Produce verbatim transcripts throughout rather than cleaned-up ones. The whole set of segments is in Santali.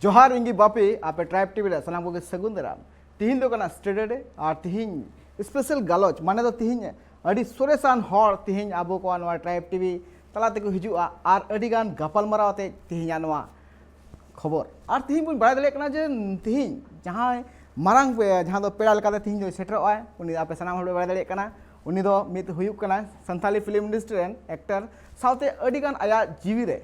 ᱡᱚᱦᱟᱨ, ᱤᱧ ᱜᱮ ᱵᱟᱯᱤ, ᱟᱯᱮ ᱴᱨᱟᱭᱤᱵᱽ ᱴᱤᱵᱷᱤ ᱨᱮ ᱥᱟᱱᱟᱢ ᱠᱚᱜᱮ ᱥᱟᱹᱜᱩᱱ ᱫᱟᱨᱟᱢ᱾ ᱛᱤᱦᱤᱧ ᱫᱚ ᱠᱟᱱᱟ ᱥᱮᱴᱟᱨᱰᱮ, ᱟᱨ ᱛᱤᱦᱤᱧ ᱥᱯᱮᱥᱟᱞ ᱜᱟᱞᱚᱪ, ᱢᱟᱱᱮ ᱫᱚ ᱛᱤᱦᱤᱧ ᱟᱹᱰᱤ ᱥᱚᱨᱮᱥᱟᱱ ᱦᱚᱲ ᱛᱤᱦᱤᱧ ᱟᱵᱚ ᱠᱚᱣᱟᱜ ᱱᱚᱣᱟ ᱴᱨᱟᱭᱤᱵᱽ ᱴᱤᱵᱷᱤ ᱛᱟᱞᱟ ᱛᱮᱠᱚ ᱦᱤᱡᱩᱜᱼᱟ, ᱟᱨ ᱟᱹᱰᱤ ᱜᱟᱱ ᱜᱟᱯᱟᱞᱢᱟᱨᱟᱣ ᱟᱛᱮ ᱛᱤᱦᱤᱧᱟᱜ ᱱᱚᱣᱟ ᱠᱷᱚᱵᱚᱨ᱾ ᱟᱨ ᱛᱤᱦᱤᱧ ᱵᱚᱱ ᱵᱟᱲᱟᱭ ᱫᱟᱲᱮᱭᱟᱜ ᱠᱟᱱᱟ ᱡᱮ ᱛᱤᱦᱤᱧ ᱡᱟᱦᱟᱸᱭ ᱢᱟᱨᱟᱝ ᱯᱮ-, ᱡᱟᱦᱟᱸ ᱫᱚ ᱯᱮᱲᱟ ᱞᱮᱠᱟᱛᱮ ᱛᱤᱦᱤᱧ ᱫᱚᱭ ᱥᱮᱴᱮᱨᱚᱜᱼᱟᱭ, ᱩᱱᱤ ᱟᱯᱮ ᱥᱟᱱᱟᱢ ᱦᱚᱲ ᱯᱮ ᱵᱟᱲᱟᱭ ᱫᱟᱲᱮᱭᱟᱜ ᱠᱟᱱᱟ᱾ ᱩᱱᱤ ᱫᱚ ᱢᱤᱫ ᱦᱩᱭᱩᱜ ᱠᱟᱱᱟᱭ ᱥᱟᱱᱛᱟᱞᱤ ᱯᱷᱤᱞᱢ ᱤᱱᱰᱟᱥᱴᱨᱤ ᱨᱮᱱ ᱮᱠᱴᱟᱨ, ᱥᱟᱶᱛᱮ ᱟᱹᱰᱤ ᱜᱟᱱ ᱟᱭᱟᱜ ᱡᱤᱣᱤ ᱨᱮ,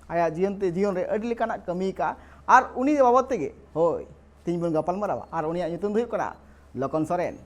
ᱟᱭᱟᱜ ᱡᱤᱭᱚᱱ ᱛᱮ, ᱡᱤᱭᱚᱱ ᱨᱮ ᱟᱹᱰᱤ ᱞᱮᱠᱟᱱᱟᱜ ᱠᱟᱹᱢᱤ ᱟᱠᱟᱫᱼᱟ, ᱟᱨ ᱩᱱᱤ ᱵᱟᱵᱚᱫ ᱛᱮᱜᱮ, ᱦᱳᱭ, ᱛᱤᱦᱤᱧ ᱵᱚᱱ ᱜᱟᱯᱟᱞ ᱢᱟᱨᱟᱣᱟ᱾ ᱟᱨ ᱩᱱᱤᱭᱟᱜ ᱧᱩᱛᱩᱢ ᱫᱚ ᱦᱩᱭᱩᱜ ᱠᱟᱱᱟ ᱞᱚᱠᱷᱚᱱ ᱥᱚᱨᱮᱱ᱾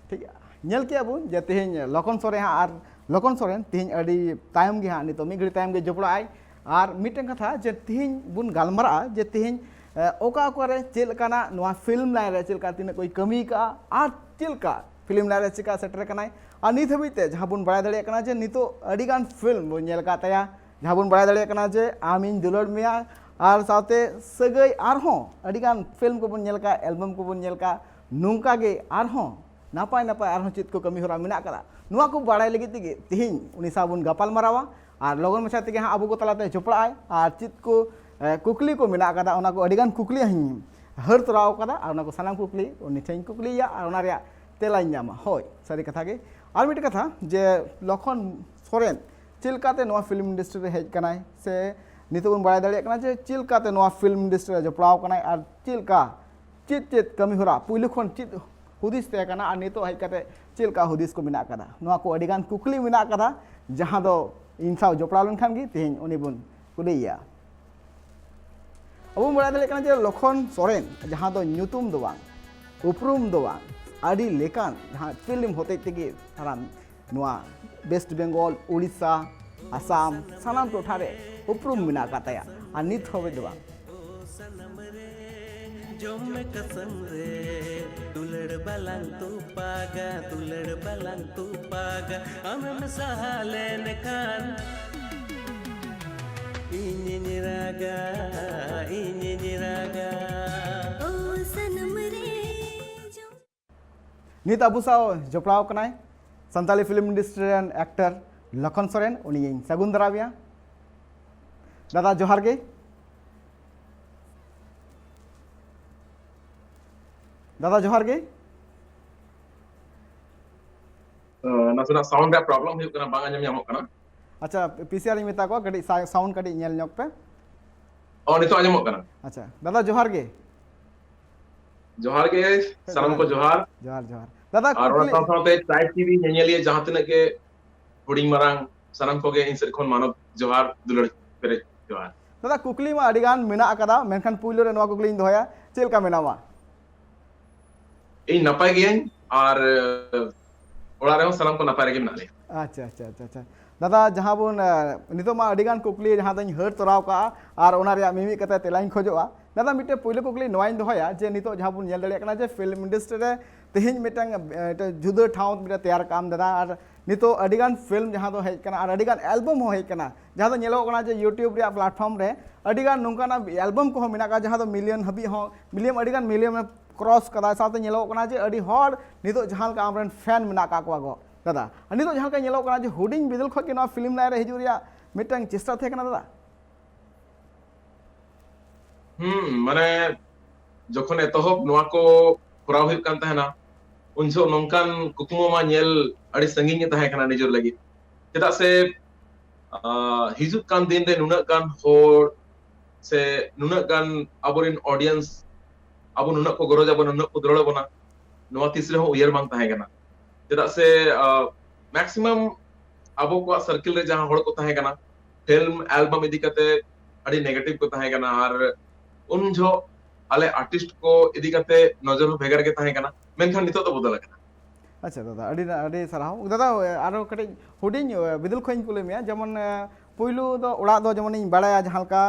ᱴᱷᱤᱠ ᱜᱮᱭᱟ, ᱧᱮᱞ ᱠᱮᱜᱼᱟ ᱵᱚᱱ ᱡᱮ ᱛᱮᱦᱮᱧ ᱞᱚᱠᱷᱚᱱ ᱥᱚᱨᱮᱱ ᱦᱟᱸᱜ, ᱟᱨ ᱞᱚᱠᱷᱚᱱ ᱥᱚᱨᱮᱱ ᱛᱮᱦᱮᱧ ᱟᱹᱰᱤ ᱛᱟᱭᱚᱢ ᱜᱮ ᱦᱟᱸᱜ, ᱱᱤᱛᱚᱜ ᱢᱤᱫ ᱜᱷᱟᱹᱲᱤ ᱛᱟᱭᱚᱢ ᱜᱮ ᱡᱚᱯᱲᱟᱜᱼᱟᱭ᱾ ᱟᱨ ᱢᱤᱫᱴᱮᱱ ᱠᱟᱛᱷᱟ ᱡᱮ ᱛᱮᱦᱮᱧ ᱵᱚᱱ ᱜᱟᱞᱢᱟᱨᱟᱜᱼᱟ ᱡᱮ ᱛᱮᱦᱮᱧ, ᱮ, ᱚᱠᱟ ᱚᱠᱟᱨᱮ ᱪᱮᱫ ᱞᱮᱠᱟᱱᱟᱜ ᱱᱚᱣᱟ ᱯᱷᱤᱞᱢ ᱞᱟᱭᱤᱱ ᱨᱮ ᱪᱮᱫ ᱞᱮᱠᱟ ᱛᱤᱱᱟᱹᱜ ᱠᱚᱭ ᱠᱟᱹᱢᱤ ᱠᱟᱜᱼᱟ ᱟᱨ ᱪᱮᱫ ᱞᱮᱠᱟ ᱯᱷᱤᱞᱢ ᱞᱟᱭᱤᱱ ᱨᱮ ᱪᱮᱠᱟ ᱥᱮᱴᱮᱨ ᱟᱠᱟᱱᱟᱭ᱾ ᱟᱨ ᱱᱤᱛ ᱦᱟᱹᱵᱤᱡ ᱛᱮ ᱡᱟᱦᱟᱸ ᱵᱚᱱ ᱵᱟᱲᱟᱭ ᱫᱟᱲᱮᱭᱟᱜ ᱠᱟᱱᱟ ᱡᱮ ᱱᱤᱛᱚᱜ ᱟᱹᱰᱤ ᱜᱟᱱ ᱯᱷᱤᱞᱢ ᱵᱚᱱ ᱧᱮᱞ ᱟᱠᱟᱫ ᱛᱟᱭᱟ, ᱡᱟᱦᱟᱸ ᱵᱚᱱ ᱵᱟᱲᱟᱭ ᱫᱟᱲᱮᱭᱟᱜ ᱠᱟᱱᱟ ᱡᱮ ᱟᱢᱤᱧ ᱫᱩᱞᱟᱹᱲ ᱢᱮᱭᱟ, ᱟᱨ ᱥᱟᱶᱛᱮ ᱥᱟᱹᱜᱟᱹᱭ, ᱟᱨᱦᱚᱸ ᱟᱹᱰᱤ ᱜᱟᱱ ᱯᱷᱤᱞᱢ ᱠᱚᱵᱚᱱ ᱧᱮᱞ ᱟᱠᱟᱫ, ᱮᱞᱵᱟᱢ ᱠᱚᱵᱚᱱ ᱧᱮᱞ ᱟᱠᱟᱫ, ᱱᱚᱝᱠᱟ ᱜᱮ ᱟᱨᱦᱚᱸ ᱱᱟᱯᱟᱭ ᱱᱟᱯᱟᱭ ᱟᱨᱦᱚᱸ ᱪᱮᱫ ᱠᱚ ᱠᱟᱹᱢᱤ ᱦᱚᱨᱟ ᱢᱮᱱᱟᱜ ᱟᱠᱟᱫᱟ, ᱱᱚᱣᱟ ᱠᱚ ᱵᱟᱲᱟᱭ ᱞᱟᱹᱜᱤᱫ ᱛᱮᱜᱮ ᱛᱮᱦᱮᱧ ᱩᱱᱤ ᱥᱟᱶ ᱵᱚᱱ ᱜᱟᱯᱟᱞ ᱢᱟᱨᱟᱣᱟ᱾ ᱟᱨ ᱞᱚᱜᱚᱱ ᱢᱟᱪᱷᱟ ᱛᱮᱜᱮ ᱦᱟᱸᱜ ᱟᱵᱚ ᱠᱚ ᱛᱟᱞᱟᱛᱮ ᱡᱚᱯᱲᱟᱜᱼᱟᱭ, ᱟᱨ ᱪᱮᱫ ᱠᱚ, ᱮ, ᱠᱩᱠᱞᱤ ᱠᱚ ᱢᱮᱱᱟᱜ ᱟᱠᱟᱫᱟ, ᱚᱱᱟ ᱠᱚ ᱟᱹᱰᱤ ᱜᱟᱱ ᱠᱩᱠᱞᱤ ᱦᱚᱸᱧ ᱦᱟᱹᱨ ᱛᱚᱨᱟᱣ ᱟᱠᱟᱫᱟ, ᱟᱨ ᱚᱱᱟ ᱠᱚ ᱥᱟᱱᱟᱢ ᱠᱩᱠᱞᱤ ᱩᱱᱤ ᱴᱷᱮᱱ ᱠᱩᱠᱞᱤᱭᱮᱭᱟ, ᱟᱨ ᱚᱱᱟ ᱨᱮᱭᱟᱜ ᱛᱮᱞᱟᱧ ᱧᱟᱢᱟ᱾ ᱦᱳᱭ, ᱥᱟᱹᱨᱤ ᱠᱟᱛᱷᱟ ᱜᱮ᱾ ᱟᱨ ᱢᱤᱫᱴᱮᱱ ᱠᱟᱛᱷᱟ ᱡᱮ ᱞᱚᱠᱷᱚᱱ ᱥᱚᱨᱮᱱ ᱪᱮᱫ ᱞᱮᱠᱟᱛᱮ ᱱᱚᱣᱟ ᱯᱷᱤᱞᱢ ᱤᱱᱰᱟᱥᱴᱨᱤ ᱨᱮ ᱦᱮᱡ ᱠᱟᱱᱟᱭ, ᱥᱮ ᱱᱤᱛᱚᱜ ᱵᱚᱱ ᱵᱟᱲᱟᱭ ᱫᱟᱲᱮᱭᱟᱜ ᱠᱟᱱᱟ ᱡᱮ ᱪᱮᱫ ᱞᱮᱠᱟᱛᱮ ᱱᱚᱣᱟ ᱯᱷᱤᱞᱢ ᱤᱱᱰᱟᱥᱴᱨᱤ ᱨᱮ ᱡᱚᱯᱲᱟᱣ ᱠᱟᱱᱟᱭ, ᱟᱨ ᱪᱮᱫ ᱞᱮᱠᱟ, ᱪᱮᱫ ᱪᱮᱫ ᱠᱟᱹᱢᱤ ᱦᱚᱨᱟ ᱯᱩᱭᱞᱩ ᱠᱷᱚᱱ ᱪᱮᱫ ᱦᱩᱫᱤᱥ ᱛᱟᱦᱮᱸ ᱠᱟᱱᱟ, ᱟᱨ ᱱᱤᱛᱚᱜ ᱦᱮᱡ ᱠᱟᱛᱮ ᱪᱮᱫ ᱞᱮᱠᱟ ᱦᱩᱫᱤᱥ ᱠᱚ ᱢᱮᱱᱟᱜ ᱟᱠᱟᱫᱟ, ᱱᱚᱣᱟ ᱠᱚ ᱟᱹᱰᱤ ᱜᱟᱱ ᱠᱩᱠᱞᱤ ᱢᱮᱱᱟᱜ ᱟᱠᱟᱫᱟ, ᱡᱟᱦᱟᱸ ᱫᱚ ᱤᱧ ᱥᱟᱶ ᱡᱚᱯᱲᱟᱣ ᱞᱮᱱᱠᱷᱟᱱ ᱜᱮ ᱛᱮᱦᱮᱧ ᱩᱱᱤ ᱵᱚᱱ ᱠᱩᱞᱤᱭᱮᱭᱟ᱾ ᱟᱵᱚ ᱵᱚᱱ ᱵᱟᱲᱟᱭ ᱫᱟᱲᱮᱭᱟᱜ ᱠᱟᱱᱟ ᱡᱮ ᱞᱚᱠᱷᱚᱱ ᱥᱚᱨᱮᱱ, ᱡᱟᱦᱟᱸ ᱫᱚ ᱧᱩᱛᱩᱢ ᱫᱚ ᱵᱟᱝ, ᱩᱯᱨᱩᱢ ᱫᱚ ᱵᱟᱝ, ᱟᱹᱰᱤ ᱞᱮᱠᱟᱱ ᱡᱟᱦᱟᱸ ᱯᱷᱤᱞᱢ ᱦᱚᱛᱮᱡ ᱛᱮᱜᱮ ᱥᱟᱱᱟᱢ ᱱᱚᱣᱟ ᱣᱮᱥᱴ ᱵᱮᱝᱜᱚᱞ, ᱩᱲᱤᱥᱥᱟ, ᱟᱥᱟᱢ, ᱥᱟᱱᱟᱢ ᱴᱚᱴᱷᱟ ᱨᱮ ᱩᱯᱨᱩᱢ ᱢᱮᱱᱟᱜ ᱟᱠᱟᱫ ᱛᱟᱭᱟ᱾ ᱟᱨ ᱱᱤᱛ ᱦᱟᱹᱵᱤᱡ ᱫᱚ ᱵᱟᱝ᱾ ᱡᱚᱢ ᱢᱮ ᱠᱟᱥᱟᱢ ᱨᱮ, ᱫᱩᱞᱟᱹᱲ ᱵᱟᱞᱟᱝ ᱛᱩᱯᱟᱜᱟ, ᱫᱩᱞᱟᱹᱲ ᱵᱟᱞᱟᱝ ᱛᱩᱯᱟᱜᱟ, ᱟᱢᱮᱢ ᱥᱟᱦᱟ ᱞᱮᱱᱠᱷᱟᱱ ᱤᱧᱤᱧ ᱨᱟᱜᱟ, ᱤᱧᱤᱧ ᱨᱟᱜᱟ᱾ ᱳ ᱥᱟᱱᱟᱢ ᱨᱮ ᱡᱚᱢ ᱱᱤᱛ ᱟᱵᱚ ᱥᱟᱶ ᱡᱚᱯᱲᱟᱣ ᱠᱟᱱᱟᱭ ᱥᱟᱱᱛᱟᱞᱤ ᱯᱷᱤᱞᱢ ᱤᱱᱰᱟᱥᱴᱨᱤ ᱨᱮᱱ ᱮᱠᱴᱟᱨ, ᱞᱚᱠᱷᱚᱱ ᱥᱚᱨᱮᱱ, ᱩᱱᱤᱧ ᱥᱟᱹᱜᱩᱱ ᱫᱟᱨᱟᱢᱮᱭᱟ᱾ ᱫᱟᱫᱟ ᱡᱚᱦᱟᱨ ᱜᱮ᱾ ᱫᱟᱫᱟ ᱡᱚᱦᱟᱨ ᱜᱮ᱾ ᱱᱟᱥᱮᱱᱟᱜ ᱥᱟᱣᱩᱱᱰ ᱨᱮᱭᱟᱜ ᱯᱨᱚᱵᱞᱮᱢ ᱦᱩᱭᱩᱜ ᱠᱟᱱᱟ, ᱵᱟᱝ ᱟᱸᱡᱚᱢ ᱧᱟᱢᱚᱜ ᱠᱟᱱᱟ᱾ ᱟᱪᱪᱷᱟ, ᱯᱤᱥᱤᱟᱨ ᱤᱧ ᱢᱮᱛᱟ ᱠᱚᱣᱟ, ᱠᱟᱹᱴᱤᱡ ᱥᱟᱣᱩᱱᱰ ᱠᱟᱹᱴᱤᱡ ᱧᱮᱞ ᱧᱚᱜ ᱯᱮ᱾ ᱚ, ᱱᱤᱛᱚᱜ ᱟᱸᱡᱚᱢᱚᱜ ᱠᱟᱱᱟ᱾ ᱟᱪᱪᱷᱟ ᱫᱟᱫᱟ ᱡᱚᱦᱟᱨ ᱜᱮ᱾ ᱡᱚᱦᱟᱨ ᱜᱮ, ᱥᱟᱱᱟᱢ ᱠᱚ ᱡᱚᱦᱟᱨ᱾ ᱡᱚᱦᱟᱨ ᱡᱚᱦᱟᱨ ᱫᱟᱫᱟ᱾ ᱟᱨ ᱚᱱᱟ ᱥᱟᱶ ᱥᱟᱶᱛᱮ ᱴᱨᱟᱭᱤᱵᱽ ᱴᱤᱵᱷᱤ ᱧᱮᱧᱮᱞᱤᱭᱟᱹ ᱡᱟᱦᱟᱸ ᱛᱤᱱᱟᱹᱜ ᱜᱮ ᱦᱩᱰᱤᱧ ᱢᱟᱨᱟᱝ, ᱥᱟᱱᱟᱢ ᱠᱚᱜᱮ ᱤᱧ ᱥᱮᱫ ᱠᱷᱚᱱ ᱢᱟᱱᱚᱛ ᱡᱚᱦᱟᱨ, ᱫᱩᱞᱟᱹᱲ ᱯᱮᱨᱮᱡ ᱡᱚᱦᱟᱨ᱾ ᱫᱟᱫᱟ, ᱠᱩᱠᱞᱤ ᱢᱟ ᱟᱹᱰᱤ ᱜᱟᱱ ᱢᱮᱱᱟᱜ ᱟᱠᱟᱫᱟ, ᱢᱮᱱᱠᱷᱟᱱ ᱯᱩᱭᱞᱩ ᱨᱮ ᱱᱚᱣᱟ ᱠᱩᱠᱞᱤᱧ ᱫᱚᱦᱚᱭᱟ, ᱪᱮᱫ ᱞᱮᱠᱟ ᱢᱮᱱᱟᱢᱟ? ᱤᱧ ᱱᱟᱯᱟᱭ ᱜᱤᱭᱟᱹᱧ ᱟᱨ ᱚᱲᱟᱜ ᱨᱮᱦᱚᱸ ᱥᱟᱱᱟᱢ ᱠᱚ ᱱᱟᱯᱟᱭ ᱨᱮᱜᱮ ᱢᱮᱱᱟᱜ ᱞᱮᱭᱟ᱾ ᱟᱪᱪᱷᱟ ᱟᱪᱪᱷᱟ ᱟᱪᱪᱷᱟ ᱟᱪᱪᱷᱟ᱾ ᱫᱟᱫᱟ, ᱡᱟᱦᱟᱸ ᱵᱚᱱ ᱱᱤᱛᱚᱜ ᱢᱟ ᱟᱹᱰᱤ ᱜᱟᱱ ᱠᱩᱠᱞᱤ ᱡᱟᱦᱟᱸ ᱫᱚᱧ ᱦᱟᱹᱨ ᱛᱚᱨᱟᱣ ᱠᱟᱜᱼᱟ, ᱟᱨ ᱚᱱᱟ ᱨᱮᱭᱟᱜ ᱢᱤᱢᱤᱫ ᱠᱟᱛᱮ ᱛᱮᱞᱟᱧ ᱠᱷᱚᱡᱚᱜᱼᱟ᱾ ᱫᱟᱫᱟ, ᱢᱤᱫᱴᱮᱱ ᱯᱩᱭᱞᱩ ᱠᱩᱠᱞᱤ ᱱᱚᱣᱟᱧ ᱫᱚᱦᱚᱭᱟ ᱡᱮ ᱱᱤᱛᱚᱜ ᱡᱟᱦᱟᱸ ᱵᱚᱱ ᱧᱮᱞ ᱫᱟᱲᱮᱭᱟᱜ ᱠᱟᱱᱟ ᱡᱮ ᱯᱷᱤᱞᱢ ᱤᱱᱰᱟᱥᱴᱨᱤ ᱨᱮ ᱛᱮᱦᱮᱧ ᱢᱤᱫᱴᱟᱝ ᱡᱩᱫᱟᱹ ᱴᱷᱟᱶ ᱢᱤᱫᱴᱟᱝ ᱛᱮᱭᱟᱨ ᱠᱟᱜ ᱟᱢ ᱫᱟᱫᱟ, ᱟᱨ ᱱᱤᱛᱚᱜ ᱟᱹᱰᱤ ᱜᱟᱱ ᱯᱷᱤᱞᱢ ᱡᱟᱦᱟᱸ ᱫᱚ ᱦᱮᱡ ᱠᱟᱱᱟ ᱟᱨ ᱟᱹᱰᱤ ᱜᱟᱱ ᱮᱞᱵᱟᱢ ᱦᱚᱸ ᱦᱮᱡ ᱠᱟᱱᱟ, ᱡᱟᱦᱟᱸ ᱫᱚ ᱧᱮᱞᱚᱜ ᱠᱟᱱᱟ ᱡᱮ ᱭᱩᱴᱤᱭᱩᱵᱽ ᱨᱮᱭᱟᱜ ᱯᱞᱟᱴᱯᱷᱚᱨᱢ ᱨᱮ ᱟᱹᱰᱤ ᱜᱟᱱ ᱱᱚᱝᱠᱟᱱᱟᱜ ᱮᱞᱵᱟᱢ ᱠᱚᱦᱚᱸ ᱢᱮᱱᱟᱜ ᱠᱟᱜᱼᱟ ᱡᱟᱦᱟᱸ ᱫᱚ ᱢᱤᱞᱤᱭᱚᱱ ᱦᱟᱹᱵᱤᱡ ᱦᱚᱸ, ᱢᱤᱞᱤᱭᱚᱱ, ᱟᱹᱰᱤ ᱜᱟᱱ ᱢᱤᱞᱤᱭᱚᱱ ᱠᱨᱚᱥ ᱠᱟᱫᱟ᱾ ᱥᱟᱶᱛᱮ ᱧᱮᱞᱚᱜ ᱠᱟᱱᱟ ᱡᱮ ᱟᱹᱰᱤ ᱦᱚᱲ ᱱᱤᱛᱚᱜ ᱡᱟᱦᱟᱸ ᱞᱮᱠᱟ ᱟᱢᱨᱮᱱ ᱯᱷᱮᱱ ᱢᱮᱱᱟᱜ ᱠᱟᱜ ᱠᱚᱣᱟ ᱜᱚ ᱫᱟᱫᱟ, ᱟᱨ ᱱᱤᱛᱚᱜ ᱡᱟᱦᱟᱸ ᱞᱮᱠᱟ ᱧᱮᱞᱚᱜ ᱠᱟᱱᱟ ᱡᱮ ᱦᱩᱰᱤᱧ ᱵᱤᱫᱟᱹᱞ ᱠᱷᱚᱱ ᱜᱮ ᱱᱚᱣᱟ ᱯᱷᱤᱞᱢ ᱞᱟᱭᱤᱱ ᱨᱮ ᱦᱤᱡᱩᱜ ᱨᱮᱭᱟᱜ ᱢᱤᱫᱴᱟᱝ ᱪᱮᱥᱴᱟ ᱛᱟᱦᱮᱸ ᱠᱟᱱᱟ ᱫᱟᱫᱟ᱾ ᱦᱩᱸ, ᱢᱟᱱᱮ ᱡᱚᱠᱷᱚᱱ ᱮᱛᱚᱦᱚᱵ ᱱᱚᱣᱟ ᱠᱚ ᱠᱚᱨᱟᱣ ᱦᱩᱭᱩᱜ ᱠᱟᱱ ᱛᱟᱦᱮᱱᱟ, ᱩᱱ ᱡᱚᱦᱚᱜ ᱱᱚᱝᱠᱟᱱ ᱠᱩᱠᱢᱩ ᱢᱟ ᱧᱮᱞ ᱟᱹᱰᱤ ᱥᱟᱺᱜᱤᱧ ᱜᱮ ᱛᱟᱦᱮᱸ ᱠᱟᱱᱟ ᱱᱤᱡᱮᱨ ᱞᱟᱹᱜᱤᱫ᱾ ᱪᱮᱫᱟᱜ ᱥᱮ ᱟᱸ, ᱦᱤᱡᱩᱜ ᱠᱟᱱ ᱫᱤᱱ ᱨᱮ ᱱᱩᱱᱟᱹᱜ ᱜᱟᱱ ᱦᱚᱲ ᱥᱮ ᱱᱩᱱᱟᱹᱜ ᱜᱟᱱ ᱟᱵᱚᱨᱮᱱ ᱚᱰᱤᱭᱮᱱᱥ ᱟᱵᱚ ᱱᱩᱱᱟᱹᱜ ᱠᱚ ᱜᱚᱨᱚᱡᱽ ᱟᱵᱚᱱᱟ, ᱱᱩᱱᱟᱹᱜ ᱠᱚ ᱫᱩᱞᱟᱹᱲ ᱟᱵᱚᱱᱟ, ᱱᱚᱣᱟ ᱛᱤᱥ ᱨᱮᱦᱚᱸ ᱩᱭᱦᱟᱹᱨ ᱵᱟᱝ ᱛᱟᱦᱮᱸ ᱠᱟᱱᱟ᱾ ᱪᱮᱫᱟᱜ ᱥᱮ ᱢᱮᱠᱥᱤᱢᱟᱢ ᱟᱵᱚ ᱠᱚᱣᱟᱜ ᱥᱟᱨᱠᱮᱞ ᱨᱮ ᱡᱟᱦᱟᱸ ᱦᱚᱲ ᱠᱚ ᱛᱟᱦᱮᱸ ᱠᱟᱱᱟ, ᱯᱷᱤᱞᱢ ᱮᱞᱵᱟᱢ ᱤᱫᱤ ᱠᱟᱛᱮ ᱟᱹᱰᱤ ᱱᱮᱜᱮᱴᱤᱵᱷ ᱠᱚ ᱛᱟᱦᱮᱸ ᱠᱟᱱᱟ᱾ ᱟᱨ ᱩᱱ ᱡᱚᱦᱚᱜ ᱟᱞᱮ ᱟᱨᱴᱤᱥᱴ ᱠᱚ ᱤᱫᱤ ᱠᱟᱛᱮ ᱱᱚᱡᱚᱨ ᱦᱚᱸ ᱵᱷᱮᱜᱟᱨ ᱜᱮ ᱛᱟᱦᱮᱸ ᱠᱟᱱᱟ, ᱢᱮᱱᱠᱷᱟᱱ ᱱᱤᱛᱚᱜ ᱫᱚ ᱵᱚᱫᱚᱞ ᱟᱠᱟᱱᱟ᱾ ᱟᱪᱪᱷᱟ ᱫᱟᱫᱟ, ᱟᱹᱰᱤ ᱟᱹᱰᱤ ᱥᱟᱨᱦᱟᱣ ᱫᱟᱫᱟ᱾ ᱟᱨᱚ ᱠᱟᱹᱴᱤᱡ ᱦᱩᱰᱤᱧ ᱵᱤᱫᱟᱹᱞ ᱠᱷᱚᱱ ᱤᱧ ᱠᱩᱞᱤ ᱢᱮᱭᱟ, ᱡᱮᱢᱚᱱ ᱯᱩᱭᱞᱩ ᱫᱚ ᱚᱲᱟᱜ ᱫᱚ ᱡᱮᱢᱚᱱ ᱤᱧ ᱵᱟᱲᱟᱭᱟ ᱡᱟᱦᱟᱸ ᱞᱮᱠᱟ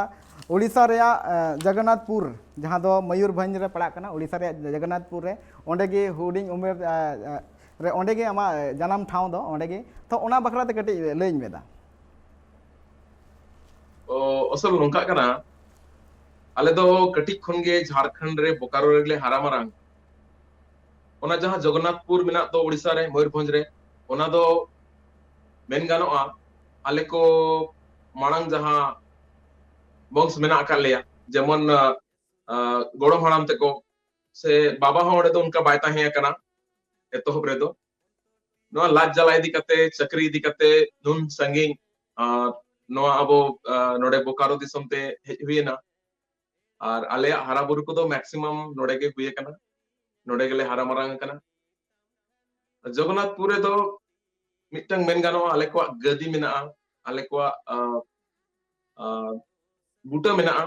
ᱳᱰᱤᱥᱟ ᱨᱮᱭᱟᱜ ᱡᱚᱜᱚᱱᱱᱟᱛᱷᱯᱩᱨ, ᱡᱟᱦᱟᱸ ᱫᱚ ᱢᱚᱭᱩᱨᱵᱷᱚᱸᱡᱽ ᱨᱮ ᱯᱟᱲᱟᱜ ᱠᱟᱱᱟ, ᱳᱰᱤᱥᱟ ᱨᱮᱭᱟᱜ ᱡᱚᱜᱚᱱᱱᱟᱛᱷᱯᱩᱨ ᱨᱮ, ᱚᱸᱰᱮ ᱜᱮ ᱦᱩᱰᱤᱧ ᱩᱢᱮᱨ ᱨᱮ ᱚᱸᱰᱮ ᱜᱮ ᱟᱢᱟᱜ ᱡᱟᱱᱟᱢ ᱴᱷᱟᱶ ᱫᱚ ᱚᱸᱰᱮ ᱜᱮ᱾ ᱛᱚ ᱚᱱᱟ ᱵᱟᱠᱷᱨᱟ ᱛᱮ ᱠᱟᱹᱴᱤᱡ ᱞᱟᱹᱭᱟᱹᱧ ᱢᱮ ᱫᱟ᱾ ᱚ, ᱟᱥᱚᱞ ᱱᱚᱝᱠᱟᱜ ᱠᱟᱱᱟ, ᱟᱞᱮ ᱫᱚ ᱠᱟᱹᱴᱤᱡ ᱠᱷᱚᱱ ᱜᱮ ᱡᱷᱟᱲᱠᱷᱚᱸᱰ ᱨᱮ ᱵᱳᱠᱟᱨᱳ ᱨᱮᱞᱮ ᱦᱟᱨᱟ ᱢᱟᱨᱟᱝ᱾ ᱚᱱᱟ ᱡᱟᱦᱟᱸ ᱡᱚᱜᱚᱱᱱᱟᱛᱷᱯᱩᱨ ᱢᱮᱱᱟᱜ ᱫᱚ ᱳᱰᱤᱥᱟ ᱨᱮ, ᱢᱚᱭᱩᱨᱵᱷᱚᱸᱡᱽ ᱨᱮ, ᱚᱱᱟ ᱫᱚ ᱢᱮᱱ ᱜᱟᱱᱚᱜᱼᱟ, ᱟᱞᱮ ᱠᱚ ᱢᱟᱲᱟᱝ ᱡᱟᱦᱟᱸ ᱵᱚᱝᱥ ᱢᱮᱱᱟᱜ ᱟᱠᱟᱫ ᱞᱮᱭᱟ, ᱡᱮᱢᱚᱱ, ᱟᱸ, ᱟᱸ, ᱜᱚᱲᱚᱢ ᱦᱟᱲᱟᱢ ᱛᱮᱠᱚ ᱥᱮ ᱵᱟᱵᱟ ᱦᱚᱸ ᱚᱸᱰᱮ ᱫᱚ ᱚᱱᱠᱟ ᱵᱟᱭ ᱛᱟᱦᱮᱸ ᱟᱠᱟᱱᱟ ᱮᱛᱚᱦᱚᱵ ᱨᱮᱫᱚ᱾ ᱱᱚᱣᱟ ᱞᱟᱡ ᱡᱟᱞᱟ ᱤᱫᱤ ᱠᱟᱛᱮ, ᱪᱟᱹᱠᱨᱤ ᱤᱫᱤ ᱠᱟᱛᱮ ᱱᱩᱱ ᱥᱟᱺᱜᱤᱧ, ᱟᱨ ᱱᱚᱣᱟ ᱟᱵᱚ, ᱟᱸ, ᱱᱚᱰᱮ ᱵᱳᱠᱟᱨᱳ ᱫᱤᱥᱚᱢ ᱛᱮ ᱦᱮᱡ ᱦᱩᱭᱮᱱᱟ᱾ ᱟᱨ ᱟᱞᱮᱭᱟᱜ ᱦᱟᱨᱟ ᱵᱩᱨᱩ ᱠᱚᱫᱚ maximum ᱱᱚᱰᱮ ᱜᱮ ᱦᱩᱭ ᱟᱠᱟᱱᱟ, ᱱᱚᱰᱮ ᱜᱮᱞᱮ ᱦᱟᱨᱟ ᱢᱟᱨᱟᱝ ᱟᱠᱟᱱᱟ᱾ ᱡᱚᱜᱚᱱᱱᱟᱛᱷᱯᱩᱨ ᱨᱮᱫᱚ ᱢᱤᱫᱴᱟᱝ ᱢᱮᱱ ᱜᱟᱱᱚᱜᱼᱟ, ᱟᱞᱮ ᱠᱚᱣᱟᱜ ᱜᱟᱹᱫᱤ ᱢᱮᱱᱟᱜᱼᱟ, ᱟᱞᱮ ᱠᱚᱣᱟᱜ, ᱟᱸ, ᱟᱸ, ᱵᱩᱴᱟᱹ ᱢᱮᱱᱟᱜᱼᱟ᱾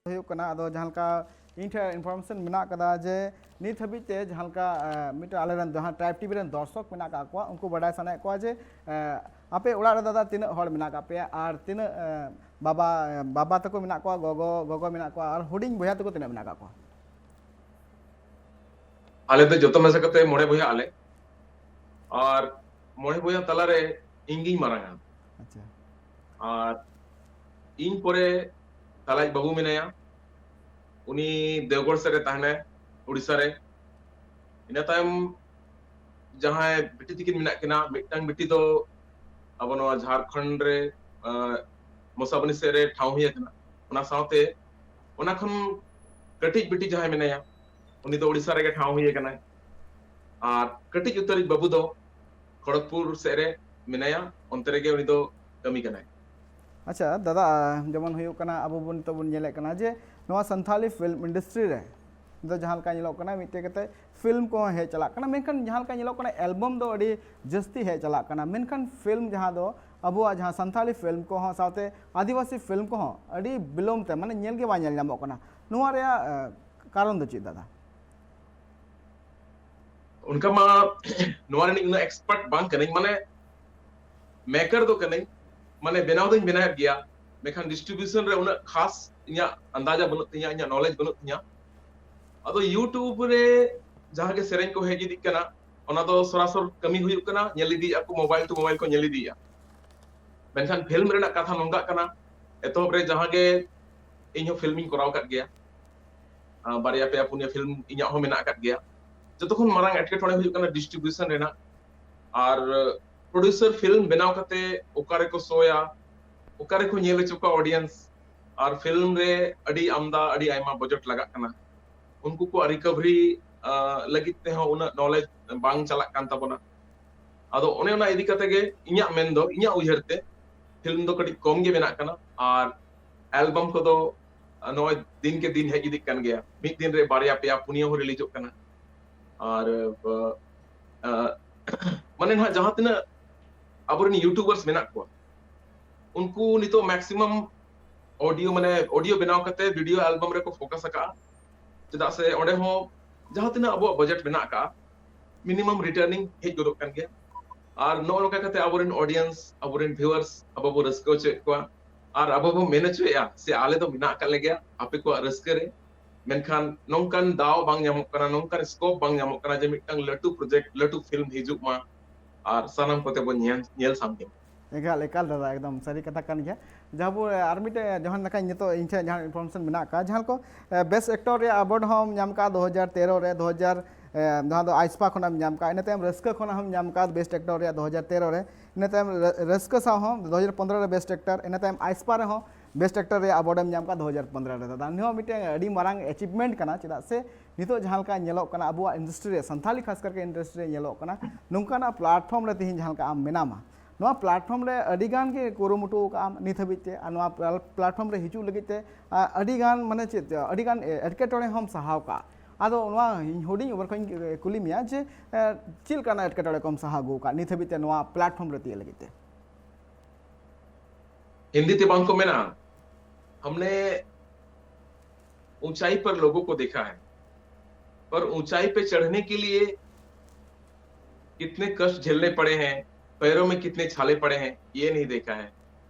ᱦᱩᱭᱩᱜ ᱠᱟᱱᱟ, ᱟᱫᱚ ᱡᱟᱦᱟᱸ ᱞᱮᱠᱟ ᱤᱧ ᱴᱷᱮᱱ information ᱢᱮᱱᱟᱜ ᱠᱟᱫᱟ ᱡᱮ ᱱᱤᱛ ᱦᱟᱹᱵᱤᱡ ᱛᱮ ᱡᱟᱦᱟᱸ ᱞᱮᱠᱟ, ᱮ, ᱢᱤᱫᱴᱟᱝ ᱟᱞᱮᱨᱮᱱ ᱡᱟᱦᱟᱸ Tribe TV ᱨᱮᱱ ᱫᱚᱨᱥᱚᱠ ᱢᱮᱱᱟᱜ ᱠᱟᱜ ᱠᱚᱣᱟ, ᱩᱱᱠᱩ ᱵᱟᱰᱟᱭ ᱥᱟᱱᱟᱭᱮᱫ ᱠᱚᱣᱟ ᱡᱮ, ᱮ, ᱟᱯᱮ ᱚᱲᱟᱜ ᱨᱮ ᱫᱟᱫᱟ ᱛᱤᱱᱟᱹᱜ ᱦᱚᱲ ᱢᱮᱱᱟᱜ ᱠᱟᱜ ᱯᱮᱭᱟ ᱟᱨ ᱛᱤᱱᱟᱹᱜ, ᱮ, ᱵᱟᱵᱟ, ᱮ, ᱵᱟᱵᱟ ᱛᱟᱠᱚ ᱢᱮᱱᱟᱜ ᱠᱚᱣᱟ, ᱜᱚᱜᱚ, ᱜᱚᱜᱚ ᱢᱮᱱᱟᱜ ᱠᱚᱣᱟ ᱟᱨ ᱦᱩᱰᱤᱧ ᱵᱚᱭᱦᱟ ᱛᱟᱠᱚ ᱛᱤᱱᱟᱹᱜ ᱢᱮᱱᱟᱜ ᱠᱟᱜ ᱠᱚᱣᱟ? ᱟᱞᱮ ᱫᱚ ᱡᱚᱛᱚ ᱢᱮᱥᱟ ᱠᱟᱛᱮ ᱢᱚᱬᱮ ᱵᱚᱭᱦᱟ ᱟᱞᱮ, ᱟᱨ ᱢᱚᱬᱮ ᱵᱚᱭᱦᱟ ᱛᱟᱞᱟᱨᱮ ᱤᱧ ᱜᱤᱧ ᱢᱟᱨᱟᱝᱟ᱾ ᱟᱪᱪᱷᱟ᱾ ᱟᱨ ᱤᱧ ᱯᱚᱨᱮ ᱛᱟᱞᱟᱭᱤᱡ ᱵᱟᱹᱵᱩ ᱢᱮᱱᱟᱭᱟ, ᱩᱱᱤ ᱫᱮᱣᱜᱚᱲ ᱥᱮᱫ ᱨᱮ ᱛᱟᱦᱮᱱᱟᱭ, ᱩᱲᱤᱥᱥᱟ ᱨᱮ᱾ ᱤᱱᱟᱹ ᱛᱟᱭᱚᱢ ᱡᱟᱦᱟᱸᱭ ᱵᱤᱴᱤ ᱛᱤᱠᱤᱱ ᱢᱮᱱᱟᱜ ᱠᱤᱱᱟ, ᱢᱤᱫᱴᱟᱝ ᱵᱤᱴᱤ ᱫᱚ ᱟᱵᱚ ᱱᱚᱣᱟ ᱡᱷᱟᱲᱠᱷᱚᱸᱰ ᱨᱮ, ᱟᱸ, ᱢᱚᱥᱟᱵᱚᱱᱤ ᱥᱮᱫ ᱨᱮ ᱴᱷᱟᱶ ᱦᱩᱭ ᱟᱠᱟᱱᱟ᱾ ᱚᱱᱟ ᱥᱟᱶᱛᱮ ᱚᱱᱟ ᱠᱷᱚᱱ ᱠᱟᱹᱴᱤᱡ ᱵᱤᱴᱤ ᱡᱟᱦᱟᱸᱭ ᱢᱮᱱᱟᱭᱟ, ᱩᱱᱤ ᱫᱚ ᱩᱲᱤᱥᱥᱟ ᱨᱮᱜᱮ ᱴᱷᱟᱶ ᱦᱩᱭ ᱟᱠᱟᱱᱟᱭ᱾ ᱟᱨ ᱠᱟᱹᱴᱤᱡ ᱩᱛᱟᱹᱨᱤᱡ ᱵᱟᱹᱵᱩ ᱫᱚ ᱠᱷᱚᱲᱚᱜᱽᱯᱩᱨ ᱥᱮᱫ ᱨᱮ ᱢᱮᱱᱟᱭᱟ, ᱚᱱᱛᱮ ᱨᱮᱜᱮ ᱩᱱᱤ ᱫᱚ ᱠᱟᱹᱢᱤ ᱠᱟᱱᱟᱭ᱾ ᱟᱪᱪᱷᱟ ᱫᱟᱫᱟ, ᱡᱮᱢᱚᱱ ᱦᱩᱭᱩᱜ ᱠᱟᱱᱟ, ᱟᱵᱚ ᱵᱚᱱ ᱱᱤᱛᱚᱜ ᱵᱚᱱ ᱧᱮᱞᱮᱫ ᱠᱟᱱᱟ ᱡᱮ ᱱᱚᱣᱟ ᱥᱟᱱᱛᱷᱟᱞᱤ film industry ᱨᱮ ᱫᱚ ᱡᱟᱦᱟᱸ ᱞᱮᱠᱟ ᱧᱮᱞᱚᱜ ᱠᱟᱱᱟ, ᱢᱤᱫᱴᱮᱡ ᱠᱟᱛᱮ film ᱠᱚᱦᱚᱸ ᱦᱮᱡ ᱪᱟᱞᱟᱜ ᱠᱟᱱᱟ, ᱢᱮᱱᱠᱷᱟᱱ ᱡᱟᱦᱟᱸ ᱞᱮᱠᱟ ᱧᱮᱞᱚᱜ ᱠᱟᱱᱟ, album ᱫᱚ ᱟᱹᱰᱤ ᱡᱟᱹᱥᱛᱤ ᱦᱮᱡ ᱪᱟᱞᱟᱜ ᱠᱟᱱᱟ, ᱢᱮᱱᱠᱷᱟᱱ film ᱡᱟᱦᱟᱸ ᱫᱚ ᱟᱵᱚᱣᱟᱜ ᱡᱟᱦᱟᱸ ᱥᱟᱱᱛᱷᱟᱞᱤ film ᱠᱚᱦᱚᱸ ᱥᱟᱶᱛᱮ ᱟᱹᱫᱤᱵᱟᱹᱥᱤ film ᱠᱚᱦᱚᱸ ᱟᱹᱰᱤ ᱵᱤᱞᱚᱢ ᱛᱮ, ᱢᱟᱱᱮ, ᱧᱮᱞ ᱜᱮ ᱵᱟᱭ ᱧᱮᱞ ᱧᱟᱢᱚᱜ ᱠᱟᱱᱟ᱾ ᱱᱚᱣᱟ ᱨᱮᱭᱟᱜ, ᱮ, ᱠᱟᱨᱚᱱ ᱫᱚ ᱪᱮᱫ ᱫᱟᱫᱟ? ᱚᱱᱠᱟ ᱢᱟ ᱱᱚᱣᱟ ᱨᱤᱱᱤᱡ ᱩᱱᱟᱹᱜ expert ᱵᱟᱝ ᱠᱟᱹᱱᱟᱹᱧ, ᱢᱟᱱᱮ maker ᱫᱚ ᱠᱟᱹᱱᱟᱹᱧ, ᱢᱟᱱᱮ ᱵᱮᱱᱟᱣ ᱫᱚᱧ ᱵᱮᱱᱟᱣᱮᱫ ᱜᱮᱭᱟ, ᱢᱮᱱᱠᱷᱟᱱ distribution ᱨᱮ ᱩᱱᱟᱹᱜ ᱠᱷᱟᱥ ᱤᱧᱟᱹᱜ ᱟᱱᱫᱟᱡᱟ ᱵᱟᱹᱱᱩᱜ ᱛᱤᱧᱟᱹ, ᱤᱧᱟᱹᱜ knowledge ᱵᱟᱹᱱᱩᱜ ᱛᱤᱧᱟᱹ᱾ ᱟᱫᱚ YouTube ᱨᱮ ᱡᱟᱦᱟᱸ ᱜᱮ ᱥᱮᱨᱮᱧ ᱠᱚ ᱦᱮᱡ ᱤᱫᱤᱜ ᱠᱟᱱᱟ, ᱚᱱᱟ ᱫᱚ ᱥᱚᱨᱟᱥᱚᱨ ᱠᱟᱹᱢᱤ ᱦᱩᱭᱩᱜ ᱠᱟᱱᱟ, ᱧᱮᱞ ᱤᱫᱤᱭᱮᱫᱼᱟ ᱠᱚ, mobile to mobile ᱠᱚ ᱧᱮᱞ ᱤᱫᱤᱭᱮᱫᱼᱟ᱾ ᱢᱮᱱᱠᱷᱟᱱ film ᱨᱮᱱᱟᱜ ᱠᱟᱛᱷᱟ ᱱᱚᱝᱠᱟᱜ ᱠᱟᱱᱟ, ᱮᱛᱚᱦᱚᱵ ᱨᱮ ᱡᱟᱦᱟᱸ ᱜᱮ ᱤᱧ ᱦᱚᱸ film ᱤᱧ ᱠᱚᱨᱟᱣ ᱟᱠᱟᱫ ᱜᱮᱭᱟ, ᱟᱨ ᱵᱟᱨᱭᱟ ᱯᱮᱭᱟ ᱯᱩᱱᱭᱟ film ᱤᱧᱟᱹᱜ ᱦᱚᱸ ᱢᱮᱱᱟᱜ ᱟᱠᱟᱫ ᱜᱮᱭᱟ᱾ ᱡᱚᱛᱚ ᱠᱷᱚᱱ ᱢᱟᱨᱟᱝ ᱮᱴᱠᱮᱴᱚᱬᱮ ᱦᱩᱭᱩᱜ ᱠᱟᱱᱟ ᱰᱤᱥᱴᱨᱤᱵᱤᱭᱩᱥᱚᱱ ᱨᱮᱱᱟᱜ᱾ ᱟᱨ ᱯᱨᱚᱰᱭᱩᱥᱟᱨ ᱯᱷᱤᱞᱢ ᱵᱮᱱᱟᱣ ᱠᱟᱛᱮ ᱚᱠᱟ ᱨᱮᱠᱚ ᱥᱳᱭᱟ, ᱚᱠᱟ ᱨᱮᱠᱚ ᱧᱮᱞ ᱦᱚᱪᱚ ᱠᱚᱣᱟ ᱚᱰᱤᱭᱮᱱᱥ, ᱟᱨ ᱯᱷᱤᱞᱢ ᱨᱮ ᱟᱹᱰᱤ ᱟᱢᱫᱟ, ᱟᱹᱰᱤ ᱟᱭᱢᱟ ᱵᱟᱡᱮᱴ ᱞᱟᱜᱟᱜ ᱠᱟᱱᱟ᱾ ᱩᱱᱠᱩ ᱠᱚᱣᱟᱜ ᱨᱤᱠᱟᱵᱷᱟᱨᱤ ᱞᱟᱹᱜᱤᱫ ᱛᱮᱦᱚᱸ ᱩᱱᱟᱹᱜ ᱱᱚᱞᱮᱡᱽ ᱵᱟᱝ ᱪᱟᱞᱟᱜ ᱠᱟᱱ ᱛᱟᱵᱚᱱᱟ᱾ ᱟᱫᱚ ᱚᱱᱮ ᱚᱱᱟ ᱤᱫᱤ ᱠᱟᱛᱮ ᱜᱮ ᱤᱧᱟᱹᱜ ᱢᱮᱱ ᱫᱚ, ᱤᱧᱟᱹᱜ ᱩᱭᱦᱟᱹᱨ ᱛᱮ ᱯᱷᱤᱞᱢ ᱫᱚ ᱠᱟᱹᱴᱤᱡ ᱠᱚᱢ ᱜᱮ ᱵᱮᱱᱟᱜ ᱠᱟᱱᱟ᱾ ᱟᱨ ᱮᱞᱵᱟᱢ ᱠᱚᱫᱚ ᱱᱚᱜᱼᱚᱭ ᱫᱤᱱ ᱠᱮ ᱫᱤᱱ ᱦᱮᱡ ᱤᱫᱤᱜ ᱠᱟᱱ ᱜᱮᱭᱟ, ᱢᱤᱫ ᱫᱤᱱ ᱨᱮ ᱵᱟᱨᱭᱟ ᱯᱮᱭᱟ ᱯᱩᱱᱭᱟᱹ ᱦᱚᱸ ᱨᱤᱞᱤᱡᱚᱜ ᱠᱟᱱᱟ᱾ ᱟᱨ ᱟᱸ, ᱢᱟᱱᱮ ᱱᱟᱦᱟᱜ ᱡᱟᱦᱟᱸ ᱛᱤᱱᱟᱹᱜ ᱟᱵᱚᱨᱮᱱ ᱤᱭᱩᱴᱩᱵᱟᱨᱥ ᱢᱮᱱᱟᱜ ᱠᱚᱣᱟ, ᱩᱱᱠᱩ ᱱᱤᱛᱚᱜ ᱢᱮᱠᱥᱤᱢᱟᱢ ᱚᱰᱤᱭᱳ, ᱢᱟᱱᱮ ᱚᱰᱤᱭᱳ ᱵᱮᱱᱟᱣ ᱠᱟᱛᱮ ᱵᱷᱤᱰᱤᱭᱳ ᱮᱞᱵᱟᱢ ᱨᱮᱠᱚ ᱯᱷᱳᱠᱟᱥ ᱟᱠᱟᱜᱼᱟ᱾ ᱪᱮᱫᱟᱜ ᱥᱮ ᱚᱸᱰᱮ ᱦᱚᱸ ᱡᱟᱦᱟᱸ ᱛᱤᱱᱟᱹᱜ ᱟᱵᱚᱣᱟᱜ ᱵᱟᱡᱮᱴ ᱢᱮᱱᱟᱜ ᱟᱠᱟᱜᱼᱟ, ᱢᱤᱱᱤᱢᱟᱢ ᱨᱤᱴᱟᱨᱱᱤᱝ ᱦᱮᱡ ᱜᱚᱫᱚᱜ ᱠᱟᱱ ᱜᱮᱭᱟ᱾ ᱟᱨ ᱱᱚᱜᱼᱚ ᱱᱚᱝᱠᱟ ᱠᱟᱛᱮ ᱟᱵᱚᱨᱮᱱ ᱚᱰᱤᱭᱮᱱᱥ, ᱟᱵᱚᱨᱮᱱ ᱵᱷᱤᱣᱟᱨᱥ ᱟᱵᱚ ᱵᱚ ᱨᱟᱹᱥᱠᱟᱹ ᱦᱚᱪᱚᱭᱮᱫ ᱠᱚᱣᱟ᱾ ᱟᱨ ᱟᱵᱚ ᱵᱚ ᱢᱮᱱ ᱦᱚᱪᱚᱭᱮᱫᱼᱟ ᱥᱮ ᱟᱞᱮ ᱫᱚ ᱢᱮᱱᱟᱜ ᱟᱠᱟᱫ ᱞᱮᱜᱮᱭᱟ ᱟᱯᱮ ᱠᱚᱣᱟᱜ ᱨᱟᱹᱥᱠᱟᱹ ᱨᱮ, ᱢᱮᱱᱠᱷᱟᱱ ᱱᱚᱝᱠᱟᱱ ᱫᱟᱣ ᱵᱟᱝ ᱧᱟᱢᱚᱜ ᱠᱟᱱᱟ, ᱱᱚᱝᱠᱟᱱ ᱥᱠᱳᱯ ᱵᱟᱝ ᱧᱟᱢᱚᱜ ᱠᱟᱱᱟ ᱡᱮ ᱢᱤᱫᱴᱟᱝ ᱞᱟᱹᱴᱩ ᱯᱨᱚᱡᱮᱠᱴ, ᱞᱟᱹᱴᱩ ᱯᱷᱤᱞᱢ ᱦᱤᱡᱩᱜ ᱢᱟ ᱟᱨ ᱥᱟᱱᱟᱢ ᱠᱚᱛᱮ ᱵᱚᱱ ᱧᱮᱞ, ᱧᱮᱞ ᱥᱟᱢᱴᱟᱣ᱾ ᱮᱠᱟᱞ, ᱮᱠᱟᱞ ᱫᱟᱫᱟ, ᱮᱠᱫᱚᱢ ᱥᱟᱹᱨᱤ ᱠᱟᱛᱷᱟ ᱠᱟᱱ ᱜᱮᱭᱟ᱾ ᱡᱟᱦᱟᱸ ᱵᱚ, ᱟᱨ ᱢᱤᱫᱴᱮᱡ ᱡᱟᱦᱟᱸ ᱞᱮᱠᱟ ᱱᱤᱛᱚᱜ ᱤᱧ ᱴᱷᱮᱱ ᱡᱟᱦᱟᱸ ᱤᱱᱯᱷᱚᱨᱢᱮᱥᱚᱱ ᱢᱮᱱᱟᱜ ᱟᱠᱟᱫ, ᱡᱟᱦᱟᱸ ᱠᱚ, ᱮ, ᱵᱮᱥᱴ ᱮᱠᱴᱚᱨ ᱨᱮᱭᱟᱜ ᱟᱣᱟᱨᱰ ᱦᱚᱸᱢ ᱧᱟᱢ ᱠᱟᱜᱼᱟ ᱫᱩ ᱦᱟᱡᱟᱨ ᱛᱮᱨᱚ ᱨᱮ, ᱫᱩ ᱦᱟᱡᱟᱨ, ᱮ, ᱡᱟᱦᱟᱸ ᱫᱚ ᱟᱭᱥᱯᱟ ᱠᱷᱚᱱᱟᱜ ᱮᱢ ᱧᱟᱢ ᱠᱟᱜᱼᱟ, ᱤᱱᱟᱹ ᱛᱟᱭᱚᱢ ᱨᱟᱹᱥᱠᱟᱹ ᱠᱷᱚᱱᱟᱜ ᱦᱚᱸᱢ ᱧᱟᱢ ᱠᱟᱜᱼᱟ ᱵᱮᱥᱴ ᱮᱠᱴᱚᱨ ᱨᱮᱭᱟᱜ ᱫᱩ ᱦᱟᱡᱟᱨ ᱛᱮᱨᱚ ᱨᱮ, ᱤᱱᱟᱹ ᱛᱟᱭᱚᱢ ᱨᱟᱹ-, ᱨᱟᱹᱥᱠᱟᱹ ᱥᱟᱶ ᱦᱚᱸ ᱫᱩ ᱦᱟᱡᱟᱨ ᱯᱚᱱᱫᱽᱨᱚ ᱨᱮ ᱵᱮᱥᱴ ᱮᱠᱴᱚᱨ, ᱤᱱᱟᱹ ᱛᱟᱭᱚᱢ ᱟᱭᱥᱯᱟ ᱨᱮᱦᱚᱸ ᱵᱮᱥᱴ ᱮᱠᱴᱚᱨ ᱨᱮᱭᱟᱜ ᱟᱣᱟᱨᱰ ᱮᱢ ᱧᱟᱢ ᱠᱟᱜᱼᱟ ᱫᱩ ᱦᱟᱡᱟᱨ ᱯᱚᱱᱫᱽᱨᱚ ᱨᱮ᱾ ᱫᱟᱫᱟ, ᱱᱤᱭᱟᱹ ᱦᱚᱸ ᱢᱤᱫᱴᱮᱱ ᱟᱹᱰᱤ ᱢᱟᱨᱟᱝ ᱮᱪᱤᱵᱷᱢᱮᱱᱴ ᱠᱟᱱᱟ, ᱪᱮᱫᱟᱜ ᱥᱮ ᱱᱤᱛᱚᱜ ᱡᱟᱦᱟᱸ ᱞᱮᱠᱟ ᱧᱮᱞᱚᱜ ᱠᱟᱱᱟ ᱟᱵᱚᱣᱟᱜ ᱤᱱᱰᱟᱥᱴᱨᱤ ᱨᱮ, ᱥᱟᱱᱛᱷᱟᱞᱤ ᱠᱷᱟᱥ ᱠᱟᱨᱠᱮ ᱤᱱᱰᱟᱥᱴᱨᱤ ᱨᱮ ᱧᱮᱞᱚᱜ ᱠᱟᱱᱟ, ᱱᱚᱝᱠᱟᱱᱟᱜ ᱯᱞᱟᱴᱯᱷᱚᱨᱢ ᱨᱮ ᱛᱮᱦᱮᱧ ᱡᱟᱦᱟᱸ ᱞᱮᱠᱟ ᱟᱢ ᱢᱮᱱᱟᱢᱟ, ᱱᱚᱣᱟ ᱯᱞᱟᱴᱯᱷᱚᱨᱢ ᱨᱮ ᱟᱹᱰᱤ ᱜᱟᱱ ᱜᱮ ᱠᱩᱨᱩᱢᱩᱴᱩ ᱟᱠᱟᱫ ᱟᱢ ᱱᱤᱛ ᱦᱟᱹᱵᱤᱡ ᱛᱮ, ᱟᱨ ᱱᱚᱣᱟ ᱯᱞᱟ-, ᱯᱞᱟᱴᱯᱷᱚᱨᱢ ᱨᱮ ᱦᱤᱡᱩᱜ ᱞᱟᱹᱜᱤᱫ ᱛᱮ, ᱟ, ᱟᱹᱰᱤ ᱜᱟᱱ, ᱢᱟᱱᱮ ᱪᱮᱫ, ᱟᱹᱰᱤ ᱜᱟᱱ ᱮ-, ᱮᱴᱠᱮᱴᱚᱬᱮ ᱦᱚᱸᱢ ᱥᱟᱦᱟᱣ ᱠᱟᱜᱼᱟ᱾ ᱟᱫᱚ ᱱᱚᱣᱟ ᱤᱧ ᱦᱩᱰᱤᱧ ᱩᱢᱮᱨ ᱠᱷᱚᱱ ᱤᱧ ᱠᱩᱞᱤ ᱢᱮᱭᱟ ᱡᱮ, ᱮ, ᱪᱮᱫ ᱞᱮᱠᱟᱱᱟᱜ ᱮᱴᱠᱮᱴᱚᱬᱮ ᱠᱚᱢ ᱥᱟᱦᱟᱣ ᱟᱹᱜᱩ ᱟᱠᱟᱫ ᱱᱤᱛ ᱦᱟᱹᱵᱤᱡ ᱛᱮ ᱱᱚᱣᱟ ᱯᱞᱟᱴᱯᱷᱚᱨᱢ ᱨᱮ ᱛᱤᱭᱟᱹᱜ ᱞᱟᱹᱜᱤᱫ ᱛᱮ? ᱦᱤᱱᱫᱤ ᱛᱮ ᱵᱟᱝ ᱠᱚ ᱢᱮᱱᱟ, हमने ऊंचाई पर लोगों को देखा है, पर ऊंचाई पे चढ़ने के लिए कितने कष्ट झेलने पड़े हैं, पैरों में कितने छाले पड़े हैं, ये नहीं देखा है।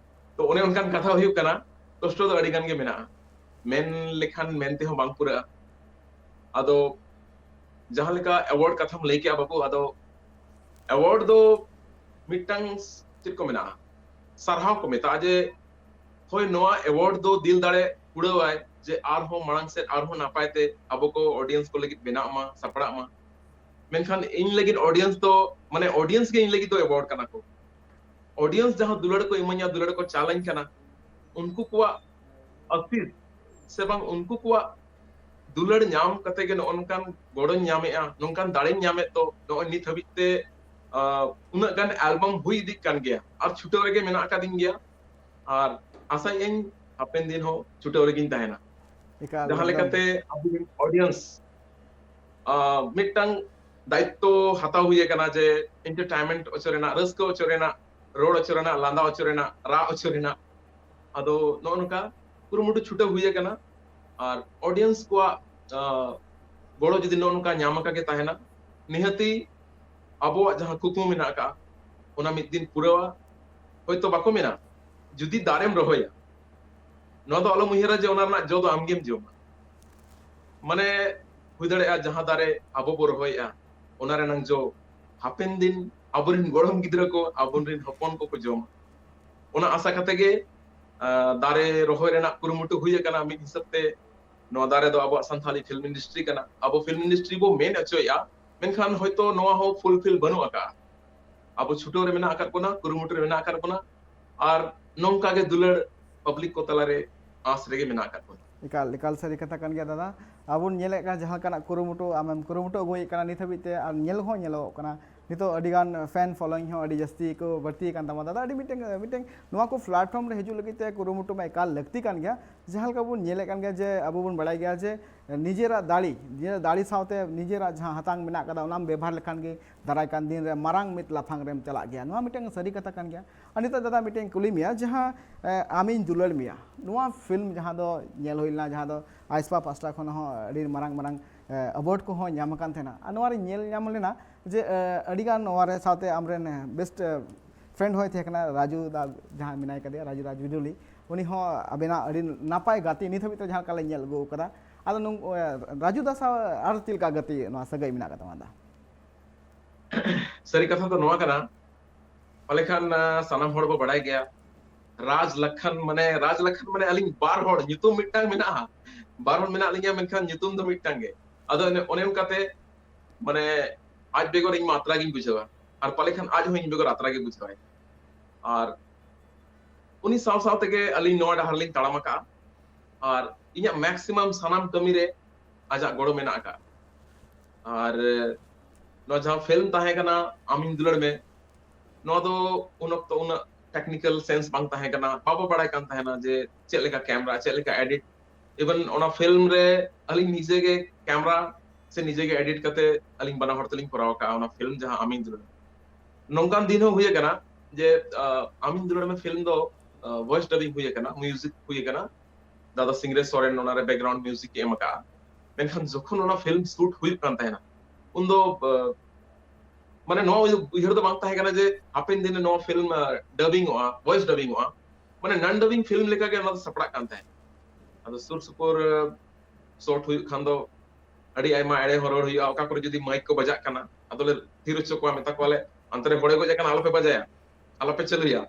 ᱛᱚ ᱚᱱᱮ ᱚᱱᱠᱟᱱ ᱠᱟᱛᱷᱟ ᱦᱩᱭᱩᱜ ᱠᱟᱱᱟ, ᱠᱚᱥᱴᱚ ᱫᱚ ᱟᱹᱰᱤ ᱜᱟᱱ ᱜᱮ ᱢᱮᱱᱟᱜᱼᱟ, ᱢᱮᱱ ᱞᱮᱠᱷᱟᱱ ᱢᱮᱱ ᱛᱮᱦᱚᱸ ᱵᱟᱝ ᱯᱩᱨᱟᱹᱜᱼᱟ᱾ ᱟᱫᱚ ᱡᱟᱦᱟᱸ ᱞᱮᱠᱟ ᱮᱣᱟᱨᱰ ᱠᱟᱛᱷᱟᱢ ᱞᱟᱹᱭ ᱠᱮᱜᱼᱟ ᱵᱟᱹᱵᱩ, ᱟᱫᱚ ᱮᱣᱟᱨᱰ ᱫᱚ ᱢᱤᱫᱴᱟᱝ, ᱪᱮᱫ ᱠᱚ ᱢᱮᱱᱟᱜᱼᱟ, ᱥᱟᱨᱦᱟᱣ ᱠᱚ ᱢᱮᱛᱟᱜᱼᱟ, ᱡᱮ ᱦᱳᱭ, ᱱᱚᱣᱟ ᱮᱣᱟᱨᱰ ᱫᱚ ᱫᱤᱞ ᱫᱟᱲᱮ ᱠᱩᱲᱟᱹᱣᱟᱭ ᱡᱮ ᱟᱨᱦᱚᱸ ᱢᱟᱲᱟᱝ ᱥᱮᱫ ᱟᱨᱦᱚᱸ ᱱᱟᱯᱟᱭ ᱛᱮ ᱟᱵᱚ ᱠᱚ ᱚᱰᱤᱭᱮᱱᱥ ᱠᱚ ᱞᱟᱹᱜᱤᱫ ᱵᱮᱱᱟᱜ ᱢᱟ, ᱥᱟᱯᱲᱟᱜ ᱢᱟ᱾ ᱢᱮᱱᱠᱷᱟᱱ ᱤᱧ ᱞᱟᱹᱜᱤᱫ audience ᱫᱚ, ᱢᱟᱱᱮ audience ᱜᱮ ᱤᱧ ᱞᱟᱹᱜᱤᱫ ᱫᱚ award ᱠᱟᱱᱟ ᱠᱚ᱾ Audience ᱡᱟᱦᱟᱸ ᱫᱩᱞᱟᱹᱲ ᱠᱚ ᱤᱢᱟᱹᱧᱟ, ᱫᱩᱞᱟᱹᱲ ᱠᱚ ᱪᱟᱞᱟᱹᱧ ᱠᱟᱱᱟ, ᱩᱱᱠᱩ ᱠᱚᱣᱟᱜ ᱟᱥᱤᱥ ᱥᱮ ᱵᱟᱝ ᱩᱱᱠᱩ ᱠᱚᱣᱟᱜ ᱫᱩᱞᱟᱹᱲ ᱧᱟᱢ ᱠᱟᱛᱮ ᱜᱮ ᱱᱚᱜᱼᱚ ᱱᱚᱝᱠᱟᱱ ᱜᱚᱲᱚᱧ ᱧᱟᱢᱮᱫᱼᱟ, ᱱᱚᱝᱠᱟᱱ ᱫᱟᱲᱮᱧ ᱧᱟᱢᱮᱫ ᱫᱚ ᱱᱚᱜᱼᱚᱭ ᱱᱤᱛ ᱦᱟᱹᱵᱤᱡ ᱛᱮ, ᱟᱸ, ᱩᱱᱟᱹᱜ ᱜᱟᱱ album ᱦᱩᱭ ᱤᱫᱤᱜ ᱠᱟᱱ ᱜᱮᱭᱟ ᱟᱨ ᱪᱷᱩᱴᱟᱹᱣ ᱨᱮᱜᱮ ᱢᱮᱱᱟᱜ ᱟᱠᱟᱫᱤᱧ ᱜᱮᱭᱟ᱾ ᱟᱨ ᱟᱥᱟᱭᱮᱫ ᱟᱹᱧ ᱦᱟᱯᱮᱱ ᱫᱤᱱ ᱦᱚᱸ ᱪᱷᱩᱴᱟᱹᱣ ᱨᱮᱜᱤᱧ ᱛᱟᱦᱮᱱᱟ᱾ ᱮᱠᱟᱞ, ᱡᱟᱦᱟᱸ ᱮᱠᱫᱚᱢ᱾ ᱞᱮᱠᱟᱛᱮ ᱟᱵᱚᱨᱮᱱ audience, ᱟᱸ, ᱢᱤᱫᱴᱟᱝ ᱫᱟᱭᱤᱛᱛᱚ ᱦᱟᱛᱟᱣ ᱦᱩᱭ ᱟᱠᱟᱱᱟ ᱡᱮ entertainment ᱦᱚᱪᱚ ᱨᱮᱱᱟᱜ, ᱨᱟᱹᱥᱠᱟᱹ ᱦᱚᱪᱚ ᱨᱮᱱᱟᱜ, ᱨᱚᱲ ᱦᱚᱪᱚ ᱨᱮᱱᱟᱜ, ᱞᱟᱸᱫᱟ ᱦᱚᱪᱚ ᱨᱮᱱᱟᱜ, ᱨᱟᱜ ᱦᱚᱪᱚ ᱨᱮᱱᱟᱜ᱾ ᱟᱫᱚ ᱱᱚᱜᱼᱚ ᱱᱚᱝᱠᱟ ᱠᱩᱨᱩᱢᱩᱴᱩ ᱪᱷᱩᱴᱟᱹᱣ ᱦᱩᱭ ᱟᱠᱟᱱᱟ᱾ ᱟᱨ audience ᱠᱚᱣᱟᱜ, ᱟᱸ, ᱜᱚᱲᱚ ᱡᱩᱫᱤ ᱱᱚᱜᱼᱚ ᱱᱚᱝᱠᱟ ᱧᱟᱢ ᱟᱠᱟ ᱜᱮ ᱛᱟᱦᱮᱱᱟ, ᱱᱤᱦᱟᱹᱛᱤ ᱟᱵᱚᱣᱟᱜ ᱡᱟᱦᱟᱸ ᱠᱩᱠᱢᱩ ᱢᱮᱱᱟᱜ ᱟᱠᱟᱫᱼᱟ, ᱚᱱᱟ ᱢᱤᱫ ᱫᱤᱱ ᱯᱩᱨᱟᱹᱣᱟ᱾ ᱦᱚᱭᱛᱚ ᱵᱟᱠᱚ ᱢᱮᱱᱟ, ᱡᱩᱫᱤ ᱫᱟᱨᱮᱢ ᱨᱚᱦᱚᱭᱟ, ᱱᱚᱣᱟ ᱫᱚ ᱟᱞᱚᱢ ᱩᱭᱦᱟᱹᱨᱟ ᱡᱮ ᱚᱱᱟ ᱨᱮᱱᱟᱜ ᱡᱚ ᱫᱚ ᱟᱢᱜᱮᱢ ᱡᱚᱢᱟ᱾ ᱢᱟᱱᱮ, ᱦᱩᱭ ᱫᱟᱲᱮᱭᱟᱜᱼᱟ ᱡᱟᱦᱟᱸ ᱫᱟᱨᱮ ᱟᱵᱚ ᱵᱚ ᱨᱚᱦᱚᱭᱮᱫᱼᱟ, ᱚᱱᱟ ᱨᱮᱱᱟᱜ ᱡᱚ ᱦᱟᱯᱮᱱ ᱫᱤᱱ ᱟᱵᱚᱨᱮᱱ ᱜᱚᱲᱚᱢ ᱜᱤᱫᱽᱨᱟᱹ ᱠᱚ, ᱟᱵᱚᱨᱮᱱ ᱦᱚᱯᱚᱱ ᱠᱚᱠᱚ ᱡᱚᱢᱟ᱾ ᱚᱱᱟ ᱟᱥᱟ ᱠᱟᱛᱮ ᱜᱮ, ᱟᱸ, ᱫᱟᱨᱮ ᱨᱚᱦᱚᱭ ᱨᱮᱱᱟᱜ ᱠᱩᱨᱩᱢᱩᱴᱩ ᱦᱩᱭ ᱟᱠᱟᱱᱟ᱾ ᱢᱤᱫ ᱦᱤᱥᱟᱹᱵ ᱛᱮ ᱱᱚᱣᱟ ᱫᱟᱨᱮ ᱫᱚ ᱟᱵᱚᱣᱟᱜ ᱥᱟᱱᱛᱷᱟᱞᱤ film industry ᱠᱟᱱᱟ᱾ ᱟᱵᱚ film industry ᱵᱚ ᱢᱮᱱ ᱦᱚᱪᱚᱭᱮᱫᱼᱟ, ᱢᱮᱱᱠᱷᱟᱱ ᱦᱚᱭᱛᱚ ᱱᱚᱣᱟ ᱦᱚᱸ fulfill ᱵᱟᱹᱱᱩᱜ ᱟᱠᱟᱫᱼᱟ᱾ ᱟᱵᱚ ᱪᱷᱩᱴᱟᱹᱣ ᱨᱮ ᱢᱮᱱᱟᱜ ᱟᱠᱟᱫ ᱵᱚᱱᱟ, ᱠᱩᱨᱩᱢᱩᱴᱩ ᱨᱮ ᱢᱮᱱᱟᱜ ᱟᱠᱟᱫ ᱵᱚᱱᱟ, ᱟᱨ ᱱᱚᱝᱠᱟ ᱜᱮ ᱫᱩᱞᱟᱹᱲ public ᱠᱚ ᱛᱟᱞᱟᱨᱮ ᱟᱸᱥ ᱨᱮᱜᱮ ᱢᱮᱱᱟᱜ ᱟᱠᱟᱫ ᱵᱚᱱᱟ᱾ ᱮᱠᱟᱞ, ᱮᱠᱟᱞ ᱥᱟᱹᱨᱤ ᱠᱟᱛᱷᱟ ᱠᱟᱱ ᱜᱮᱭᱟ ᱫᱟᱫᱟ᱾ ᱟᱵᱚ ᱵᱚᱱ ᱧᱮᱞᱮᱫ ᱠᱟᱱᱟ ᱡᱟᱦᱟᱸ ᱞᱮᱠᱟᱱᱟᱜ ᱠᱩᱨᱩᱢᱩᱴᱩ ᱟᱢᱮᱢ ᱠᱩᱨᱩᱢᱩᱴᱩ ᱟᱹᱜᱩᱭᱮᱫ ᱠᱟᱱᱟ ᱱᱤᱛ ᱦᱟᱹᱵᱤᱡ ᱛᱮ, ᱟᱨ ᱧᱮᱞ ᱦᱚᱸ ᱧᱮᱞᱚᱜᱚᱜ ᱠᱟᱱᱟ᱾ ᱱᱤᱛᱚᱜ ᱟᱹᱰᱤ ᱜᱟᱱ fan following ᱦᱚᱸ ᱟᱹᱰᱤ ᱡᱟᱹᱥᱛᱤ ᱠᱚ ᱵᱟᱹᱲᱛᱤ ᱟᱠᱟᱱ ᱛᱟᱢᱟ ᱫᱟᱫᱟ᱾ ᱟᱹᱰᱤ ᱢᱤᱫᱴᱮᱱ, ᱢᱤᱫᱴᱮᱱ ᱱᱚᱣᱟ ᱠᱚ platform ᱨᱮ ᱦᱤᱡᱩᱜ ᱞᱟᱹᱜᱤᱫ ᱛᱮ ᱠᱩᱨᱩᱢᱩᱴᱩ ᱢᱟ ᱮᱠᱟᱞ ᱞᱟᱹᱠᱛᱤ ᱠᱟᱱ ᱜᱮᱭᱟ᱾ ᱡᱟᱦᱟᱸ ᱞᱮᱠᱟ ᱵᱚᱱ ᱧᱮᱞᱮᱫ ᱠᱟᱱ ᱜᱮᱭᱟ ᱡᱮ ᱟᱵᱚ ᱵᱚᱱ ᱵᱟᱲᱟᱭ ᱜᱮᱭᱟ ᱡᱮ ᱱᱤᱡᱮᱨᱟᱜ ᱫᱟᱲᱮ, ᱱᱤᱡᱮᱨᱟᱜ ᱫᱟᱲᱮ ᱥᱟᱶᱛᱮ ᱱᱤᱡᱮᱨᱟᱜ ᱡᱟᱦᱟᱸ ᱦᱟᱛᱟᱝ ᱢᱮᱱᱟᱜ ᱟᱠᱟᱫᱟ ᱚᱱᱟᱢ ᱵᱮᱵᱷᱟᱨ ᱞᱮᱠᱷᱟᱱ ᱜᱮ ᱫᱟᱨᱟᱭ ᱠᱟᱱ ᱫᱤᱱ ᱨᱮ ᱢᱟᱨᱟᱝ ᱢᱤᱫ ᱞᱟᱯᱷᱟᱝ ᱨᱮᱢ ᱪᱟᱞᱟᱜ ᱜᱮᱭᱟ᱾ ᱱᱚᱣᱟ ᱢᱤᱫᱴᱟᱝ ᱥᱟᱹᱨᱤ ᱠᱟᱛᱷᱟ ᱠᱟᱱ ᱜᱮᱭᱟ᱾ ᱟᱨ ᱱᱤᱛᱚᱜ ᱫᱟᱫᱟ ᱢᱤᱫᱴᱮᱱ ᱠᱩᱞᱤ ᱢᱮᱭᱟ, ᱡᱟᱦᱟᱸ, ᱮ, ᱟᱢᱤᱧ ᱫᱩᱞᱟᱹᱲ ᱢᱮᱭᱟ, ᱱᱚᱣᱟ film ᱡᱟᱦᱟᱸ ᱫᱚ ᱧᱮᱞ ᱦᱩᱭ ᱞᱮᱱᱟ, ᱡᱟᱦᱟᱸ ᱫᱚ ᱟᱭᱥᱯᱟ ᱯᱟᱥᱴᱟ ᱠᱷᱚᱱ ᱦᱚᱸ ᱟᱹᱰᱤ ᱢᱟᱨᱟᱝ ᱢᱟᱨᱟᱝ, ᱮ, award ᱠᱚᱦᱚᱸ ᱧᱟᱢ ᱟᱠᱟᱱ ᱛᱟᱦᱮᱱᱟ, ᱟᱨ ᱱᱚᱣᱟ ᱨᱮ ᱧᱮᱞ ᱧᱟᱢ ᱞᱮᱱᱟ ᱡᱮ, ᱮ, ᱟᱹᱰᱤ ᱜᱟᱱ ᱱᱚᱣᱟ ᱨᱮ ᱥᱟᱶᱛᱮ ᱟᱢᱨᱮᱱ, ᱮ, best, ᱮ, friend ᱦᱚᱸᱭ ᱛᱟᱦᱮᱸ ᱠᱟᱱᱟ, ᱨᱟᱡᱩ ᱫᱟ, ᱡᱟᱦᱟᱸ ᱢᱮᱱᱟᱭ ᱠᱟᱫᱮᱭᱟ, ᱨᱟᱡᱩ ᱫᱟ ᱡᱩᱡᱩᱞᱤ, ᱩᱱᱤ ᱦᱚᱸ ᱟᱵᱮᱱᱟᱜ ᱟᱹᱰᱤ ᱱᱟᱯᱟᱭ ᱜᱟᱛᱮ, ᱱᱤᱛ ᱦᱟᱹᱵᱤᱡ ᱛᱮ ᱡᱟᱦᱟᱸ ᱞᱮᱠᱟ ᱞᱮ ᱧᱮᱞ ᱟᱹᱜᱩ ᱟᱠᱟᱫᱟ᱾ ᱟᱫᱚ ᱱᱚᱝ-, ᱮ, ᱨᱟᱡᱩ ᱫᱟ ᱥᱟᱶ ᱟᱨ ᱪᱮᱫ ᱞᱮᱠᱟ ᱜᱟᱛᱮ ᱱᱚᱣᱟ ᱥᱟᱹᱜᱟᱹᱭ ᱢᱮᱱᱟᱜ ᱟᱠᱟᱫ ᱛᱟᱢᱟ ᱫᱟ? ᱥᱟᱹᱨᱤ ᱠᱟᱛᱷᱟ ᱫᱚ ᱱᱚᱣᱟ ᱠᱟᱱᱟ, ᱯᱟᱞᱮ ᱠᱷᱟᱱ, ᱟ, ᱥᱟᱱᱟᱢ ᱦᱚᱲ ᱵᱚ ᱵᱟᱲᱟᱭ ᱜᱮᱭᱟ, ᱨᱟᱡᱽ ᱞᱟᱠᱷᱟᱱ ᱢᱟᱱᱮ, ᱨᱟᱡᱽ ᱞᱟᱠᱷᱟᱱ ᱢᱟᱱᱮ ᱟᱹᱞᱤᱧ ᱵᱟᱨ ᱦᱚᱲ, ᱧᱩᱛᱩᱢ ᱢᱤᱫᱴᱟᱝ ᱢᱮᱱᱟᱜᱼᱟ, ᱵᱟᱨ ᱦᱚᱲ ᱢᱮᱱᱟᱜ ᱞᱤᱧᱟ, ᱢᱮᱱᱠᱷᱟᱱ ᱧᱩᱛᱩᱢ ᱫᱚ ᱢᱤᱫᱴᱟᱝ ᱜᱮ᱾ ᱟᱫᱚ ᱚᱱᱮ, ᱚᱱᱮ ᱚᱱᱠᱟᱛᱮ ᱢᱟᱱᱮ ᱟᱡ ᱵᱮᱜᱚᱨ ᱤᱧ ᱢᱟ ᱟᱛᱨᱟ ᱜᱤᱧ ᱵᱩᱡᱷᱟᱹᱣᱟ, ᱟᱨ ᱯᱟᱞᱮ ᱠᱷᱟᱱ ᱟᱡ ᱦᱚᱸ ᱤᱧ ᱵᱮᱜᱚᱨ ᱟᱛᱨᱟ ᱜᱮ ᱵᱩᱡᱷᱟᱹᱣᱟᱭ᱾ ᱟᱨ ᱩᱱᱤ ᱥᱟᱶ ᱥᱟᱶ ᱛᱮᱜᱮ ᱟᱹᱞᱤᱧ ᱱᱚᱣᱟ ᱰᱟᱦᱟᱨ ᱞᱤᱧ ᱛᱟᱲᱟᱢ ᱟᱠᱟᱫᱼᱟ᱾ ᱟᱨ ᱤᱧᱟᱹᱜ ᱢᱮᱠᱥᱤᱢᱟᱢ ᱥᱟᱱᱟᱢ ᱠᱟᱹᱢᱤ ᱨᱮ ᱟᱡᱟᱜ ᱜᱚᱲᱚ ᱢᱮᱱᱟᱜ ᱟᱠᱟᱫᱼᱟ᱾ ᱟᱨ ᱱᱚᱣᱟ ᱡᱟᱦᱟᱸ ᱯᱷᱤᱞᱢ ᱛᱟᱦᱮᱸ ᱠᱟᱱᱟ ᱟᱢᱤᱧ ᱫᱩᱞᱟᱹᱲ ᱢᱮ, ᱱᱚᱣᱟ ᱫᱚ ᱩᱱ ᱚᱠᱛᱚ ᱩᱱᱟᱹᱜ ᱴᱮᱠᱱᱤᱠᱮᱞ ᱥᱮᱱᱥ ᱵᱟᱝ ᱛᱟᱦᱮᱸ ᱠᱟᱱᱟ, ᱵᱟᱵᱚ ᱵᱟᱲᱟᱭ ᱠᱟᱱ ᱛᱟᱦᱮᱱᱟ ᱡᱮ ᱪᱮᱫ ᱞᱮᱠᱟ ᱠᱮᱢᱨᱟ, ᱪᱮᱫ ᱞᱮᱠᱟ ᱮᱰᱤᱴ᱾ ᱤᱵᱷᱮᱱ ᱚᱱᱟ ᱯᱷᱤᱞᱢ ᱨᱮ ᱟᱹᱞᱤᱧ ᱱᱤᱡᱮ ᱜᱮ ᱠᱮᱢᱨᱟ ᱥᱮ ᱱᱤᱡᱮ ᱜᱮ ᱮᱰᱤᱴ ᱠᱟᱛᱮ ᱟᱹᱞᱤᱧ ᱵᱟᱱᱟ ᱦᱚᱲ ᱛᱮᱞᱤᱧ ᱠᱚᱨᱟᱣ ᱟᱠᱟᱫᱼᱟ ᱚᱱᱟ ᱯᱷᱤᱞᱢ ᱡᱟᱦᱟᱸ ᱟᱢᱤᱧ ᱫᱩᱞᱟᱹᱲ᱾ ᱱᱚᱝᱠᱟᱱ ᱫᱤᱱ ᱦᱚᱸ ᱦᱩᱭ ᱟᱠᱟᱱᱟ ᱡᱮ, ᱟᱸ, ᱟᱢᱤᱧ ᱫᱩᱞᱟᱹᱲ ᱢᱮ ᱯᱷᱤᱞᱢ ᱫᱚ, ᱟᱸ, ᱣᱚᱭᱮᱥ ᱰᱟᱵᱤᱝ ᱦᱩᱭ ᱟᱠᱟᱱᱟ, ᱢᱤᱣᱡᱤᱠ ᱦᱩᱭ ᱟᱠᱟᱱᱟ, ᱫᱟᱫᱟ ᱥᱤᱝᱨᱮ ᱥᱚᱨᱮᱱ ᱚᱱᱟᱨᱮ ᱵᱮᱠᱜᱨᱟᱣᱩᱱᱰ ᱢᱤᱣᱡᱤᱠ ᱮ ᱮᱢ ᱟᱠᱟᱫᱼᱟ᱾ ᱢᱮᱱᱠᱷᱟᱱ ᱡᱚᱠᱷᱚᱱ ᱚᱱᱟ ᱯᱷᱤᱞᱢ ᱥᱩᱴ ᱦᱩᱭᱩᱜ ᱠᱟᱱ ᱛᱟᱦᱮᱱᱟ, ᱩᱱᱫᱚ, ᱟᱸ, ᱢᱟᱱᱮ ᱱᱚᱣᱟ ᱩᱭᱦᱟᱹᱨ ᱫᱚ ᱵᱟᱝ ᱛᱟᱦᱮᱸ ᱠᱟᱱᱟ ᱡᱮ ᱦᱟᱯᱮᱱ ᱫᱤᱱ ᱨᱮ ᱱᱚᱣᱟ ᱯᱷᱤᱞᱢ, ᱟᱸ, ᱰᱟᱵᱤᱝ ᱚᱜᱼᱟ, ᱣᱚᱭᱮᱥ ᱰᱟᱵᱤᱝ ᱚᱜᱼᱟ, ᱢᱟᱱᱮ ᱱᱚᱱ ᱰᱟᱵᱤᱝ ᱯᱷᱤᱞᱢ ᱞᱮᱠᱟᱜᱮ ᱚᱱᱟ ᱫᱚ ᱥᱟᱯᱲᱟᱜ ᱠᱟᱱ ᱛᱟᱦᱮᱸᱫ᱾ ᱟᱫᱚ ᱥᱩᱨ ᱥᱩᱯᱩᱨ, ᱟᱸ, ᱥᱚᱴ ᱦᱩᱭᱩᱜ ᱠᱷᱟᱱ ᱫᱚ ᱟᱹᱰᱤ ᱟᱭᱢᱟ ᱮᱲᱮ ᱦᱚᱸ ᱨᱚᱲ ᱦᱩᱭᱩᱜᱼᱟ, ᱚᱠᱟ ᱠᱚᱨᱮ ᱡᱩᱫᱤ ᱢᱟᱭᱤᱠ ᱠᱚ ᱵᱟᱡᱟᱜ ᱠᱟᱱᱟ, ᱟᱫᱚᱞᱮ ᱛᱷᱤᱨ ᱦᱚᱪᱚ ᱠᱚᱣᱟ, ᱢᱮᱛᱟ ᱠᱚᱣᱟᱞᱮ, "ᱚᱱᱛᱮ ᱨᱮ ᱦᱚᱲᱮ ᱜᱚᱡ ᱟᱠᱟᱱᱟ, ᱟᱞᱚᱯᱮ ᱵᱟᱡᱟᱭᱟ, ᱟᱞᱚᱯᱮ ᱪᱟᱹᱞᱩᱭᱟ᱾"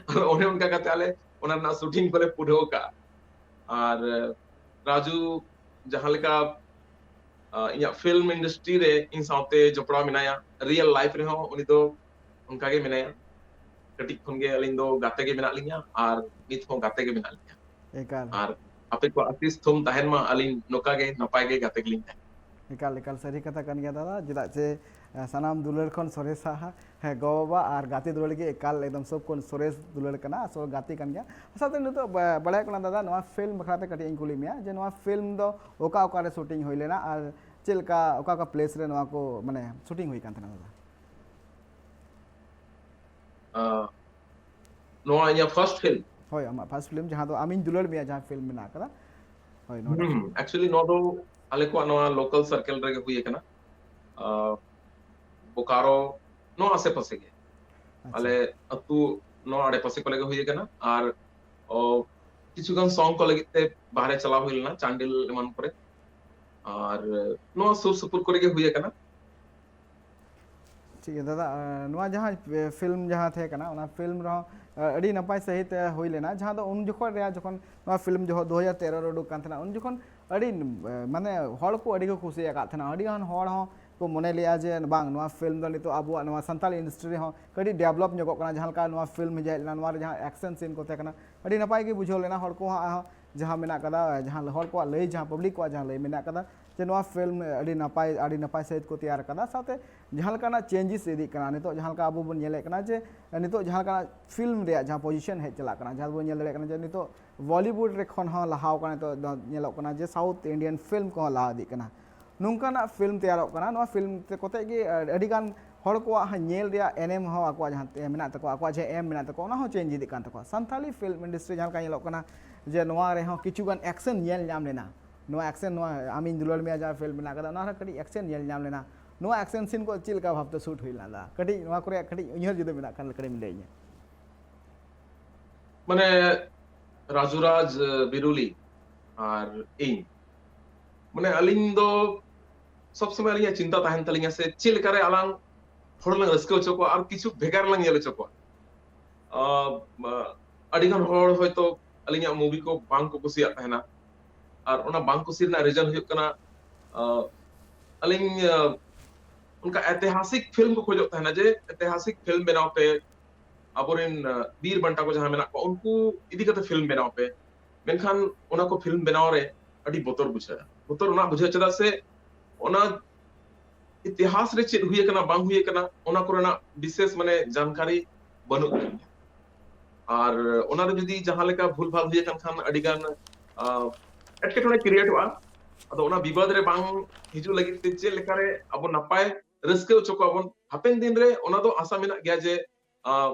ᱟᱫᱚ ᱚᱱᱮ ᱚᱱᱠᱟ ᱠᱟᱛᱮ ᱟᱞᱮ ᱚᱱᱟ ᱨᱮᱱᱟᱜ ᱥᱩᱴᱤᱝ ᱠᱚᱞᱮ ᱯᱩᱨᱟᱹᱣ ᱠᱟᱜᱼᱟ᱾ ᱟᱨ, ᱟᱸ, ᱨᱟᱡᱩ ᱡᱟᱦᱟᱸ ᱞᱮᱠᱟ, ᱟᱸ, ᱤᱧᱟᱹᱜ ᱯᱷᱤᱞᱢ ᱤᱱᱰᱟᱥᱴᱨᱤ ᱨᱮ ᱤᱧ ᱥᱟᱶᱛᱮ ᱡᱚᱯᱲᱟᱣ ᱢᱮᱱᱟᱭᱟ, ᱨᱤᱭᱮᱞ ᱞᱟᱭᱤᱯᱷ ᱨᱮᱦᱚᱸ ᱩᱱᱤ ᱫᱚ ᱚᱱᱠᱟ ᱜᱮ ᱢᱮᱱᱟᱭᱟ᱾ ᱠᱟᱹᱴᱤᱡ ᱠᱷᱚᱱ ᱜᱮ ᱟᱹᱞᱤᱧ ᱫᱚ ᱜᱟᱛᱮ ᱜᱮ ᱢᱮᱱᱟᱜ ᱞᱤᱧᱟ ᱟᱨ ᱱᱤᱛ ᱦᱚᱸ ᱜᱟᱛᱮ ᱜᱮ ᱢᱮᱱᱟᱜ ᱞᱤᱧᱟ᱾ ᱮᱠᱟᱞ᱾ ᱟᱨ ᱟᱯᱮ ᱠᱚᱣᱟᱜ ᱟᱥᱤᱥ ᱛᱷᱩᱢ ᱛᱟᱦᱮᱱ ᱢᱟ, ᱟᱹᱞᱤᱧ ᱱᱚᱝᱠᱟ ᱜᱮ ᱱᱟᱯᱟᱭ ᱜᱮ ᱜᱟᱛᱮ ᱜᱮᱞᱤᱧ ᱛᱟᱦᱮᱱᱟ᱾ ᱮᱠᱟᱞ, ᱮᱠᱟᱞ ᱥᱟᱹᱨᱤ ᱠᱟᱛᱷᱟ ᱠᱟᱱ ᱜᱮᱭᱟ ᱫᱟᱫᱟ, ᱪᱮᱫᱟᱜ ᱪᱮ, ᱮ, ᱥᱟᱱᱟᱢ ᱫᱩᱞᱟᱹᱲ ᱠᱷᱚᱱ ᱥᱚᱨᱮᱥᱟ, ᱦᱮᱸ, ᱜᱚ-ᱵᱟᱵᱟ ᱟᱨ ᱜᱟᱛᱮ ᱫᱩᱞᱟᱹᱲ ᱜᱮ ᱮᱠᱟᱞ ᱮᱠᱫᱚᱢ ᱥᱚᱵ ᱠᱷᱚᱱ ᱥᱚᱨᱮᱥ ᱫᱩᱞᱟᱹᱲ ᱠᱟᱱᱟ, ᱟᱥᱚᱞ ᱜᱟᱛᱮ ᱠᱟᱱ ᱜᱮᱭᱟ᱾ ᱥᱟᱶᱛᱮ ᱱᱤᱛᱚᱜ ᱵᱟ-, ᱵᱟᱲᱟᱭᱚᱜ ᱠᱟᱱᱟ ᱫᱟᱫᱟ, ᱱᱚᱣᱟ ᱯᱷᱤᱞᱢ ᱵᱟᱠᱷᱨᱟ ᱛᱮ ᱠᱟᱹᱴᱤᱡ ᱤᱧ ᱠᱩᱞᱤ ᱢᱮᱭᱟ ᱡᱮ ᱱᱚᱣᱟ ᱯᱷᱤᱞᱢ ᱫᱚ ᱚᱠᱟ ᱚᱠᱟ ᱨᱮ ᱥᱩᱴᱤᱝ ᱦᱩᱭ ᱞᱮᱱᱟ ᱟᱨ ᱪᱮᱫ ᱞᱮᱠᱟ, ᱚᱠᱟ ᱚᱠᱟ ᱯᱞᱮᱥ ᱨᱮ ᱱᱚᱣᱟ ᱠᱚ, ᱢᱟᱱᱮ, ᱥᱩᱴᱤᱝ ᱦᱩᱭ ᱠᱟᱱ ᱛᱟᱦᱮᱱᱟ ᱫᱟᱫᱟ? ᱟᱸ, ᱱᱚᱣᱟ ᱤᱧᱟᱹᱜ ᱯᱷᱟᱨᱥᱴ ᱯᱷᱤᱞᱢ᱾ ᱦᱳᱭ, ᱟᱢᱟᱜ ᱯᱷᱟᱨᱥᱴ ᱯᱷᱤᱞᱢ, ᱡᱟᱦᱟᱸ ᱫᱚ ᱟᱢᱤᱧ ᱫᱩᱞᱟᱹᱲ ᱢᱮᱭᱟ, ᱡᱟᱦᱟᱸ ᱯᱷᱤᱞᱢ ᱢᱮᱱᱟᱜ ᱟᱠᱟᱫᱟ᱾ ᱦᱳᱭ, ᱱᱚᱣᱟ ᱦᱩᱸ, ᱮᱠᱪᱩᱭᱮᱞᱤ ᱱᱚᱣᱟ ᱫᱚ ᱟᱞᱮ ᱠᱚᱣᱟᱜ ᱱᱚᱣᱟ ᱞᱳᱠᱟᱞ ᱥᱟᱨᱠᱮᱞ ᱨᱮᱜᱮ ᱦᱩᱭ ᱟᱠᱟᱱᱟ᱾ ᱟᱸ, ᱵᱳᱠᱟᱨᱳ, ᱱᱚᱣᱟ ᱟᱥᱮ ᱯᱟᱥᱮ ᱜᱮ᱾ ᱟᱪᱪᱷᱟ᱾ ᱟᱞᱮ ᱟᱹᱛᱩ ᱱᱚᱣᱟ ᱟᱲᱮ ᱯᱟᱥᱮ ᱠᱚᱨᱮ ᱜᱮ ᱦᱩᱭ ᱟᱠᱟᱱᱟ᱾ ᱟᱨ, ᱚ, ᱠᱤᱪᱷᱩ ᱜᱟᱱ ᱥᱚᱝ ᱠᱚ ᱞᱟᱹᱜᱤᱫ ᱛᱮ ᱵᱟᱦᱨᱮ ᱪᱟᱞᱟᱣ ᱦᱩᱭ ᱞᱮᱱᱟ, ᱪᱟᱱᱰᱤᱞ ᱮᱢᱟᱱ ᱠᱚᱨᱮ᱾ ᱟᱨ ᱱᱚᱣᱟ ᱥᱩᱨ ᱥᱩᱯᱩᱨ ᱠᱚᱨᱮ ᱜᱮ ᱦᱩᱭ ᱟᱠᱟᱱᱟ᱾ ᱴᱷᱤᱠ ᱜᱮᱭᱟ ᱫᱟᱫᱟ, ᱮ, ᱱᱚᱣᱟ ᱡᱟᱦᱟᱸ, ᱮ, ᱯᱷᱤᱞᱢ ᱡᱟᱦᱟᱸ ᱛᱟᱦᱮᱸ ᱠᱟᱱᱟ, ᱚᱱᱟ ᱯᱷᱤᱞᱢ ᱨᱮᱦᱚᱸ, ᱮ, ᱟᱹᱰᱤ ᱱᱟᱯᱟᱭ ᱥᱟᱺᱦᱤᱡ, ᱮ, ᱦᱩᱭ ᱞᱮᱱᱟ᱾ ᱡᱟᱦᱟᱸ ᱫᱚ ᱩᱱ ᱡᱚᱠᱷᱚᱱ ᱨᱮᱭᱟᱜ, ᱡᱚᱠᱷᱚᱱ ᱱᱚᱣᱟ ᱯᱷᱤᱞᱢ ᱡᱚᱦᱚᱜ ᱫᱩ ᱦᱟᱡᱟᱨ ᱛᱮᱨᱚ ᱨᱮ ᱩᱰᱩᱠ ᱠᱟᱱ ᱛᱟᱦᱮᱱᱟ, ᱩᱱ ᱡᱚᱠᱷᱚᱱ ᱟᱹᱰᱤ, ᱮ, ᱢᱟᱱᱮ, ᱦᱚᱲ ᱠᱚ ᱟᱹᱰᱤ ᱠᱚ ᱠᱩᱥᱤᱭᱟᱠᱟᱫ ᱛᱟᱦᱮᱱᱟ᱾ ᱟᱹᱰᱤ ᱜᱟᱱ ᱦᱚᱲ ᱦᱚᱸ ᱠᱚ ᱢᱚᱱᱮ ᱞᱮᱜᱼᱟ ᱡᱮ ᱵᱟᱝ, ᱱᱚᱣᱟ ᱯᱷᱤᱞᱢ ᱫᱚ ᱱᱤᱛᱚᱜ ᱟᱵᱚᱣᱟᱜ ᱱᱚᱣᱟ ᱥᱟᱱᱛᱟᱲᱤ ᱤᱱᱰᱟᱥᱴᱨᱤ ᱨᱮᱦᱚᱸ ᱠᱟᱹᱴᱤᱡ ᱰᱮᱵᱷᱞᱚᱯ ᱧᱚᱜᱚᱜ ᱠᱟᱱᱟ᱾ ᱡᱟᱦᱟᱸ ᱞᱮᱠᱟ ᱱᱚᱣᱟ ᱯᱷᱤᱞᱢ ᱦᱮᱡ ᱞᱮᱱᱟ, ᱱᱚᱣᱟ ᱨᱮ ᱡᱟᱦᱟᱸ ᱮᱠᱥᱮᱱ ᱥᱤᱱ ᱠᱚ ᱛᱟᱦᱮᱸ ᱠᱟᱱᱟ, ᱟᱹᱰᱤ ᱱᱟᱯᱟᱭ ᱜᱮ ᱵᱩᱡᱷᱟᱹᱣ ᱞᱮᱱᱟ᱾ ᱦᱚᱲ ᱠᱚᱣᱟᱜ ᱦᱚᱸ ᱡᱟᱦᱟᱸ ᱢᱮᱱᱟᱜ ᱠᱟᱫᱟ, ᱡᱟᱦᱟᱸ ᱦᱚᱲ ᱠᱚᱣᱟᱜ ᱞᱟᱹᱭ, ᱡᱟᱦᱟᱸ ᱯᱟᱵᱽᱞᱤᱠ ᱠᱚᱣᱟᱜ ᱡᱟᱦᱟᱸ ᱞᱟᱹᱭ ᱢᱮᱱᱟᱜ ᱠᱟᱫᱟ ᱡᱮ ᱱᱚᱣᱟ ᱯᱷᱤᱞᱢ ᱟᱹᱰᱤ ᱱᱟᱯᱟᱭ, ᱟᱹᱰᱤ ᱱᱟᱯᱟᱭ ᱥᱟᱹᱦᱤᱡ ᱠᱚ ᱛᱮᱭᱟᱨ ᱠᱟᱫᱟ᱾ ᱥᱟᱶᱛᱮ ᱡᱟᱦᱟᱸ ᱞᱮᱠᱟᱱᱟᱜ ᱪᱮᱧᱡᱮᱥ ᱤᱫᱤᱜ ᱠᱟᱱᱟ, ᱱᱤᱛᱚᱜ ᱡᱟᱦᱟᱸ ᱞᱮᱠᱟ ᱟᱵᱚ ᱵᱚᱱ ᱧᱮᱞᱮᱫ ᱠᱟᱱᱟ ᱡᱮ ᱱᱤᱛᱚᱜ ᱡᱟᱦᱟᱸ ᱞᱮᱠᱟᱱᱟᱜ ᱯᱷᱤᱞᱢ ᱨᱮᱭᱟᱜ ᱡᱟᱦᱟᱸ ᱯᱚᱡᱤᱥᱚᱱ ᱦᱮᱡ ᱪᱟᱞᱟᱜ ᱠᱟᱱᱟ, ᱡᱟᱦᱟᱸ ᱵᱚᱱ ᱧᱮᱞ ᱫᱟᱲᱮᱭᱟᱜ ᱠᱟᱱᱟ ᱡᱮ ᱱᱤᱛᱚᱜ ᱵᱚᱞᱤᱣᱩᱰ ᱨᱮ ᱠᱷᱚᱱ ᱦᱚᱸ ᱞᱟᱦᱟᱣ ᱠᱟᱱᱟ, ᱱᱤᱛᱚᱜ ᱫᱚ ᱧᱮᱞᱚᱜ ᱠᱟᱱᱟ ᱡᱮ ᱥᱟᱣᱩᱛᱷ ᱤᱱᱰᱤᱭᱟᱱ ᱯᱷᱤᱞᱢ ᱠᱚᱦᱚᱸ ᱞᱟᱦᱟ ᱤᱫᱤᱜ ᱠᱟᱱᱟ᱾ ᱱᱚᱝᱠᱟᱱᱟᱜ ᱯᱷᱤᱞᱢ ᱛᱮᱭᱟᱨᱚᱜ ᱠᱟᱱᱟ, ᱱᱚᱣᱟ ᱯᱷᱤᱞᱢ ᱛᱮ ᱠᱚᱛᱮ ᱜᱮ ᱟᱹᱰᱤ ᱜᱟᱱ ᱦᱚᱲ ᱠᱚᱣᱟᱜ ᱦᱚᱸ ᱧᱮᱞ ᱨᱮᱭᱟᱜ ᱮᱱᱮᱢ ᱦᱚᱸ ᱟᱠᱚᱣᱟᱜ ᱡᱟᱦᱟᱸ ᱛᱮ ᱢᱮᱱᱟᱜ ᱛᱟᱠᱚᱣᱟ, ᱟᱠᱚᱣᱟᱜ ᱡᱟᱦᱟᱸ ᱮᱢ ᱢᱮᱱᱟᱜ ᱛᱟᱠᱚᱣᱟ, ᱚᱱᱟ ᱦᱚᱸ ᱪᱮᱧᱡᱽ ᱤᱫᱤᱜ ᱠᱟᱱ ᱛᱟᱠᱚᱣᱟ᱾ ᱥᱟᱱᱛᱟᱞᱤ ᱯᱷᱤᱞᱢ ᱤᱱᱰᱟᱥᱴᱨᱤ ᱡᱟᱦᱟᱸ ᱞᱮᱠᱟ ᱧᱮᱞᱚᱜ ᱠᱟᱱᱟ ᱡᱮ ᱱᱚᱣᱟ ᱨᱮᱦᱚᱸ ᱠᱤᱪᱷᱩ ᱜᱟᱱ ᱮᱠᱥᱮᱱ ᱧᱮᱞ ᱧᱟᱢ ᱞᱮᱱᱟ᱾ ᱱᱚᱣᱟ ᱮᱠᱥᱮᱱ, ᱱᱚᱣᱟ ᱟᱢᱤᱧ ᱫᱩᱞᱟᱹᱲ ᱢᱮᱭᱟ ᱡᱟᱦᱟᱸ ᱯᱷᱤᱞᱢ ᱢᱮᱱᱟᱜ ᱠᱟᱫᱟ, ᱚᱱᱟ ᱨᱮᱦᱚᱸ ᱠᱟᱹᱴᱤᱡ ᱮᱠᱥᱮᱱ ᱧᱮᱞ ᱧᱟᱢ ᱞᱮᱱᱟ᱾ ᱱᱚᱣᱟ ᱮᱠᱥᱮᱱ ᱥᱤᱱ ᱠᱚ ᱪᱮᱫ ᱞᱮᱠᱟ ᱵᱷᱟᱵᱛᱮ ᱥᱩᱴ ᱦᱩᱭ ᱞᱮᱱᱟ? ᱠᱟᱹᱴᱤᱡ ᱱᱚᱣᱟ ᱠᱚᱨᱮᱭᱟᱜ ᱠᱟᱹᱴᱤᱡ ᱩᱭᱦᱟᱹᱨ ᱡᱩᱫᱤ ᱢᱮᱱᱟᱜ ᱠᱷᱟᱱ ᱠᱟᱹᱴᱤᱡ ᱮᱢ ᱞᱟᱹᱭᱟᱹᱧᱟ᱾ ᱢᱟᱱᱮ ᱨᱟᱡᱩ ᱨᱟᱡᱽ, ᱵᱤᱨᱩᱞᱤ ᱟᱨ ᱤᱧ, ᱢᱟᱱᱮ ᱟᱹᱞᱤᱧ ᱫᱚ ᱥᱚᱵ ᱥᱚᱢᱚᱭ ᱟᱹᱞᱤᱧᱟᱜ ᱪᱤᱱᱛᱟᱹ ᱛᱟᱦᱮᱱ ᱛᱟᱹᱞᱤᱧᱟ ᱥᱮ ᱪᱮᱫ ᱞᱮᱠᱟᱨᱮ ᱟᱞᱟᱝ ᱦᱚᱲ ᱞᱟᱝ ᱨᱟᱹᱥᱠᱟᱹ ᱦᱚᱪᱚ ᱠᱚᱣᱟ ᱟᱨ ᱠᱤᱪᱷᱩ ᱵᱷᱮᱜᱟᱨ ᱞᱟᱝ ᱧᱮᱞ ᱦᱚᱪᱚ ᱠᱚᱣᱟ᱾ ᱟᱹᱰᱤ ᱜᱟᱱ ᱦᱚᱲ ᱦᱚᱭᱛᱳ ᱟᱹᱞᱤᱧᱟᱜ ᱢᱩᱵᱷᱤ ᱠᱚ ᱵᱟᱝ ᱠᱚ ᱠᱩᱥᱤᱭᱟᱜ ᱛᱟᱦᱮᱱᱟ, ᱟᱨ ᱚᱱᱟ ᱵᱟᱝ ᱠᱩᱥᱤ ᱨᱮᱱᱟᱜ ᱨᱤᱡᱚᱱ ᱦᱩᱭᱩᱜ ᱠᱟᱱᱟ ᱟᱹᱞᱤᱧ ᱚᱱᱠᱟ ᱮᱛᱤᱦᱟᱥᱤᱠ ᱯᱷᱤᱞᱢ ᱠᱚ ᱠᱷᱚᱡᱚᱜ ᱛᱟᱦᱮᱱᱟ ᱡᱮ ᱮᱛᱤᱦᱟᱥᱤᱠ ᱯᱷᱤᱞᱢ ᱵᱮᱱᱟᱣ ᱯᱮ, ᱟᱵᱚᱨᱮᱱ ᱵᱤᱨ ᱵᱟᱱᱴᱟ ᱠᱚ ᱡᱟᱦᱟᱸ ᱢᱮᱱᱟᱜ ᱠᱚᱣᱟ ᱩᱱᱠᱩ ᱤᱫᱤ ᱠᱟᱛᱮ ᱯᱷᱤᱞᱢ ᱵᱮᱱᱟᱣ ᱯᱮ᱾ ᱢᱮᱱᱠᱷᱟᱱ ᱚᱱᱟ ᱠᱚ ᱯᱷᱤᱞᱢ ᱵᱮᱱᱟᱣ ᱨᱮ ᱟᱹᱰᱤ ᱵᱚᱛᱚᱨ ᱵᱩᱡᱷᱟᱹᱜᱼᱟ᱾ ᱵᱚᱛᱚᱨ ᱚᱱᱟ ᱵᱩᱡᱷᱟᱹᱜᱼᱟ ᱪᱮᱫᱟᱜ ᱥᱮ ᱚᱱᱟ ᱤᱛᱤᱦᱟᱥ ᱨᱮ ᱪᱮᱫ ᱦᱩᱭ ᱟᱠᱟᱱᱟ ᱵᱟᱝ ᱦᱩᱭ ᱟᱠᱟᱱᱟ ᱚᱱᱟ ᱠᱚᱨᱮᱱᱟᱜ ᱵᱤᱥᱮᱥ ᱢᱟᱱᱮ ᱡᱟᱱᱠᱟᱨᱤ ᱵᱟᱹᱱᱩᱜ ᱛᱟᱹᱞᱤᱧᱟ᱾ ᱟᱨ ᱚᱱᱟ ᱨᱮ ᱡᱩᱫᱤ ᱡᱟᱦᱟᱸ ᱞᱮᱠᱟ ᱵᱷᱩᱞ ᱵᱷᱟᱞ ᱦᱩᱭ ᱟᱠᱟᱱ ᱠᱷᱟᱱ ᱟᱹᱰᱤ ᱜᱟᱱ ᱮᱴᱠᱮᱴᱚᱬᱮ ᱠᱨᱤᱭᱮᱴᱚᱜᱼᱟ᱾ ᱟᱫᱚ ᱚᱱᱟ ᱵᱤᱵᱟᱫ ᱨᱮ ᱵᱟᱝ ᱦᱤᱡᱩᱜ ᱞᱟᱹᱜᱤᱫ ᱛᱮ ᱪᱮᱫ ᱞᱮᱠᱟᱨᱮ ᱟᱵᱚ ᱱᱟᱯᱟᱭ ᱨᱟᱹᱥᱠᱟᱹ ᱦᱚᱪᱚ ᱠᱚᱣᱟ ᱵᱚᱱ ᱦᱟᱯᱮᱱ ᱫᱤᱱ ᱨᱮ, ᱚᱱᱟ ᱫᱚ ᱟᱥᱟ ᱢᱮᱱᱟᱜ ᱜᱮᱭᱟ ᱡᱮ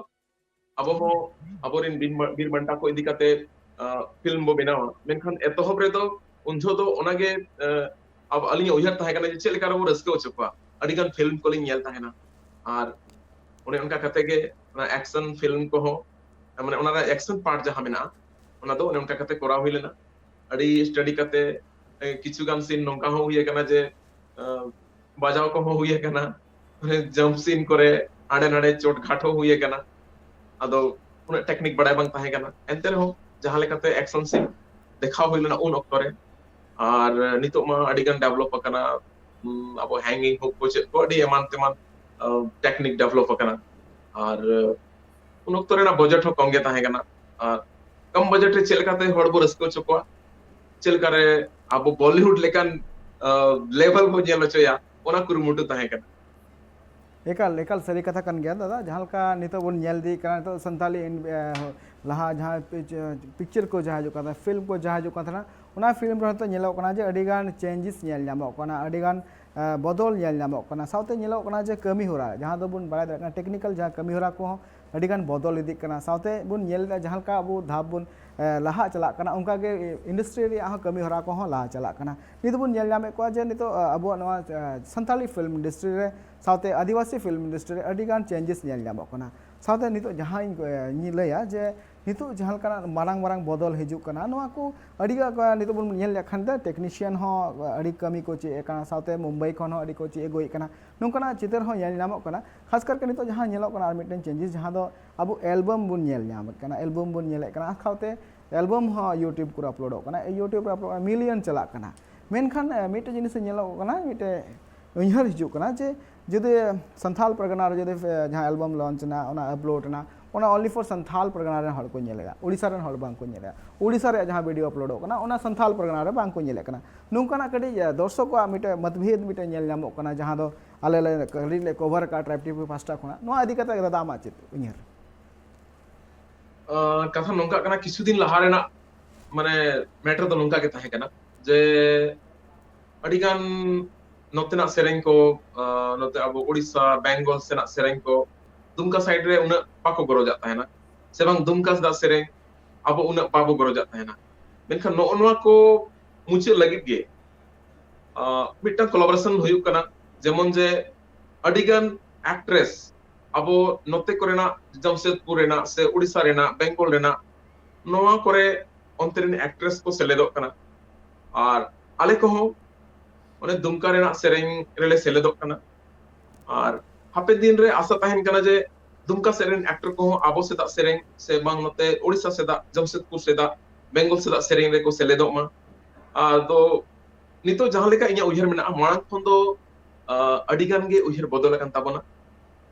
ᱟᱵᱚ ᱦᱚᱸ ᱟᱵᱚᱨᱮᱱ ᱵᱤᱨ ᱵᱟᱱᱴᱟ ᱠᱚ ᱤᱫᱤ ᱠᱟᱛᱮ ᱯᱷᱤᱞᱢ ᱵᱚ ᱵᱮᱱᱟᱣᱟ᱾ ᱢᱮᱱᱠᱷᱟᱱ ᱮᱛᱚᱦᱚᱵ ᱨᱮᱫᱚ ᱩᱱ ᱡᱚᱦᱚᱜ ᱫᱚ ᱚᱱᱟᱜᱮ ᱟᱹᱞᱤᱧᱟᱜ ᱩᱭᱦᱟᱹᱨ ᱛᱟᱦᱮᱸ ᱠᱟᱱᱟ ᱡᱮ ᱪᱮᱫ ᱞᱮᱠᱟ ᱨᱮᱵᱚ ᱨᱟᱹᱥᱠᱟᱹ ᱦᱚᱪᱚ ᱠᱚᱣᱟ᱾ ᱟᱹᱰᱤ ᱜᱟᱱ ᱯᱷᱤᱞᱢ ᱠᱚᱞᱤᱧ ᱧᱮᱞ ᱛᱟᱦᱮᱱᱟ, ᱟᱨ ᱚᱱᱮ ᱚᱱᱠᱟ ᱠᱟᱛᱮ ᱜᱮ ᱚᱱᱟ ᱮᱠᱥᱚᱱ ᱯᱷᱤᱞᱢ ᱠᱚᱦᱚᱸ, ᱢᱟᱱᱮ ᱚᱱᱟ ᱨᱮᱱᱟᱜ ᱮᱠᱥᱚᱱ ᱯᱟᱨᱴ ᱡᱟᱦᱟᱸ ᱢᱮᱱᱟᱜᱼᱟ, ᱚᱱᱟ ᱫᱚ ᱚᱱᱮ ᱚᱱᱠᱟ ᱠᱟᱛᱮ ᱠᱚᱨᱟᱣ ᱦᱩᱭ ᱞᱮᱱᱟ᱾ ᱟᱹᱰᱤ ᱥᱴᱟᱰᱤ ᱠᱟᱛᱮ ᱠᱤᱪᱷᱩ ᱜᱟᱱ ᱥᱤᱱ ᱱᱚᱝᱠᱟ ᱦᱚᱸ ᱦᱩᱭ ᱟᱠᱟᱱᱟ ᱡᱮ ᱵᱟᱡᱟᱣ ᱠᱚᱦᱚᱸ ᱦᱩᱭ ᱟᱠᱟᱱᱟ, ᱡᱟᱢᱯ ᱥᱤᱱ ᱠᱚᱨᱮ ᱦᱟᱸᱰᱮ ᱱᱟᱰᱮ ᱪᱳᱴ ᱜᱷᱟᱴ ᱦᱚᱸ ᱦᱩᱭ ᱟᱠᱟᱱᱟ᱾ ᱟᱫᱚ ᱩᱱᱟᱹᱜ ᱴᱮᱠᱱᱤᱠ ᱵᱟᱲᱟᱭ ᱵᱟᱝ ᱛᱟᱦᱮᱸ ᱠᱟᱱᱟ, ᱮᱱᱛᱮ ᱨᱮᱦᱚᱸ ᱡᱟᱦᱟᱸ ᱞᱮᱠᱟᱛᱮ ᱮᱠᱥᱚᱱ ᱥᱤᱱ ᱫᱮᱠᱷᱟᱣ ᱦᱩᱭ ᱞᱮᱱᱟ ᱩᱱ ᱚᱠᱛᱚ ᱨᱮ᱾ ᱟᱨ ᱱᱤᱛᱚᱜ ᱢᱟ ᱟᱹᱰᱤ ᱜᱟᱱ ᱰᱮᱵᱷᱞᱚᱯ ᱟᱠᱟᱱᱟ, ᱟᱵᱚ ᱦᱮᱝᱜᱤᱝ ᱦᱩᱠ ᱠᱚ ᱪᱮᱫ ᱠᱚ ᱟᱹᱰᱤ ᱮᱢᱟᱱ ᱛᱮᱢᱟᱱ ᱴᱮᱠᱱᱤᱠ ᱰᱮᱵᱷᱞᱚᱯ ᱟᱠᱟᱱᱟ᱾ ᱟᱨ ᱩᱱ ᱚᱠᱛᱚ ᱨᱮᱱᱟᱜ ᱵᱟᱡᱮᱴ ᱦᱚᱸ ᱠᱚᱢ ᱜᱮ ᱛᱟᱦᱮᱸ ᱠᱟᱱᱟ᱾ ᱟᱨ ᱠᱚᱢ ᱵᱟᱡᱮᱴ ᱨᱮ ᱪᱮᱫ ᱞᱮᱠᱟᱛᱮ ᱦᱚᱲ ᱵᱚ ᱨᱟᱹᱥᱠᱟᱹ ᱦᱚᱪᱚ ᱠᱚᱣᱟ, ᱪᱮᱫ ᱞᱮᱠᱟᱨᱮ ᱟᱵᱚ ᱵᱚᱞᱤᱣᱩᱰ ᱞᱮᱠᱟᱱ ᱞᱮᱵᱮᱞ ᱵᱚ ᱧᱮᱞ ᱦᱚᱪᱚᱭᱟ, ᱚᱱᱟ ᱠᱩᱨᱩᱢᱩᱴᱩ ᱛᱟᱦᱮᱸ ᱠᱟᱱᱟ᱾ ᱮᱠᱟᱞ ᱮᱠᱟᱞ ᱥᱟᱹᱨᱤ ᱠᱟᱛᱷᱟ ᱠᱟᱱ ᱜᱮᱭᱟ ᱫᱟᱫᱟ᱾ ᱡᱟᱦᱟᱸ ᱞᱮᱠᱟ ᱱᱤᱛᱚᱜ ᱵᱚᱱ ᱧᱮᱞ ᱤᱫᱤᱭᱮᱫ ᱠᱟᱱᱟ, ᱱᱤᱛᱚᱜ ᱥᱟᱱᱛᱟᱞᱤ ᱤᱱ- ᱮ, ᱞᱟᱦᱟ ᱡᱟᱦᱟᱸ ᱯᱤᱠᱪᱟᱨ ᱠᱚ ᱡᱟᱦᱟᱸ ᱦᱤᱡᱩᱜ ᱠᱟᱱ ᱛᱟᱦᱮᱱᱟ, ᱯᱷᱤᱞᱢ ᱠᱚ ᱡᱟᱦᱟᱸ ᱦᱤᱡᱩᱜ ᱠᱟᱱ ᱛᱟᱦᱮᱱᱟ, ᱚᱱᱟ ᱯᱷᱤᱞᱢ ᱨᱮ ᱦᱚᱸᱛᱚ ᱧᱮᱞᱚᱜ ᱠᱟᱱᱟ ᱡᱮ ᱟᱹᱰᱤᱜᱟᱱ ᱪᱮᱧᱡᱮᱥ ᱧᱮᱞ ᱧᱟᱢᱚᱜ ᱠᱟᱱᱟ, ᱟᱹᱰᱤᱜᱟᱱ ᱮ, ᱵᱚᱫᱚᱞ ᱧᱮᱞ ᱧᱟᱢᱚᱜ ᱠᱟᱱᱟ᱾ ᱥᱟᱶᱛᱮ ᱧᱮᱞᱚᱜ ᱠᱟᱱᱟ ᱡᱮ ᱠᱟᱹᱢᱤ ᱦᱚᱨᱟ, ᱡᱟᱦᱟᱸ ᱫᱚᱵᱚᱱ ᱵᱟᱲᱟᱭ ᱫᱟᱲᱮᱭᱟᱜ ᱠᱟᱱᱟ, ᱴᱮᱠᱱᱤᱠᱟᱞ ᱡᱟᱦᱟᱸ ᱠᱟᱹᱢᱤ ᱦᱚᱨᱟ ᱠᱚᱦᱚᱸ ᱟᱹᱰᱤᱜᱟᱱ ᱵᱚᱫᱚᱞ ᱤᱫᱤᱜ ᱠᱟᱱᱟ᱾ ᱥᱟᱶᱛᱮ ᱵᱚᱱ ᱧᱮᱞ ᱮᱫᱟ ᱡᱟᱦᱟᱸ ᱞᱮᱠᱟ ᱟᱵᱚ ᱫᱷᱟᱯ ᱵᱚᱱ ᱮ, ᱞᱟᱦᱟ ᱪᱟᱞᱟᱜ ᱠᱟᱱᱟ, ᱚᱱᱠᱟᱜᱮ ᱤᱱᱰᱟᱥᱴᱨᱤ ᱨᱮᱭᱟᱜ ᱦᱚᱸ ᱠᱟᱹᱢᱤ ᱦᱚᱨᱟ ᱠᱚᱦᱚᱸ ᱞᱟᱦᱟ ᱪᱟᱞᱟᱜ ᱠᱟᱱᱟ᱾ ᱱᱤᱛ ᱵᱚᱱ ᱧᱮᱞ ᱧᱟᱢᱮᱫ ᱠᱚᱣᱟ ᱡᱮ ᱱᱤᱛᱚᱜ ᱮ, ᱟᱵᱚᱣᱟᱜ ᱱᱚᱣᱟ ᱮ, ᱥᱟᱱᱛᱟᱞᱤ ᱯᱷᱤᱞᱢ ᱤᱱᱰᱟᱥᱴᱨᱤ ᱨᱮ ᱥᱟᱶᱛᱮ ᱟᱹᱫᱤᱵᱟᱹᱥᱤ ᱯᱷᱤᱞᱢ ᱤᱱᱰᱟᱥᱴᱨᱤ ᱨᱮ ᱟᱹᱰᱤᱜᱟᱱ ᱪᱮᱧᱡᱮᱥ ᱧᱮᱞ ᱧᱟᱢᱚᱜ ᱠᱟᱱᱟ᱾ ᱥᱟᱶᱛᱮ ᱱᱤᱛᱚᱜ ᱡᱟᱦᱟᱸᱧ ᱮ, ᱤᱧ ᱞᱟᱹᱭᱟ ᱡᱮ ᱱᱤᱛᱚᱜ ᱡᱟᱦᱟᱸ ᱞᱮᱠᱟᱱᱟᱜ ᱢᱟᱨᱟᱝ ᱢᱟᱨᱟᱝ ᱵᱚᱫᱚᱞ ᱦᱤᱡᱩᱜ ᱠᱟᱱᱟ, ᱱᱚᱣᱟ ᱠᱚ ᱟᱹᱰᱤ ᱜᱟ-, ᱱᱤᱛᱚᱜ ᱵᱚᱱ ᱧᱮᱞ ᱞᱮᱠᱷᱟᱱ ᱫᱚ ᱴᱮᱠᱱᱤᱥᱤᱭᱟᱱ ᱦᱚᱸ ᱟᱹᱰᱤ ᱠᱟᱹᱢᱤ ᱠᱚ ᱪᱮᱫ ᱟᱠᱟᱱᱟ, ᱥᱟᱶᱛᱮ ᱢᱩᱢᱵᱟᱭ ᱠᱷᱚᱱ ᱦᱚᱸ ᱟᱹᱰᱤ ᱠᱚ ᱪᱮᱫ ᱟᱹᱜᱩᱭᱮᱫ ᱠᱟᱱᱟ᱾ ᱱᱚᱝᱠᱟᱱᱟᱜ ᱪᱤᱛᱟᱹᱨ ᱦᱚᱸ ᱧᱮᱞ ᱧᱟᱢᱚᱜ ᱠᱟᱱᱟ᱾ ᱠᱷᱟᱥ ᱠᱟᱨᱠᱮ ᱱᱤᱛᱚᱜ ᱡᱟᱦᱟᱸ ᱧᱮᱞᱚᱜ ᱠᱟᱱᱟ ᱟᱨ ᱢᱤᱫᱴᱮᱱ ᱪᱮᱧᱡᱮᱥ, ᱡᱟᱦᱟᱸ ᱫᱚ ᱟᱵᱚ ᱮᱞᱵᱟᱢ ᱵᱚᱱ ᱧᱮᱞ ᱧᱟᱢᱮᱫ ᱠᱟᱱᱟ, ᱮᱞᱵᱟᱢ ᱵᱚᱱ ᱧᱮᱞᱮᱫ ᱠᱟᱱᱟ, ᱥᱟᱶᱛᱮ ᱮᱞᱵᱟᱢ ᱦᱚᱸ YouTube ᱠᱚᱨᱮ ᱟᱯᱞᱳᱰᱚᱜ ᱠᱟᱱᱟ, YouTube ᱨᱮ ᱟᱯᱞᱳᱰ ᱢᱤᱞᱤᱭᱚᱱ ᱪᱟᱞᱟᱜ ᱠᱟᱱᱟ᱾ ᱢᱮᱱᱠᱷᱟᱱ ᱮ, ᱢᱤᱫᱴᱮᱡ ᱡᱤᱱᱤᱥ ᱧᱮᱞᱚᱜ ᱠᱟᱱᱟ, ᱢᱤᱫᱴᱮᱡ ᱩᱭᱦᱟᱹᱨ ᱦᱤᱡᱩᱜ ᱠᱟᱱᱟ ᱡᱮ ᱡᱩᱫᱤ ᱥᱟᱱᱛᱷᱟᱞ ᱯᱟᱨᱜᱟᱱᱟ ᱨᱮ ᱡᱩᱫᱤ ᱮ, ᱡᱟᱦᱟᱸ ᱮᱞᱵᱟᱢ ᱞᱚᱧᱪ ᱮᱱᱟ, ᱚᱱᱟ ᱟᱯᱞᱳᱰ ᱮᱱᱟ, ᱚᱱᱟ only for ᱥᱟᱱᱛᱷᱟᱞ ᱯᱟᱨᱜᱟᱱᱟ ᱨᱮᱱ ᱦᱚᱲ ᱠᱚ ᱧᱮᱞᱮᱫᱟ, ᱳᱰᱤᱥᱟ ᱨᱮᱱ ᱦᱚᱲ ᱵᱟᱝ ᱠᱚ ᱧᱮᱞᱮᱫᱟ᱾ ᱳᱰᱤᱥᱟ ᱨᱮᱭᱟᱜ ᱡᱟᱦᱟᱸ ᱵᱷᱤᱰᱤᱭᱳ ᱟᱯᱞᱳᱰᱚᱜ ᱠᱟᱱᱟ, ᱚᱱᱟ ᱥᱟᱱᱛᱷᱟᱞ ᱯᱟᱨᱜᱟᱱᱟ ᱨᱮ ᱵᱟᱝ ᱠᱚ ᱧᱮᱞᱮᱫ ᱠᱟᱱᱟ᱾ ᱱᱚᱝᱠᱟᱱᱟᱜ ᱠᱟᱹᱴᱤᱡ ᱮ, ᱫᱚᱨᱥᱚᱠ ᱠᱚᱣᱟᱜ ᱢᱤᱫᱴᱮᱡ ᱢᱚᱛᱵᱷᱮᱫ ᱢᱤᱫᱴᱮᱡ ᱧᱮᱞ ᱧᱟᱢᱚᱜ ᱠᱟᱱᱟ, ᱡᱟᱦᱟᱸ ᱫᱚ ᱟᱞᱮ ᱞᱮ ᱠᱟᱹᱴᱤᱡ ᱞᱮ ᱠᱚᱵᱷᱟᱨ ᱟᱠᱟᱫ ᱴᱨᱟᱭᱤᱵᱽ ᱴᱤᱵᱷᱤ ᱯᱟᱦᱴᱟ ᱠᱷᱚᱱᱟᱜ᱾ ᱱᱚᱣᱟ ᱤᱫᱤ ᱠᱟᱛᱮ ᱫᱟᱫᱟ ᱟᱢᱟᱜ ᱪᱮᱫ ᱩᱭᱦᱟᱹᱨ? ᱟᱸ, ᱠᱟᱛᱷᱟ ᱱᱚᱝᱠᱟ ᱠᱟᱱᱟ, ᱠᱤᱪᱷᱩ ᱫᱤᱱ ᱞᱟᱦᱟ ᱨᱮᱱᱟᱜ ᱢᱟᱱᱮ ᱢᱮᱴᱟᱨ ᱫᱚ ᱱᱚᱝᱠᱟ ᱜᱮ ᱛᱟᱦᱮᱸ ᱠᱟᱱᱟ ᱡᱮ ᱟᱹᱰᱤᱜᱟᱱ ᱱᱚᱛᱮᱱᱟᱜ ᱥᱮᱨᱮᱧ ᱠᱚ, ᱟᱸ, ᱱᱚᱛᱮ ᱟᱵᱚ ᱳᱰᱤᱥᱟ, ᱵᱮᱝᱜᱚᱞ ᱥᱮᱱᱟᱜ ᱥᱮᱨᱮᱧ ᱠᱚ ᱫᱩᱢᱠᱟ ᱥᱟᱭᱤᱰ ᱨᱮ ᱩᱱᱟᱹᱜ ᱵᱟᱠᱚ ᱜᱚᱨᱚᱡᱟᱜ ᱛᱟᱦᱮᱱᱟ, ᱥᱮ ᱵᱟᱝ ᱫᱩᱢᱠᱟ ᱥᱮᱫᱟᱜ ᱥᱮᱨᱮᱧ ᱟᱵᱚ ᱩᱱᱟᱹᱜ ᱵᱟᱵᱚ ᱜᱚᱨᱚᱡᱟᱜ ᱛᱟᱦᱮᱱᱟ᱾ ᱢᱮᱱᱠᱷᱟᱱ ᱱᱚᱜᱼᱚ ᱱᱚᱣᱟ ᱠᱚ ᱢᱩᱪᱟᱹᱫ ᱞᱟᱹᱜᱤᱫ ᱜᱮ, ᱟᱸ, ᱢᱤᱫᱴᱟᱝ ᱠᱚᱞᱟᱵᱚᱨᱮᱥᱚᱱ ᱦᱩᱭᱩᱜ ᱠᱟᱱᱟ, ᱡᱮᱢᱚᱱ ᱡᱮ ᱟᱹᱰᱤᱜᱟᱱ ᱮᱠᱴᱨᱮᱥ ᱟᱵᱚ ᱱᱚᱛᱮ ᱠᱚᱨᱮᱱᱟᱜ, ᱡᱟᱢᱥᱮᱫᱽᱯᱩᱨ ᱨᱮᱱᱟᱜ ᱥᱮ ᱳᱰᱤᱥᱟ ᱨᱮᱱᱟᱜ, ᱵᱮᱝᱜᱚᱞ ᱨᱮᱱᱟᱜ, ᱱᱚᱣᱟ ᱠᱚᱨᱮ ᱚᱱᱛᱮ ᱨᱮᱱ ᱮᱠᱴᱨᱮᱥ ᱠᱚ ᱥᱮᱞᱮᱫᱚᱜ ᱠᱟᱱᱟ᱾ ᱟᱨ ᱟᱞᱮ ᱠᱚᱦᱚᱸ ᱚᱱᱮ ᱫᱩᱢᱠᱟ ᱨᱮᱱᱟᱜ ᱥᱮᱨᱮᱧ ᱨᱮᱞᱮ ᱥᱮᱞᱮᱫᱚᱜ ᱠᱟᱱᱟ᱾ ᱟᱨ ᱦᱟᱯᱮᱱ ᱫᱤᱱ ᱨᱮ ᱟᱥᱟ ᱛᱟᱦᱮᱱ ᱠᱟᱱᱟ ᱡᱮ ᱫᱩᱢᱠᱟ ᱥᱮᱫ ᱨᱮᱱ ᱮᱠᱴᱚᱨ ᱠᱚᱦᱚᱸ ᱟᱵᱚ ᱥᱮᱫᱟᱜ ᱥᱮᱨᱮᱧ ᱥᱮ ᱵᱟᱝ ᱱᱚᱛᱮ ᱳᱰᱤᱥᱟ ᱥᱮᱫᱟᱜ, ᱡᱟᱢᱥᱮᱫᱽᱯᱩᱨ ᱥᱮᱫᱟᱜ, ᱵᱮᱝᱜᱚᱞ ᱥᱮᱫᱟᱜ ᱥᱮᱨᱮᱧ ᱨᱮᱠᱚ ᱥᱮᱞᱮᱫᱚᱜ ᱢᱟ᱾ ᱟᱫᱚ ᱱᱤᱛᱚᱜ ᱡᱟᱦᱟᱸ ᱞᱮᱠᱟ ᱤᱧᱟᱹᱜ ᱩᱭᱦᱟᱹᱨ ᱢᱮᱱᱟᱜᱼᱟ, ᱢᱟᱲᱟᱝ ᱠᱷᱚᱱ ᱫᱚ ᱟᱹᱰᱤ ᱜᱟᱱ ᱜᱮ ᱩᱭᱦᱟᱹᱨ ᱵᱚᱫᱚᱞ ᱟᱠᱟᱱ ᱛᱟᱵᱚᱱᱟ᱾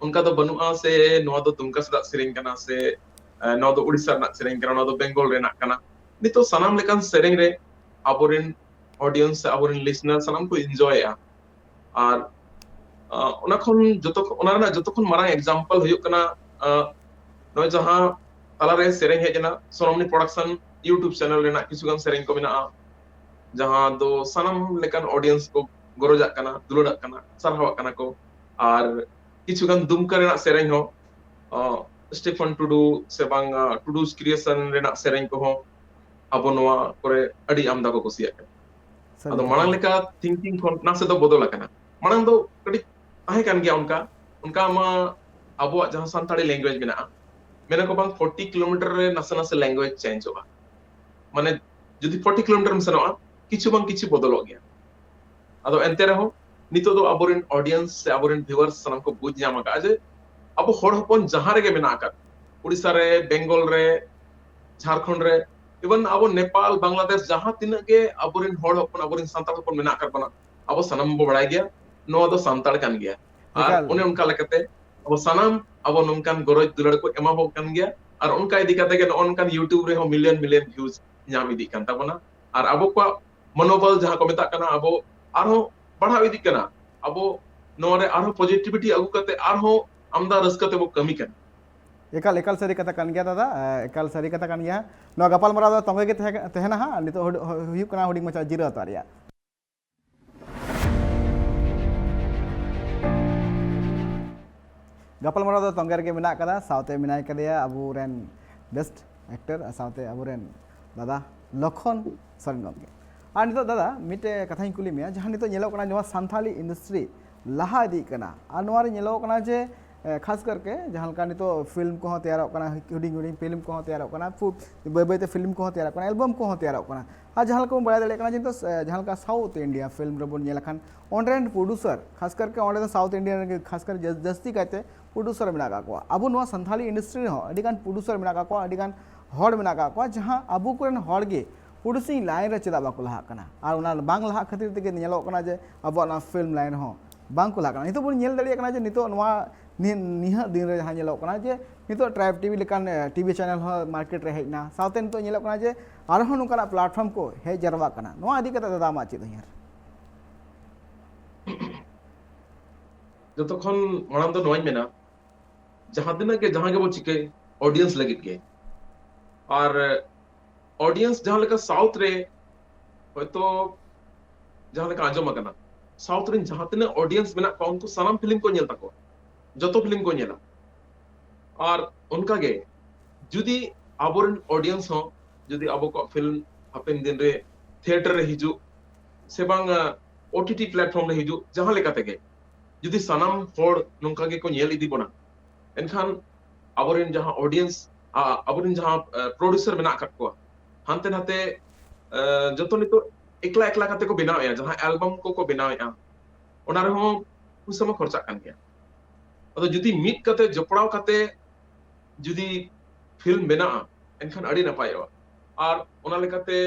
ᱚᱱᱠᱟ ᱫᱚ ᱵᱟᱹᱱᱩᱜᱼᱟ ᱥᱮ ᱱᱚᱣᱟ ᱫᱚ ᱫᱩᱢᱠᱟ ᱥᱮᱫᱟᱜ ᱥᱮᱨᱮᱧ ᱠᱟᱱᱟ ᱥᱮ ᱱᱚᱣᱟ ᱫᱚ ᱩᱲᱤᱥᱥᱟ ᱨᱮᱱᱟᱜ ᱥᱮᱨᱮᱧ ᱠᱟᱱᱟ, ᱱᱚᱣᱟ ᱫᱚ ᱵᱮᱝᱜᱚᱞ ᱨᱮᱱᱟᱜ ᱠᱟᱱᱟ᱾ ᱱᱤᱛᱚᱜ ᱥᱟᱱᱟᱢ ᱞᱮᱠᱟᱱ ᱥᱮᱨᱮᱧ ᱨᱮ ᱟᱵᱚᱨᱮᱱ ᱚᱰᱤᱭᱮᱱᱥ ᱥᱮ ᱟᱵᱚᱨᱮᱱ ᱞᱤᱥᱱᱟᱨ ᱥᱟᱱᱟᱢ ᱠᱚ ᱤᱱᱡᱚᱭᱮᱜᱼᱟ᱾ ᱟᱨ ᱚᱱᱟ ᱠᱷᱚᱱ ᱡᱚᱛᱚ ᱚᱱᱟ ᱨᱮᱱᱟᱜ ᱡᱚᱛᱚ ᱠᱷᱚᱱ ᱢᱟᱨᱟᱝ ᱮᱠᱡᱟᱢᱯᱚᱞ ᱦᱩᱭᱩᱜ ᱠᱟᱱᱟ ᱱᱚᱜᱼᱚᱭ ᱡᱟᱦᱟᱸ ᱛᱟᱞᱟᱨᱮ ᱥᱮᱨᱮᱧ ᱦᱮᱡ ᱮᱱᱟ, ᱥᱚᱱᱟᱢᱱᱤ ᱯᱨᱚᱰᱟᱠᱥᱚᱱ ᱭᱩᱴᱩᱵ ᱪᱮᱱᱮᱞ ᱨᱮᱱᱟᱜ ᱠᱤᱪᱷᱩ ᱜᱟᱱ ᱥᱮᱨᱮᱧ ᱠᱚ ᱢᱮᱱᱟᱜᱼᱟ, ᱡᱟᱦᱟᱸ ᱫᱚ ᱥᱟᱱᱟᱢ ᱞᱮᱠᱟᱱ ᱚᱰᱤᱭᱮᱱᱥ ᱠᱚ ᱜᱚᱨᱚᱡᱟᱜ ᱠᱟᱱᱟ, ᱫᱩᱞᱟᱹᱲᱟᱜ ᱠᱟᱱᱟ, ᱥᱟᱨᱦᱟᱣᱟᱜ ᱠᱟᱱᱟ ᱠᱚ᱾ ᱟᱨ ᱠᱤᱪᱷᱩ ᱜᱟᱱ ᱫᱩᱢᱠᱟ ᱨᱮᱱᱟᱜ ᱥᱮᱨᱮᱧ ᱦᱚᱸ ᱥᱴᱤᱯᱷᱟᱱ ᱴᱩᱰᱩ ᱥᱮ ᱵᱟᱝ ᱴᱩᱰᱩᱥ ᱠᱨᱤᱭᱮᱥᱚᱱ ᱨᱮᱱᱟᱜ ᱥᱮᱨᱮᱧ ᱠᱚᱦᱚᱸ ᱟᱵᱚ ᱱᱚᱣᱟ ᱠᱚᱨᱮ ᱟᱹᱰᱤ ᱟᱢᱫᱟ ᱠᱚ ᱠᱩᱥᱤᱭᱟᱜ ᱠᱟᱱᱟ᱾ ᱟᱫᱚ ᱢᱟᱲᱟᱝ ᱞᱮᱠᱟ ᱛᱷᱤᱝᱠᱤᱝ ᱠᱷᱚᱱ ᱱᱟᱥᱮ ᱫᱚ ᱵᱚᱫᱚᱞ ᱟᱠᱟᱱᱟ᱾ ᱢᱟᱲᱟᱝ ᱫᱚ ᱠᱟᱹᱴᱤᱡ ᱛᱟᱦᱮᱸ ᱠᱟᱱ ᱜᱮᱭᱟ ᱚᱱᱠᱟ, ᱚᱱᱠᱟ ᱢᱟ ᱟᱵᱚᱣᱟᱜ ᱡᱟᱦᱟᱸ ᱥᱟᱱᱛᱟᱲᱤ ᱞᱮᱝᱜᱩᱭᱮᱡᱽ ᱢᱮᱱᱟᱜᱼᱟ, ᱢᱮᱱᱟᱠᱚ ᱵᱟᱝ ᱯᱷᱳᱨᱴᱤ ᱠᱤᱞᱳᱢᱤᱴᱟᱨ ᱨᱮ ᱱᱟᱥᱮ ᱱᱟᱥᱮ ᱞᱮᱝᱜᱩᱭᱮᱡᱽ ᱪᱮᱧᱡᱚᱜᱼᱟ᱾ ᱢᱟᱱᱮ ᱡᱩᱫᱤ ᱯᱷᱳᱨᱴᱤ ᱠᱤᱞᱳᱢᱤᱴᱟᱨ ᱮᱢ ᱥᱮᱱᱚᱜᱼᱟ, ᱠᱤᱪᱷᱩ ᱵᱟᱝ ᱠᱤᱪᱷᱩ ᱵᱚᱫᱚᱞᱚᱜ ᱜᱮᱭᱟ᱾ ᱟᱫᱚ ᱮᱱᱛᱮ ᱨᱮᱦᱚᱸ ᱱᱤᱛᱚᱜ ᱫᱚ ᱟᱵᱚᱨᱮᱱ ᱚᱰᱤᱭᱮᱱᱥ ᱥᱮ ᱟᱵᱚᱨᱮᱱ ᱵᱷᱤᱣᱟᱨᱥ ᱥᱟᱱᱟᱢ ᱠᱚ ᱵᱩᱡᱽ ᱧᱟᱢ ᱟᱠᱟᱫᱼᱟ ᱡᱮ ᱟᱵᱚ ᱦᱚᱲ ᱦᱚᱯᱚᱱ ᱡᱟᱦᱟᱸ ᱨᱮᱜᱮ ᱢᱮᱱᱟᱜ ᱟᱠᱟᱫ, ᱩᱲᱤᱥᱥᱟ ᱨᱮ, ᱵᱮᱝᱜᱚᱞ ᱨᱮ, ᱡᱷᱟᱲᱠᱷᱚᱸᱰ ᱨᱮ, ᱤᱵᱷᱮᱱ ᱟᱵᱚ ᱱᱮᱯᱟᱞ, ᱵᱟᱝᱞᱟᱫᱮᱥ, ᱡᱟᱦᱟᱸ ᱛᱤᱱᱟᱹᱜ ᱜᱮ ᱟᱵᱚᱨᱮᱱ ᱦᱚᱲ ᱦᱚᱯᱚᱱ, ᱟᱵᱚᱨᱮᱱ ᱥᱟᱱᱛᱟᱲ ᱦᱚᱯᱚᱱ ᱢᱮᱱᱟᱜ ᱟᱠᱟᱫ ᱵᱚᱱᱟ, ᱟᱵᱚ ᱥᱟᱱᱟᱢ ᱵᱚ ᱵᱟᱲᱟᱭ ᱜᱮᱭᱟ ᱱᱚᱣᱟ ᱫᱚ ᱥᱟᱱᱛᱟᱲ ᱠᱟᱱ ᱜᱮᱭᱟ᱾ ᱟᱨ ᱮᱠᱟᱞ᱾ ᱚᱱᱮ ᱚᱱᱠᱟ ᱞᱮᱠᱟᱛᱮ ᱟᱵᱚ ᱥᱟᱱᱟᱢ ᱟᱵᱚ ᱱᱚᱝᱠᱟᱱ ᱜᱚᱨᱚᱡᱽ ᱫᱩᱞᱟᱹᱲ ᱠᱚ ᱮᱢᱟ ᱵᱚᱱ ᱠᱟᱱ ᱜᱮᱭᱟ᱾ ᱟᱨ ᱚᱱᱠᱟ ᱤᱫᱤ ᱠᱟᱛᱮ ᱜᱮ ᱱᱚᱜᱼᱚ ᱱᱚᱝᱠᱟᱱ ᱭᱩᱴᱩᱵ ᱨᱮᱦᱚᱸ ᱢᱤᱞᱤᱭᱚᱱ ᱢᱤᱞᱤᱭᱚᱱ ᱵᱷᱤᱭᱩᱡᱽ ᱧᱟᱢ ᱤᱫᱤᱜ ᱠᱟᱱ ᱛᱟᱵᱚᱱᱟ᱾ ᱟᱨ ᱟᱵᱚ ᱠᱚᱣᱟᱜ ᱢᱚᱱᱳᱵᱚᱞ ᱡᱟᱦᱟᱸ ᱠᱚ ᱢᱮᱛᱟᱜ ᱠᱟᱱᱟ, ᱟᱵᱚ ᱟᱨᱦᱚᱸ ᱵᱟᱲᱦᱟᱣ ᱤᱫᱤᱜ ᱠᱟᱱᱟ᱾ ᱟᱵᱚ ᱱᱚᱣᱟ ᱨᱮ ᱟᱨᱦᱚᱸ ᱯᱚᱡᱤᱴᱤᱵᱷᱤᱴᱤ ᱟᱹᱜᱩ ᱠᱟᱛᱮ ᱟᱨᱦᱚᱸ ᱟᱢᱫᱟ ᱨᱟᱹᱥᱠᱟᱹ ᱛᱮᱵᱚ ᱠᱟᱹᱢᱤ ᱠᱟᱱᱟ᱾ ᱮᱠᱟᱞ, ᱮᱠᱟᱞ ᱥᱟᱹᱨᱤ ᱠᱟᱛᱷᱟ ᱠᱟᱱ ᱜᱮᱭᱟ ᱫᱟᱫᱟ, ᱮ, ᱮᱠᱟᱞ ᱥᱟᱹᱨᱤ ᱠᱟᱛᱷᱟ ᱠᱟᱱ ᱜᱮᱭᱟ᱾ ᱱᱚᱣᱟ ᱜᱟᱯᱟᱞᱢᱟᱨᱟᱣ ᱫᱚ ᱛᱚᱸᱜᱮ ᱜᱮ ᱛᱟᱦᱮᱸ, ᱛᱟᱦᱮᱱᱟ ᱦᱟᱸᱜ᱾ ᱱᱤᱛᱚᱜ ᱦᱩᱰ-, ᱦᱩ-, ᱦᱩᱭᱩᱜ ᱠᱟᱱᱟ ᱦᱩᱰᱤᱧ ᱢᱟᱪᱷᱟ ᱡᱤᱨᱟᱹᱣ ᱦᱟᱛᱟᱣ ᱨᱮᱭᱟᱜ᱾ ᱜᱟᱯᱟᱞᱢᱟᱨᱟᱣ ᱫᱚ ᱛᱚᱸᱜᱮ ᱨᱮᱜᱮ ᱢᱮᱱᱟᱜ ᱟᱠᱟᱫᱟ, ᱥᱟᱶᱛᱮ ᱢᱮᱱᱟᱭ ᱠᱟᱫᱮᱭᱟ ᱟᱵᱚᱨᱮᱱ ᱵᱮᱥᱴ ᱮᱠᱴᱚᱨ, ᱥᱟᱶᱛᱮ ᱟᱵᱚᱨᱮᱱ ᱫᱟᱫᱟ ᱞᱚᱠᱷᱚᱱ ᱥᱚᱨᱮᱱ ᱜᱚᱢᱠᱮ᱾ ᱟᱨ ᱱᱤᱛᱚᱜ ᱫᱟᱫᱟ, ᱢᱤᱫᱴᱮᱡ ᱠᱟᱛᱷᱟᱧ ᱠᱩᱞᱤ ᱢᱮᱭᱟ, ᱡᱟᱦᱟᱸ ᱱᱤᱛᱚᱜ ᱧᱮᱞᱚᱜ ᱠᱟᱱᱟ, ᱱᱚᱣᱟ ᱥᱟᱱᱛᱷᱟᱞᱤ ᱤᱱᱰᱟᱥᱴᱨᱤ ᱞᱟᱦᱟ ᱤᱫᱤᱜ ᱠᱟᱱᱟ, ᱟᱨ ᱱᱚᱣᱟ ᱨᱮ ᱧᱮᱞᱚᱜ ᱠᱟᱱᱟ ᱡᱮ, ᱮ, ᱠᱷᱟᱥ ᱠᱟᱨᱠᱮ ᱡᱟᱦᱟᱸ ᱞᱮᱠᱟ ᱱᱤᱛᱚᱜ ᱯᱷᱤᱞᱢ ᱠᱚᱦᱚᱸ ᱛᱮᱭᱟᱨᱚᱜ ᱠᱟᱱᱟ, ᱦᱩᱰᱤᱧ ᱦᱩᱰᱤᱧ ᱯᱷᱤᱞᱢ ᱠᱚᱦᱚᱸ ᱛᱮᱭᱟᱨᱚᱜ ᱠᱟᱱᱟ, ᱯᱷᱩ-, ᱵᱟᱹᱭ ᱵᱟᱹᱭᱛᱮ ᱯᱷᱤᱞᱢ ᱠᱚᱦᱚᱸ ᱛᱮᱭᱟᱨᱚᱜ ᱠᱟᱱᱟ, ᱮᱞᱵᱟᱢ ᱠᱚᱦᱚᱸ ᱛᱮᱭᱟᱨᱚᱜ ᱠᱟᱱᱟ᱾ ᱟᱨ ᱡᱟᱦᱟᱸ ᱞᱮᱠᱟ ᱵᱚᱱ ᱵᱟᱲᱟᱭ ᱫᱟᱲᱮᱭᱟᱜ ᱠᱟᱱᱟ ᱡᱮ, ᱱᱤᱛᱚᱜ, ᱮ, ᱡᱟᱦᱟᱸ ᱞᱮᱠᱟ ᱥᱟᱣᱩᱛᱷ ᱤᱱᱰᱤᱭᱟ ᱯᱷᱤᱞᱢ ᱨᱮᱵᱚᱱ ᱧᱮᱞ ᱞᱮᱠᱷᱟᱱ, ᱚᱸᱰᱮ ᱨᱮᱱ ᱯᱨᱚᱰᱩᱥᱟᱨ, ᱠᱷᱟᱥ ᱠᱟᱨᱠᱮ ᱚᱸᱰᱮ ᱫᱚ ᱥᱟᱣᱩᱛᱷ ᱤᱱᱰᱤᱭᱟ ᱨᱮᱱ ᱜᱮ ᱠᱷᱟᱥ ᱠᱟᱨ ᱡᱟᱹᱥ-, ᱡᱟᱹᱥᱛᱤ ᱠᱟᱭᱛᱮ ᱯᱨᱚᱰᱩᱥᱟᱨ ᱢᱮᱱᱟᱜ ᱟᱠᱟᱫ ᱠᱚᱣᱟ᱾ ᱟᱵᱚ ᱱᱚᱣᱟ ᱥᱟᱱᱛᱷᱟᱞᱤ ᱤᱱᱰᱟᱥᱴᱨᱤ ᱨᱮᱦᱚᱸ ᱟᱹᱰᱤ ᱜᱟᱱ ᱯᱨᱚᱰᱩᱥᱟᱨ ᱢᱮᱱᱟᱜ ᱟᱠᱟᱫ ᱠᱚᱣᱟ, ᱟᱹᱰᱤ ᱜᱟᱱ ᱦᱚᱲ ᱢᱮᱱᱟᱜ ᱟᱠᱟᱫ ᱠᱚᱣᱟ, ᱡᱟᱦᱟᱸ ᱟᱵᱚ ᱠᱚᱨᱮᱱ ᱦᱚᱲ ᱜᱮ producing line ᱨᱮ ᱪᱮᱫᱟᱜ ᱵᱟᱠᱚ ᱞᱟᱦᱟᱜ ᱠᱟᱱᱟ? ᱟᱨ ᱚᱱᱟ ᱵᱟᱝ ᱞᱟᱦᱟᱜ ᱠᱷᱟᱹᱛᱤᱨ ᱛᱮᱜᱮ ᱧᱮᱞᱚᱜ ᱠᱟᱱᱟ ᱡᱮ ᱟᱵᱚᱣᱟᱜ ᱱᱚᱣᱟ film line ᱨᱮᱦᱚᱸ ᱵᱟᱝ ᱠᱚ ᱞᱟᱦᱟᱜ ᱠᱟᱱᱟ᱾ ᱱᱤᱛᱚᱜ ᱵᱚᱱ ᱧᱮᱞ ᱫᱟᱲᱮᱭᱟᱜ ᱠᱟᱱᱟ ᱡᱮ ᱱᱤᱛᱚᱜ ᱱᱚᱣᱟ ᱱᱤ- ᱱᱤᱦᱟᱹᱜ ᱫᱤᱱ ᱨᱮ ᱡᱟᱦᱟᱸ ᱧᱮᱞᱚᱜ ᱠᱟᱱᱟ ᱡᱮ ᱱᱤᱛᱚᱜ Tribe TV ᱞᱮᱠᱟᱱ TV channel ᱦᱚᱸ market ᱨᱮ ᱦᱮᱡ ᱮᱱᱟ, ᱥᱟᱶᱛᱮ ᱱᱤᱛᱚᱜ ᱧᱮᱞᱚᱜ ᱠᱟᱱᱟ ᱡᱮ ᱟᱨᱦᱚᱸ ᱱᱚᱝᱠᱟᱱᱟᱜ platform ᱠᱚ ᱦᱮᱡ ᱡᱟᱨᱣᱟᱜ ᱠᱟᱱᱟ᱾ ᱱᱚᱣᱟ ᱤᱫᱤ ᱠᱟᱛᱮ ᱫᱟᱫᱟ ᱟᱢᱟᱜ ᱪᱮᱫ ᱩᱭᱦᱟᱹᱨ? ᱡᱚᱛᱚ ᱠᱷᱚᱱ ᱢᱟᱲᱟᱝ ᱫᱚ ᱱᱚᱣᱟᱧ ᱢᱮᱱᱟ, ᱡᱟᱦᱟᱸ ᱛᱤᱱᱟᱹᱜ ᱜᱮ ᱡᱟᱦᱟᱸ ᱜᱮᱵᱚ ᱪᱤᱠᱟᱹᱭ, audience ᱞᱟᱹᱜᱤᱫ ᱜᱮ᱾ ᱟᱨ audience ᱡᱟᱦᱟᱸ ᱞᱮᱠᱟ South ᱨᱮ ᱦᱚᱭᱛᱚ ᱡᱟᱦᱟᱸ ᱞᱮᱠᱟ ᱟᱸᱡᱚᱢ ᱟᱠᱟᱱᱟ, South ᱨᱮᱱ ᱡᱟᱦᱟᱸ ᱛᱤᱱᱟᱹᱜ audience ᱢᱮᱱᱟᱜ ᱠᱚᱣᱟ, ᱩᱱᱠᱩ ᱥᱟᱱᱟᱢ film ᱠᱚ ᱧᱮᱞ ᱛᱟᱠᱚᱣᱟ, ᱡᱚᱛᱚ film ᱠᱚ ᱧᱮᱞᱟ᱾ ᱟᱨ ᱚᱱᱠᱟᱜᱮ ᱡᱩᱫᱤ ᱟᱵᱚᱨᱮᱱ audience ᱦᱚᱸ ᱡᱩᱫᱤ ᱟᱵᱚ ᱠᱚᱣᱟᱜ film ᱦᱟᱯᱮᱱ ᱫᱤᱱ ᱨᱮ theatre ᱨᱮ ᱦᱤᱡᱩᱜ ᱥᱮ ᱵᱟᱝ OTT platform ᱨᱮ ᱦᱤᱡᱩᱜ, ᱡᱟᱦᱟᱸ ᱞᱮᱠᱟ ᱛᱮᱜᱮ ᱡᱩᱫᱤ ᱥᱟᱱᱟᱢ ᱦᱚᱲ ᱱᱚᱝᱠᱟ ᱜᱮᱠᱚ ᱧᱮᱞ ᱤᱫᱤ ᱵᱚᱱᱟ, ᱮᱱᱠᱷᱟᱱ ᱟᱵᱚᱨᱮᱱ ᱡᱟᱦᱟᱸ audience, ᱟ- ᱟᱵᱚᱨᱮᱱ ᱡᱟᱦᱟᱸ producer ᱢᱮᱱᱟᱜ ᱟᱠᱟᱫ ᱠᱚᱣᱟ, ᱦᱟᱱᱛᱮ ᱱᱟᱛᱮ ᱡᱚᱛᱚ ᱱᱤᱛᱚᱜ ᱮᱠᱞᱟ ᱮᱠᱞᱟ ᱠᱟᱛᱮ ᱠᱚ ᱵᱮᱱᱟᱣᱮᱫᱼᱟ, ᱡᱟᱦᱟᱸ album ᱠᱚᱠᱚ ᱵᱮᱱᱟᱣᱮᱫᱼᱟ, ᱚᱱᱟ ᱨᱮᱦᱚᱸ ᱯᱩᱭᱥᱟᱹ ᱢᱟ ᱠᱷᱚᱨᱪᱟᱜ ᱠᱟᱱ ᱜᱮᱭᱟ᱾ ᱟᱫᱚ ᱡᱩᱫᱤ ᱢᱤᱫ ᱠᱟᱛᱮ ᱡᱚᱯᱲᱟᱣ ᱠᱟᱛᱮ ᱡᱩᱫᱤ film ᱵᱮᱱᱟᱜᱼᱟ, ᱮᱱᱠᱷᱟᱱ ᱟᱹᱰᱤ ᱱᱟᱯᱟᱭᱚᱜᱼᱟ᱾ ᱟᱨ ᱚᱱᱟ ᱞᱮᱠᱟᱛᱮ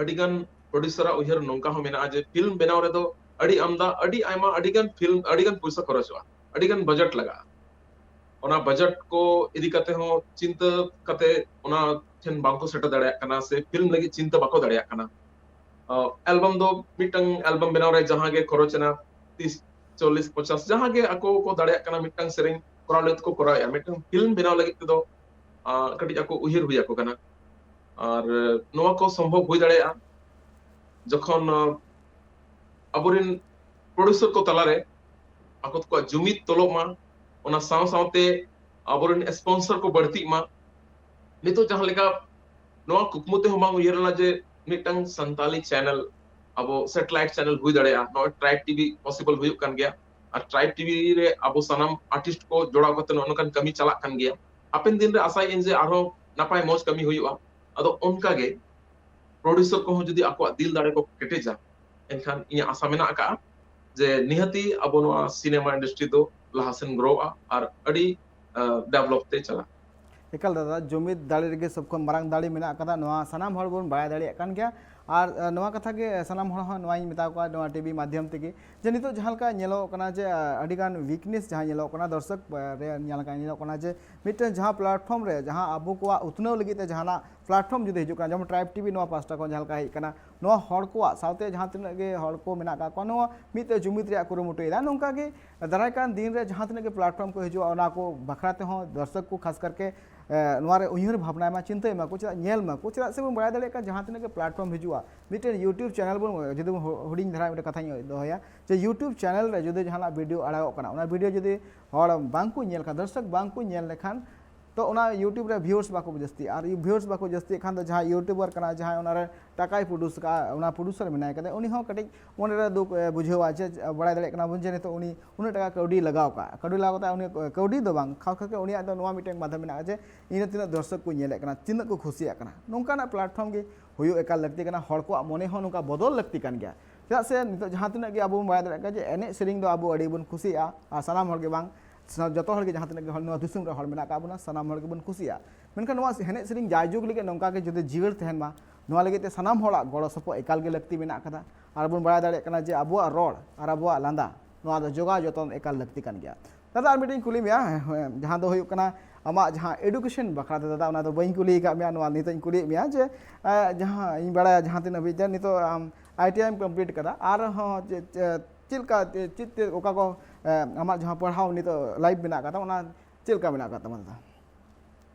ᱟᱹᱰᱤᱜᱟᱱ producer ᱟᱜ ᱩᱭᱦᱟᱹᱨ ᱱᱚᱝᱠᱟ ᱦᱚᱸ ᱢᱮᱱᱟᱜᱼᱟ ᱡᱮ film ᱵᱮᱱᱟᱣ ᱨᱮᱫᱚ ᱟᱹᱰᱤ ᱟᱢᱫᱟ, ᱟᱹᱰᱤ ᱟᱭᱢᱟ, ᱟᱹᱰᱤᱜᱟᱱ film, ᱟᱹᱰᱤᱜᱟᱱ ᱯᱩᱭᱥᱟᱹ ᱠᱷᱚᱨᱚᱪᱚᱜᱼᱟ, ᱟᱹᱰᱤᱜᱟᱱ budget ᱞᱟᱜᱟᱜᱼᱟ᱾ ᱚᱱᱟ budget ᱠᱚ ᱤᱫᱤ ᱠᱟᱛᱮ ᱦᱚᱸ ᱪᱤᱱᱛᱟᱹ ᱠᱟᱛᱮ ᱚᱱᱟ ᱴᱷᱮᱱ ᱵᱟᱝᱠᱚ ᱥᱮᱴᱮᱨ ᱫᱟᱲᱮᱭᱟᱜ ᱠᱟᱱᱟ, ᱥᱮ film ᱞᱟᱹᱜᱤᱫ ᱪᱤᱱᱛᱟᱹ ᱵᱟᱠᱚ ᱫᱟᱲᱮᱭᱟᱜ ᱠᱟᱱᱟ᱾ album ᱫᱚ ᱢᱤᱫᱴᱟᱝ album ᱵᱮᱱᱟᱣ ᱨᱮ ᱡᱟᱦᱟᱸ ᱜᱮ ᱠᱷᱚᱨᱚᱪ ᱮᱱᱟ, ᱛᱤᱥ, ᱪᱚᱞᱞᱤᱥ, ᱯᱚᱧᱪᱟᱥ, ᱡᱟᱦᱟᱸ ᱜᱮ ᱟᱠᱚ ᱠᱚ ᱫᱟᱲᱮᱭᱟᱜ ᱠᱟᱱᱟ, ᱢᱤᱫᱴᱟᱝ ᱥᱮᱨᱮᱧ ᱠᱚᱨᱟᱣ ᱞᱟᱹᱜᱤᱫ ᱠᱚ ᱠᱚᱨᱟᱣᱮᱫᱼᱟ᱾ ᱢᱤᱫᱴᱟᱝ film ᱵᱮᱱᱟᱣ ᱞᱟᱹᱜᱤᱫ ᱛᱮᱫᱚ ᱠᱟᱹᱴᱤᱡ ᱟᱠᱚ ᱩᱭᱦᱟᱹᱨ ᱦᱩᱭ ᱟᱠᱚ ᱠᱟᱱᱟ᱾ ᱟᱨ ᱱᱚᱣᱟ ᱠᱚ ᱥᱚᱢᱵᱷᱚᱵ ᱦᱩᱭ ᱫᱟᱲᱮᱭᱟᱜᱼᱟ ᱡᱚᱠᱷᱚᱱ ᱟᱵᱚᱨᱮᱱ producer ᱠᱚ ᱛᱟᱞᱟᱨᱮ ᱟᱠᱚ ᱠᱚᱣᱟᱜ ᱡᱩᱢᱤᱫ ᱛᱚᱞᱚᱜ ᱢᱟ, ᱚᱱᱟ ᱥᱟᱶ ᱥᱟᱶᱛᱮ ᱟᱵᱚᱨᱮᱱ sponsor ᱠᱚ ᱵᱟᱹᱲᱛᱤᱜ ᱢᱟ᱾ ᱱᱤᱛᱚᱜ ᱡᱟᱦᱟᱸ ᱞᱮᱠᱟ ᱱᱚᱣᱟ ᱠᱩᱠᱢᱩ ᱛᱮᱦᱚᱸ ᱵᱟᱝ ᱩᱭᱦᱟᱹᱨ ᱞᱮᱱᱟ ᱡᱮ ᱢᱤᱫᱴᱟᱝ ᱥᱟᱱᱛᱟᱞᱤ channel, ᱟᱵᱚ satellite channel ᱦᱩᱭ ᱫᱟᱲᱮᱭᱟᱜᱼᱟ᱾ ᱱᱚᱜᱼᱚᱭ Tribe TV possible ᱦᱩᱭᱩᱜ ᱠᱟᱱ ᱜᱮᱭᱟ, ᱟᱨ Tribe TV ᱨᱮ ᱟᱵᱚ ᱥᱟᱱᱟᱢ artist ᱠᱚ ᱡᱚᱲᱟᱣ ᱠᱟᱛᱮ ᱱᱚᱜᱼᱚ ᱱᱚᱝᱠᱟᱱ ᱠᱟᱹᱢᱤ ᱪᱟᱞᱟᱜ ᱠᱟᱱ ᱜᱮᱭᱟ᱾ ᱦᱟᱯᱮᱱ ᱫᱤᱱ ᱨᱮ ᱟᱥᱟᱭᱟᱹᱧ ᱡᱮ ᱟᱨᱦᱚᱸ ᱱᱟᱯᱟᱭ ᱢᱚᱡᱽ ᱠᱟᱹᱢᱤ ᱦᱩᱭᱩᱜᱼᱟ᱾ ᱟᱫᱚ ᱚᱱᱠᱟ ᱜᱮ producer ᱠᱚᱦᱚᱸ ᱡᱩᱫᱤ ᱟᱠᱚᱣᱟᱜ ᱫᱤᱞ ᱫᱟᱲᱮ ᱠᱚ ᱠᱮᱴᱮᱡᱟ, ᱮᱱᱠᱷᱟᱱ ᱤᱧᱟᱹᱜ ᱟᱥᱟ ᱢᱮᱱᱟᱜ ᱟᱠᱟᱫᱼᱟ ᱡᱮ ᱱᱤᱦᱟᱹᱛᱤ ᱟᱵᱚ ᱱᱚᱣᱟ cinema industry ᱫᱚ ᱞᱟᱦᱟ ᱥᱮᱱ ᱜᱨᱳᱜᱼᱟ ᱟᱨ ᱟᱹᱰᱤ develop ᱛᱮ ᱪᱟᱞᱟᱜᱼᱟ᱾ ᱮᱠᱟᱞ ᱫᱟᱫᱟ, ᱡᱩᱢᱤᱫ ᱫᱟᱲᱮ ᱨᱮᱜᱮ ᱥᱚᱵ ᱠᱷᱚᱱ ᱢᱟᱨᱟᱝ ᱫᱟᱲᱮ ᱢᱮᱱᱟᱜ ᱟᱠᱟᱫᱟ, ᱱᱚᱣᱟ ᱥᱟᱱᱟᱢ ᱦᱚᱲ ᱵᱚᱱ ᱵᱟᱲᱟᱭ ᱫᱟᱲᱮᱭᱟᱜ ᱠᱟᱱ ᱜᱮᱭᱟ᱾ ᱟᱨ ᱱᱚᱣᱟ ᱠᱟᱛᱷᱟ ᱜᱮ ᱥᱟᱱᱟᱢ ᱦᱚᱲ ᱦᱚᱸ ᱱᱚᱣᱟᱧ ᱢᱮᱛᱟ ᱠᱚᱣᱟ ᱱᱚᱣᱟ ᱴᱤᱵᱷᱤ ᱢᱟᱫᱽᱫᱷᱚᱢ ᱛᱮᱜᱮ, ᱡᱮ ᱱᱤᱛᱚᱜ ᱡᱟᱦᱟᱸ ᱞᱮᱠᱟ ᱧᱮᱞᱚᱜ ᱠᱟᱱᱟ ᱡᱮ ᱟᱹᱰᱤᱜᱟᱱ ᱣᱤᱠᱱᱮᱥ ᱡᱟᱦᱟᱸ ᱧᱮᱞᱚᱜ ᱠᱟᱱᱟ ᱫᱚᱨᱥᱚᱠ ᱨᱮ ᱧᱮᱞ ᱠᱟᱱᱟ, ᱧᱮᱞᱚᱜ ᱠᱟᱱᱟ ᱡᱮ ᱢᱤᱫᱴᱮᱱ ᱡᱟᱦᱟᱸ ᱯᱞᱟᱴᱯᱷᱚᱨᱢ ᱨᱮ ᱡᱟᱦᱟᱸ ᱟᱵᱚ ᱠᱚᱣᱟᱜ ᱩᱛᱱᱟᱹᱣ ᱞᱟᱹᱜᱤᱫ ᱛᱮ ᱡᱟᱦᱟᱱᱟᱜ ᱯᱞᱟᱴᱯᱷᱚᱨᱢ ᱡᱩᱫᱤ ᱦᱤᱡᱩᱜ ᱠᱟᱱᱟ, ᱡᱮᱢᱚᱱ ᱴᱨᱟᱭᱤᱵᱽ ᱴᱤᱵᱷᱤ ᱱᱚᱣᱟ ᱯᱟᱥᱴᱟ ᱠᱷᱚᱱ ᱡᱟᱦᱟᱸ ᱞᱮᱠᱟ ᱦᱮᱡ ᱠᱟᱱᱟ, ᱱᱚᱣᱟ ᱦᱚᱲ ᱠᱚᱣᱟᱜ ᱥᱟᱶᱛᱮ ᱡᱟᱦᱟᱸ ᱛᱤᱱᱟᱹᱜ ᱜᱮ ᱦᱚᱲ ᱠᱚ ᱢᱮᱱᱟᱜ ᱟᱠᱟᱫ ᱠᱚᱣᱟ, ᱱᱚᱣᱟ ᱢᱤᱫ ᱛᱮ ᱡᱩᱢᱤᱫ ᱨᱮᱭᱟᱜ ᱠᱩᱨᱩᱢᱩᱴᱩᱭᱮᱫᱟ᱾ ᱱᱚᱝᱠᱟ ᱜᱮ ᱫᱟᱨᱟᱭ ᱠᱟᱱ ᱫᱤᱱ ᱨᱮ ᱡᱟᱦᱟᱸ ᱛᱤᱱᱟᱹᱜ ᱜᱮ ᱯᱞᱟᱴᱯᱷᱚᱨᱢ ᱠᱚ ᱦᱤᱡᱩᱜᱼᱟ, ᱚᱱᱟ ᱠᱚ ᱵᱟᱠᱷᱨᱟ ᱛᱮᱦᱚᱸ ᱫᱚᱨᱥᱚᱠ ᱠᱚ ᱠᱷᱟᱥ ᱠᱟᱨᱠᱮ ᱱᱚᱣᱟ ᱨᱮ ᱩᱭᱦᱟᱹᱨ ᱵᱷᱟᱵᱽᱱᱟᱭ ᱢᱟ, ᱪᱤᱱᱛᱟᱹᱭ ᱢᱟᱠᱚ, ᱪᱮᱫᱟᱜ ᱧᱮᱞ ᱢᱟᱠᱚ, ᱪᱮᱫᱟᱜ ᱥᱮ ᱵᱚᱱ ᱵᱟᱲᱟᱭ ᱫᱟᱲᱮᱭᱟᱜ ᱠᱟᱱᱟ ᱡᱟᱦᱟᱸ ᱛᱤᱱᱟᱹᱜ ᱜᱮ ᱯᱞᱟᱴᱯᱷᱚᱨᱢ ᱦᱤᱡᱩᱜᱼᱟ, ᱢᱤᱫᱴᱮᱱ YouTube ᱪᱮᱱᱮᱞ ᱵᱚᱱ ᱡᱩᱫᱤ ᱵᱚᱱ ᱦᱩᱰᱤᱧ ᱫᱷᱟᱨᱟ ᱢᱤᱫᱴᱮᱱ ᱠᱟᱛᱷᱟᱧ ᱫᱚᱦᱚᱭᱟ, ᱡᱮ YouTube ᱪᱮᱱᱮᱞ ᱨᱮ ᱡᱩᱫᱤ ᱡᱟᱦᱟᱱᱟᱜ ᱵᱷᱤᱰᱤᱭᱳ ᱟᱲᱟᱜᱚᱜ ᱠᱟᱱᱟ, ᱚᱱᱟ ᱵᱷᱤᱰᱤᱭᱳ ᱡᱩᱫᱤ ᱦᱚᱲ ᱵᱟᱝ ᱠᱚ ᱧᱮᱞ ᱠᱷᱟᱱ, ᱫᱚᱨᱥᱚᱠ ᱵᱟᱝ ᱠᱚ ᱧᱮᱞ ᱞᱮᱠᱷᱟᱱ, ᱛᱚ ᱚᱱᱟ YouTube ᱨᱮ ᱵᱷᱤᱭᱩᱣᱟᱨᱥ ᱵᱟᱠᱚ ᱡᱟᱹᱥᱛᱤᱜᱼᱟ᱾ ᱟᱨ ᱵᱷᱤᱭᱩᱣᱟᱨᱥ ᱵᱟᱠᱚ ᱡᱟᱹᱥᱛᱤᱜ ᱠᱷᱟᱱ ᱫᱚ ᱡᱟᱦᱟᱸᱭ ᱤᱭᱩᱴᱩᱵᱟᱨ ᱠᱟᱱᱟ, ᱡᱟᱦᱟᱸᱭ ᱚᱱᱟᱨᱮ ᱴᱟᱠᱟᱭ ᱯᱨᱚᱰᱩᱥ ᱠᱟᱜᱼᱟ, ᱚᱱᱟ ᱯᱨᱚᱰᱩᱥᱟᱨ ᱢᱮᱱᱟᱭ ᱠᱟᱫᱮ, ᱩᱱᱤ ᱦᱚᱸ ᱠᱟᱹᱴᱤᱡ ᱢᱚᱱᱮᱨᱮ ᱫᱩᱠ ᱵᱩᱡᱷᱟᱹᱣᱟ᱾ ᱡᱮ ᱵᱟᱲᱟᱭ ᱫᱟᱲᱮᱭᱟᱜ ᱠᱟᱱᱟ ᱵᱚᱱ ᱡᱮ ᱱᱤᱛᱚᱜ ᱩᱱᱤ ᱩᱱᱟᱹᱜ ᱴᱟᱠᱟ ᱠᱟᱹᱣᱰᱤ ᱞᱟᱜᱟᱣ ᱠᱟᱜᱼᱟ, ᱠᱟᱹᱣᱰᱤ ᱞᱟᱜᱟᱣ ᱠᱟᱛᱮ ᱩᱱᱤ ᱠᱟᱹᱣᱰᱤ ᱫᱚ ᱵᱟᱝ, ᱠᱷᱟᱥ ᱠᱟᱨᱛᱮ ᱩᱱᱤᱭᱟᱜ ᱫᱚ ᱱᱚᱣᱟ ᱢᱤᱫᱴᱮᱱ ᱢᱟᱫᱷᱚᱢ ᱢᱮᱱᱟᱜᱼᱟ ᱡᱮ ᱤᱧ ᱨᱮ ᱛᱤᱱᱟᱹᱜ ᱫᱚᱨᱥᱚᱠ ᱠᱚ ᱧᱮᱞᱮᱫ ᱠᱟᱱᱟ, ᱛᱤᱱᱟᱹᱜ ᱠᱚ ᱠᱩᱥᱤᱭᱟᱜ ᱠᱟᱱᱟ᱾ ᱱᱚᱝᱠᱟᱱᱟᱜ ᱯᱞᱟᱴᱯᱷᱚᱨᱢ ᱜᱮ ᱦᱩᱭᱩᱜ ᱮᱠᱟᱞ ᱞᱟᱹᱠᱛᱤ ᱠᱟᱱᱟ᱾ ᱦᱚᱲ ᱠᱚᱣᱟᱜ ᱢᱚᱱᱮ ᱦᱚᱸ ᱱᱚᱝᱠᱟ ᱵᱚᱫᱚᱞ ᱞᱟᱹᱠᱛᱤ ᱠᱟᱱ ᱜᱮᱭᱟ᱾ ᱪᱮᱫᱟᱜ ᱥᱮ ᱱᱤᱛᱚᱜ ᱡᱟᱦᱟᱸ ᱛᱤᱱᱟᱹᱜ ᱜᱮ ᱟᱵᱚ ᱵᱚᱱ ᱵᱟᱲᱟᱭ ᱫᱟᱲᱮᱭᱟᱜ ᱠᱟᱱᱟ ᱡᱮ ᱮᱱᱮᱡ ᱥᱮᱨᱮᱧ ᱫᱚ ᱟᱵᱚ ᱟᱹᱰᱤ ᱵᱚᱱ ᱠᱩᱥᱤᱭᱟᱜᱼᱟ, ᱟᱨ ᱥᱟᱱᱟᱢ ᱦᱚᱲ ᱜᱮ ᱵᱟᱝ, ᱥᱟ-, ᱡᱚᱛᱚ ᱦᱚᱲ ᱜᱮ ᱡᱟᱦᱟᱸ ᱛᱤᱱᱟᱹᱜ ᱜᱮ ᱦᱚᱲ ᱱᱚᱣᱟ ᱫᱤᱥᱚᱢ ᱨᱮ ᱦᱚᱲ ᱢᱮᱱᱟᱜ ᱟᱠᱟᱫ ᱵᱚᱱᱟ, ᱥᱟᱱᱟᱢ ᱦᱚᱲ ᱜᱮᱵᱚᱱ ᱠᱩᱥᱤᱭᱟᱜᱼᱟ᱾ ᱢᱮᱱᱠᱷᱟᱱ ᱱᱚᱣᱟ ᱮᱱᱮᱡ ᱥᱮᱨᱮᱧ ᱡᱟᱭᱡᱩᱜᱽ ᱞᱟᱹᱜᱤᱫ ᱱᱚᱝᱠᱟ ᱜᱮ ᱡᱩᱫᱤ ᱡᱤᱭᱟᱹᱲ ᱛᱟᱦᱮᱱ ᱢᱟ, ᱱᱚᱣᱟ ᱞᱟᱹᱜᱤᱫ ᱛᱮ ᱥᱟᱱᱟᱢ ᱦᱚᱲᱟᱜ ᱜᱚᱲᱚ ᱥᱚᱯᱚᱦᱚᱫ ᱮᱠᱟᱞ ᱜᱮ ᱞᱟᱹᱠᱛᱤ ᱢᱮᱱᱟᱜ ᱟᱠᱟᱫᱟ᱾ ᱟᱨ ᱵᱚᱱ ᱵᱟᱲᱟᱭ ᱫᱟᱲᱮᱭᱟᱜ ᱠᱟᱱᱟ ᱡᱮ ᱟᱵᱚᱣᱟᱜ ᱨᱚᱲ ᱟᱨ ᱟᱵᱚᱣᱟᱜ ᱞᱟᱸᱫᱟ, ᱱᱚᱣᱟ ᱫᱚ ᱡᱚᱜᱟᱣ ᱡᱚᱛᱚᱱ ᱮᱠᱟᱞ ᱞᱟᱹᱠᱛᱤ ᱠᱟᱱ ᱜᱮᱭᱟ᱾ ᱫᱟᱫᱟ, ᱟᱨ ᱢᱤᱫᱴᱮᱱ ᱠᱩᱞᱤ ᱢᱮᱭᱟ, ᱦᱮᱸ, ᱡᱟᱦᱟᱸ ᱫᱚ ᱦᱩᱭᱩᱜ ᱠᱟᱱᱟ ᱟᱢᱟᱜ ᱡᱟᱦᱟᱸ ᱮᱰᱩᱠᱮᱥᱚᱱ ᱵᱟᱠᱷᱨᱟ ᱛᱮ ᱫᱟᱫᱟ, ᱚᱱᱟ ᱫᱚ ᱵᱟᱹᱧ ᱠᱩᱞᱤ ᱟᱠᱟᱫ ᱢᱮᱭᱟ, ᱱᱚᱣᱟ ᱱᱤᱛᱚᱜ ᱤᱧ ᱠᱩᱞᱤᱭᱮᱫ ᱢᱮᱭᱟ ᱡᱮ, ᱮ, ᱡᱟᱦᱟᱸ ᱤᱧ ᱵᱟᱲᱟᱭᱟ ᱡᱟᱦᱟᱸ ᱛᱤᱱᱟᱹᱜ ᱦᱟᱹᱵᱤᱡ ᱛᱮ ᱱᱤᱛᱚᱜ ᱟᱢ I T I M complete ᱠᱟᱫᱟ, ᱟᱨᱦᱚᱸ ᱪᱮᱫ, ᱪᱮᱫ, ᱪᱮᱫ ᱞᱮᱠᱟ, ᱪᱮᱫ, ᱪᱮᱫ, ᱚᱠᱟ ᱠᱚ, ᱮ, ᱟᱢᱟᱜ ᱡᱟᱦᱟᱸ ᱯᱟᱲᱦᱟᱣ ᱱᱤᱛᱚᱜ ᱞᱟᱭᱤᱯᱷ ᱢᱮᱱᱟᱜ ᱟᱠᱟᱫᱟ, ᱚᱱᱟ ᱪᱮᱫ ᱞᱮᱠᱟ ᱢᱮᱱᱟᱜ ᱟᱠᱟᱫ ᱛᱟᱢᱟ ᱫᱟᱫᱟ?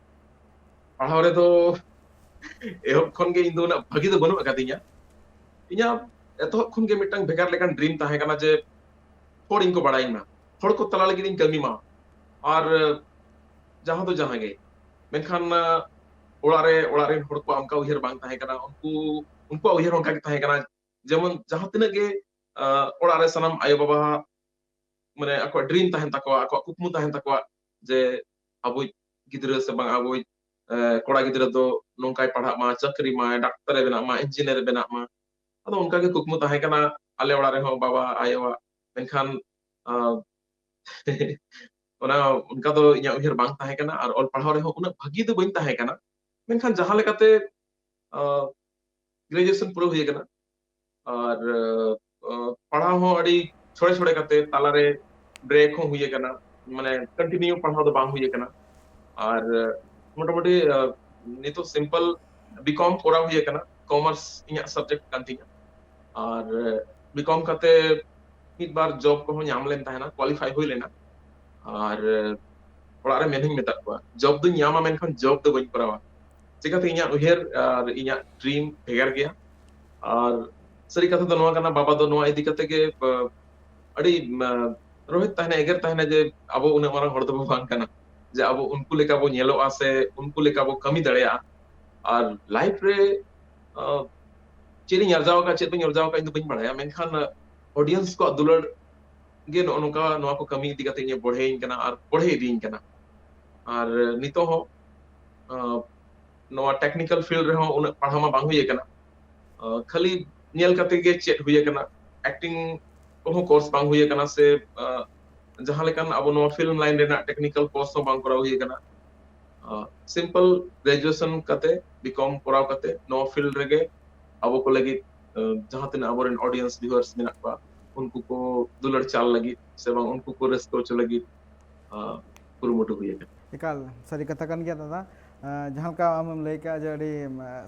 ᱯᱟᱲᱦᱟᱣ ᱨᱮᱫᱚ ᱮᱦᱚᱵ ᱠᱷᱚᱱ ᱜᱮ ᱤᱧ ᱫᱚ ᱩᱱᱟᱹᱜ ᱵᱷᱟᱹᱜᱤ ᱫᱚ ᱵᱟᱹᱱᱩᱜ ᱟᱠᱟᱫᱤᱧᱟ᱾ ᱤᱧᱟᱹᱜ ᱮᱛᱚᱦᱚᱵ ᱠᱷᱚᱱ ᱜᱮ ᱢᱤᱫᱴᱟᱝ ᱵᱷᱮᱜᱟᱨ ᱞᱮᱠᱟᱱ ᱰᱨᱤᱢ ᱛᱟᱦᱮᱸ ᱠᱟᱱᱟ ᱡᱮ ᱦᱚᱲ ᱤᱧ ᱠᱚ ᱵᱟᱲᱟᱭᱤᱧ ᱢᱟ, ᱦᱚᱲ ᱠᱚ ᱛᱟᱞᱟ ᱞᱟᱹᱜᱤᱫ ᱤᱧ ᱠᱟᱹᱢᱤ ᱢᱟ, ᱟᱨ ᱡᱟᱦᱟᱸ ᱫᱚ ᱡᱟᱦᱟᱸ ᱜᱮ᱾ ᱢᱮᱱᱠᱷᱟᱱ, ᱟᱸ, ᱚᱲᱟᱜ ᱨᱮ, ᱚᱲᱟᱜ ᱨᱮᱱ ᱦᱚᱲ ᱠᱚᱣᱟᱜ ᱚᱱᱠᱟ ᱩᱭᱦᱟᱹᱨ ᱵᱟᱝ ᱛᱟᱦᱮᱸ ᱠᱟᱱᱟ᱾ ᱩᱱᱠᱩ, ᱩᱱᱠᱩᱣᱟᱜ ᱩᱭᱦᱟᱹᱨ ᱚᱱᱠᱟ ᱜᱮ ᱛᱟᱦᱮᱸ ᱠᱟᱱᱟ, ᱡᱮᱢᱚᱱ ᱡᱟᱦᱟᱸ ᱛᱤᱱᱟᱹᱜ ᱜᱮ, ᱟᱸ, ᱚᱲᱟᱜ ᱨᱮ ᱥᱟᱱᱟᱢ ᱟᱭᱳᱼᱵᱟᱵᱟᱣᱟᱜ, ᱢᱟᱱᱮ, ᱟᱠᱚᱣᱟᱜ ᱰᱨᱤᱢ ᱛᱟᱦᱮᱱ ᱛᱟᱠᱚᱣᱟ, ᱟᱠᱚᱣᱟᱜ ᱠᱩᱠᱢᱩ ᱛᱟᱦᱮᱱ ᱛᱟᱠᱚᱣᱟ ᱡᱮ ᱟᱵᱚᱭᱤᱡ ᱜᱤᱫᱽᱨᱟᱹ ᱥᱮ ᱵᱟᱝ ᱟᱵᱚᱭᱤᱡ, ᱮ, ᱠᱚᱲᱟ ᱜᱤᱫᱽᱨᱟᱹ ᱫᱚ ᱱᱚᱝᱠᱟᱭ ᱯᱟᱲᱦᱟᱜ ᱢᱟ, ᱪᱟᱹᱠᱨᱤ ᱢᱟᱭ, ᱰᱟᱠᱛᱟᱨᱮ ᱵᱮᱱᱟᱜ ᱢᱟ, ᱤᱧᱡᱤᱱᱤᱭᱟᱨᱮ ᱵᱮᱱᱟᱜ ᱢᱟ᱾ ᱟᱫᱚ ᱚᱱᱠᱟ ᱜᱮ ᱠᱩᱠᱢᱩ ᱛᱟᱦᱮᱸ ᱠᱟᱱᱟ ᱟᱞᱮ ᱚᱲᱟᱜ ᱨᱮᱦᱚᱸ, ᱵᱟᱵᱟ ᱟᱭᱳᱣᱟᱜ᱾ ᱢᱮᱱᱠᱷᱟᱱ, ᱟᱸ, ᱚᱱᱟ ᱚᱱᱠᱟ ᱫᱚ ᱤᱧᱟᱹᱜ ᱩᱭᱦᱟᱹᱨ ᱵᱟᱝ ᱛᱟᱦᱮᱸ ᱠᱟᱱᱟ, ᱟᱨ ᱚᱞ ᱯᱟᱲᱦᱟᱣ ᱨᱮᱦᱚᱸ ᱩᱱᱟᱹᱜ ᱵᱷᱟᱹᱜᱤ ᱫᱚ ᱵᱟᱹᱧ ᱛᱟᱦᱮᱸ ᱠᱟᱱᱟ᱾ ᱢᱮᱱᱠᱷᱟᱱ ᱡᱟᱦᱟᱸ ᱞᱮᱠᱟᱛᱮ ᱜᱨᱮᱡᱩᱭᱮᱥᱚᱱ ᱯᱩᱨᱟᱹᱣ ᱦᱩᱭ ᱟᱠᱟᱱᱟ, ᱟᱨ ᱟᱸ, ᱯᱟᱲᱦᱟᱣ ᱦᱚᱸ ᱟᱹᱰᱤ ᱪᱷᱚᱲᱮ ᱪᱷᱚᱲᱮ ᱠᱟᱛᱮ, ᱛᱟᱞᱟᱨᱮ ᱵᱨᱮᱠ ᱦᱚᱸ ᱦᱩᱭ ᱟᱠᱟᱱᱟ, ᱢᱟᱱᱮ ᱠᱚᱱᱴᱤᱱᱤᱭᱩ ᱯᱟᱲᱦᱟᱣ ᱫᱚ ᱵᱟᱝ ᱦᱩᱭ ᱟᱠᱟᱱᱟ᱾ ᱟᱨ ᱟᱸ, ᱢᱚᱴᱟᱢᱩᱴᱤ ᱟᱸ, ᱱᱤᱛᱚᱜ ᱥᱤᱢᱯᱚᱞ ᱵᱤᱠᱚᱢ ᱠᱚᱨᱟᱣ ᱦᱩᱭ ᱟᱠᱟᱱᱟ, ᱠᱚᱢᱟᱨᱥ ᱤᱧᱟᱹᱜ ᱥᱟᱵᱡᱮᱠᱴ ᱠᱟᱱ ᱛᱤᱧᱟ᱾ ᱟᱨ ᱵᱤᱠᱚᱢ ᱠᱟᱛᱮ ᱢᱤᱫ ᱵᱟᱨ ᱡᱚᱵ ᱠᱚᱦᱚᱸ ᱧᱟᱢ ᱞᱮᱱ ᱛᱟᱦᱮᱱᱟ, ᱠᱳᱣᱟᱞᱤᱯᱷᱟᱭ ᱦᱩᱭ ᱞᱮᱱᱟ᱾ ᱟᱨ ᱚᱲᱟᱜ ᱨᱮ ᱢᱮᱱ ᱦᱚᱸᱧ ᱢᱮᱛᱟᱫ ᱠᱚᱣᱟ, ᱡᱚᱵ ᱫᱚᱧ ᱧᱟᱢᱟ, ᱢᱮᱱᱠᱷᱟᱱ ᱡᱚᱵ ᱫᱚ ᱵᱟᱹᱧ ᱠᱚᱨᱟᱣᱟ᱾ ᱪᱤᱠᱟᱹᱛᱮ ᱤᱧᱟᱹᱜ ᱩᱭᱦᱟᱹᱨ ᱟᱨ ᱤᱧᱟᱹᱜ ᱰᱨᱤᱢ ᱵᱷᱮᱜᱟᱨ ᱜᱮᱭᱟ᱾ ᱟᱨ ᱥᱟᱹᱨᱤ ᱠᱟᱛᱷᱟ ᱫᱚ ᱱᱚᱣᱟ ᱠᱟᱱᱟ, ᱵᱟᱵᱟ ᱫᱚ ᱱᱚᱣᱟ ᱤᱫᱤ ᱠᱟᱛᱮ ᱜᱮ, ᱟᱹᱰᱤ ᱨᱳᱦᱮᱫ ᱛᱟᱦᱮᱱᱟ, ᱮᱜᱮᱨ ᱛᱟᱦᱮᱱᱟ ᱡᱮ ᱟᱵᱚ ᱩᱱᱟᱹᱜ ᱢᱟᱨᱟᱝ ᱦᱚᱲ ᱫᱚᱵᱚ ᱵᱟᱝ ᱠᱟᱱᱟ ᱡᱮ ᱟᱵᱚ ᱩᱱᱠᱩ ᱞᱮᱠᱟ ᱵᱚ ᱧᱮᱞᱚᱜᱼᱟ ᱥᱮ ᱩᱱᱠᱩ ᱞᱮᱠᱟ ᱵᱚ ᱠᱟᱹᱢᱤ ᱫᱟᱲᱮᱭᱟᱜᱼᱟ᱾ ᱟᱨ ᱞᱟᱭᱤᱯᱷ ᱨᱮ ᱪᱮᱫ ᱤᱧ ᱟᱨᱡᱟᱣ ᱟᱠᱟᱫ, ᱪᱮᱫ ᱵᱟᱹᱧ ᱟᱨᱡᱟᱣ ᱟᱠᱟᱫ, ᱤᱧ ᱫᱚ ᱵᱟᱹᱧ ᱵᱟᱲᱟᱭᱟ, ᱢᱮᱱᱠᱷᱟᱱ ᱚᱰᱤᱭᱮᱱᱥ ᱠᱚᱣᱟᱜ ᱫᱩᱞᱟᱹᱲ ᱜᱮ ᱱᱚᱜᱼᱚ ᱱᱚᱝᱠᱟ ᱱᱚᱣᱟ ᱠᱚ ᱠᱟᱹᱢᱤ ᱤᱫᱤ ᱠᱟᱛᱮ ᱤᱧᱮ ᱵᱚᱲᱦᱮᱭᱤᱧ ᱠᱟᱱᱟ ᱟᱨ ᱵᱚᱲᱦᱮ ᱤᱫᱤᱭᱤᱧ ᱠᱟᱱᱟ᱾ ᱟᱨ ᱱᱤᱛᱚᱜ ᱦᱚᱸ ᱱᱚᱣᱟ ᱴᱮᱠᱱᱤᱠᱮᱞ ᱯᱷᱤᱞᱰ ᱨᱮᱦᱚᱸ ᱩᱱᱟᱹᱜ ᱯᱟᱲᱦᱟᱣ ᱢᱟ ᱵᱟᱝ ᱦᱩᱭ ᱟᱠᱟᱱᱟ᱾ ᱠᱷᱟᱹᱞᱤ ᱧᱮᱞ ᱠᱟᱛᱮ ᱜᱮ ᱪᱮᱫ ᱦᱩᱭ ᱟᱠᱟᱱᱟ, ᱮᱠᱴᱤᱝ ᱠᱚᱦᱚᱸ ᱠᱳᱨᱥ ᱵᱟᱝ ᱦᱩᱭ ᱟᱠᱟᱱᱟ, ᱥᱮ ᱡᱟᱦᱟᱸ ᱞᱮᱠᱟᱱ ᱟᱵᱚ ᱱᱚᱣᱟ ᱯᱷᱤᱞᱢ ᱞᱟᱭᱤᱱ ᱨᱮᱱᱟᱜ ᱴᱮᱠᱱᱤᱠᱮᱞ ᱠᱳᱨᱥ ᱦᱚᱸ ᱵᱟᱝ ᱠᱚᱨᱟᱣ ᱦᱩᱭ ᱟᱠᱟᱱᱟ᱾ ᱥᱤᱢᱯᱚᱞ ᱜᱨᱮᱡᱩᱭᱮᱥᱚᱱ ᱠᱟᱛᱮ, ᱵᱤᱠᱚᱢ ᱠᱚᱨᱟᱣ ᱠᱟᱛᱮ ᱱᱚᱣᱟ ᱯᱷᱤᱞᱰ ᱨᱮᱜᱮ ᱟᱵᱚ ᱠᱚ ᱞᱟᱹᱜᱤᱫ ᱡᱟᱦᱟᱸ ᱛᱤᱱᱟᱹᱜ ᱟᱵᱚᱨᱮᱱ ᱚᱰᱤᱭᱮᱱᱥ ᱵᱷᱤᱭᱩᱣᱟᱨᱥ ᱢᱮᱱᱟᱜ ᱠᱚᱣᱟ, ᱩᱱᱠᱩ ᱠᱚ ᱫᱩᱞᱟᱹᱲ ᱪᱟᱞ ᱞᱟᱹᱜᱤᱫ ᱥᱮ ᱵᱟᱝ ᱩᱱᱠᱩ ᱠᱚ ᱨᱟᱹᱥᱠᱟᱹ ᱦᱚᱪᱚ ᱞᱟᱹᱜᱤᱫ ᱠᱩᱨᱩᱢᱩᱴᱩ ᱦᱩᱭ ᱟᱠᱟᱱᱟ᱾ ᱮᱠᱟᱞ ᱥᱟᱹᱨᱤ ᱠᱟᱛᱷᱟ ᱠᱟᱱ ᱜᱮᱭᱟ ᱫᱟᱫᱟ᱾ ᱡᱟᱦᱟᱸ ᱞᱮᱠᱟ ᱟᱢᱮᱢ ᱞᱟᱹᱭ ᱠᱮᱜᱼᱟ ᱡᱮ ᱟᱹᱰᱤ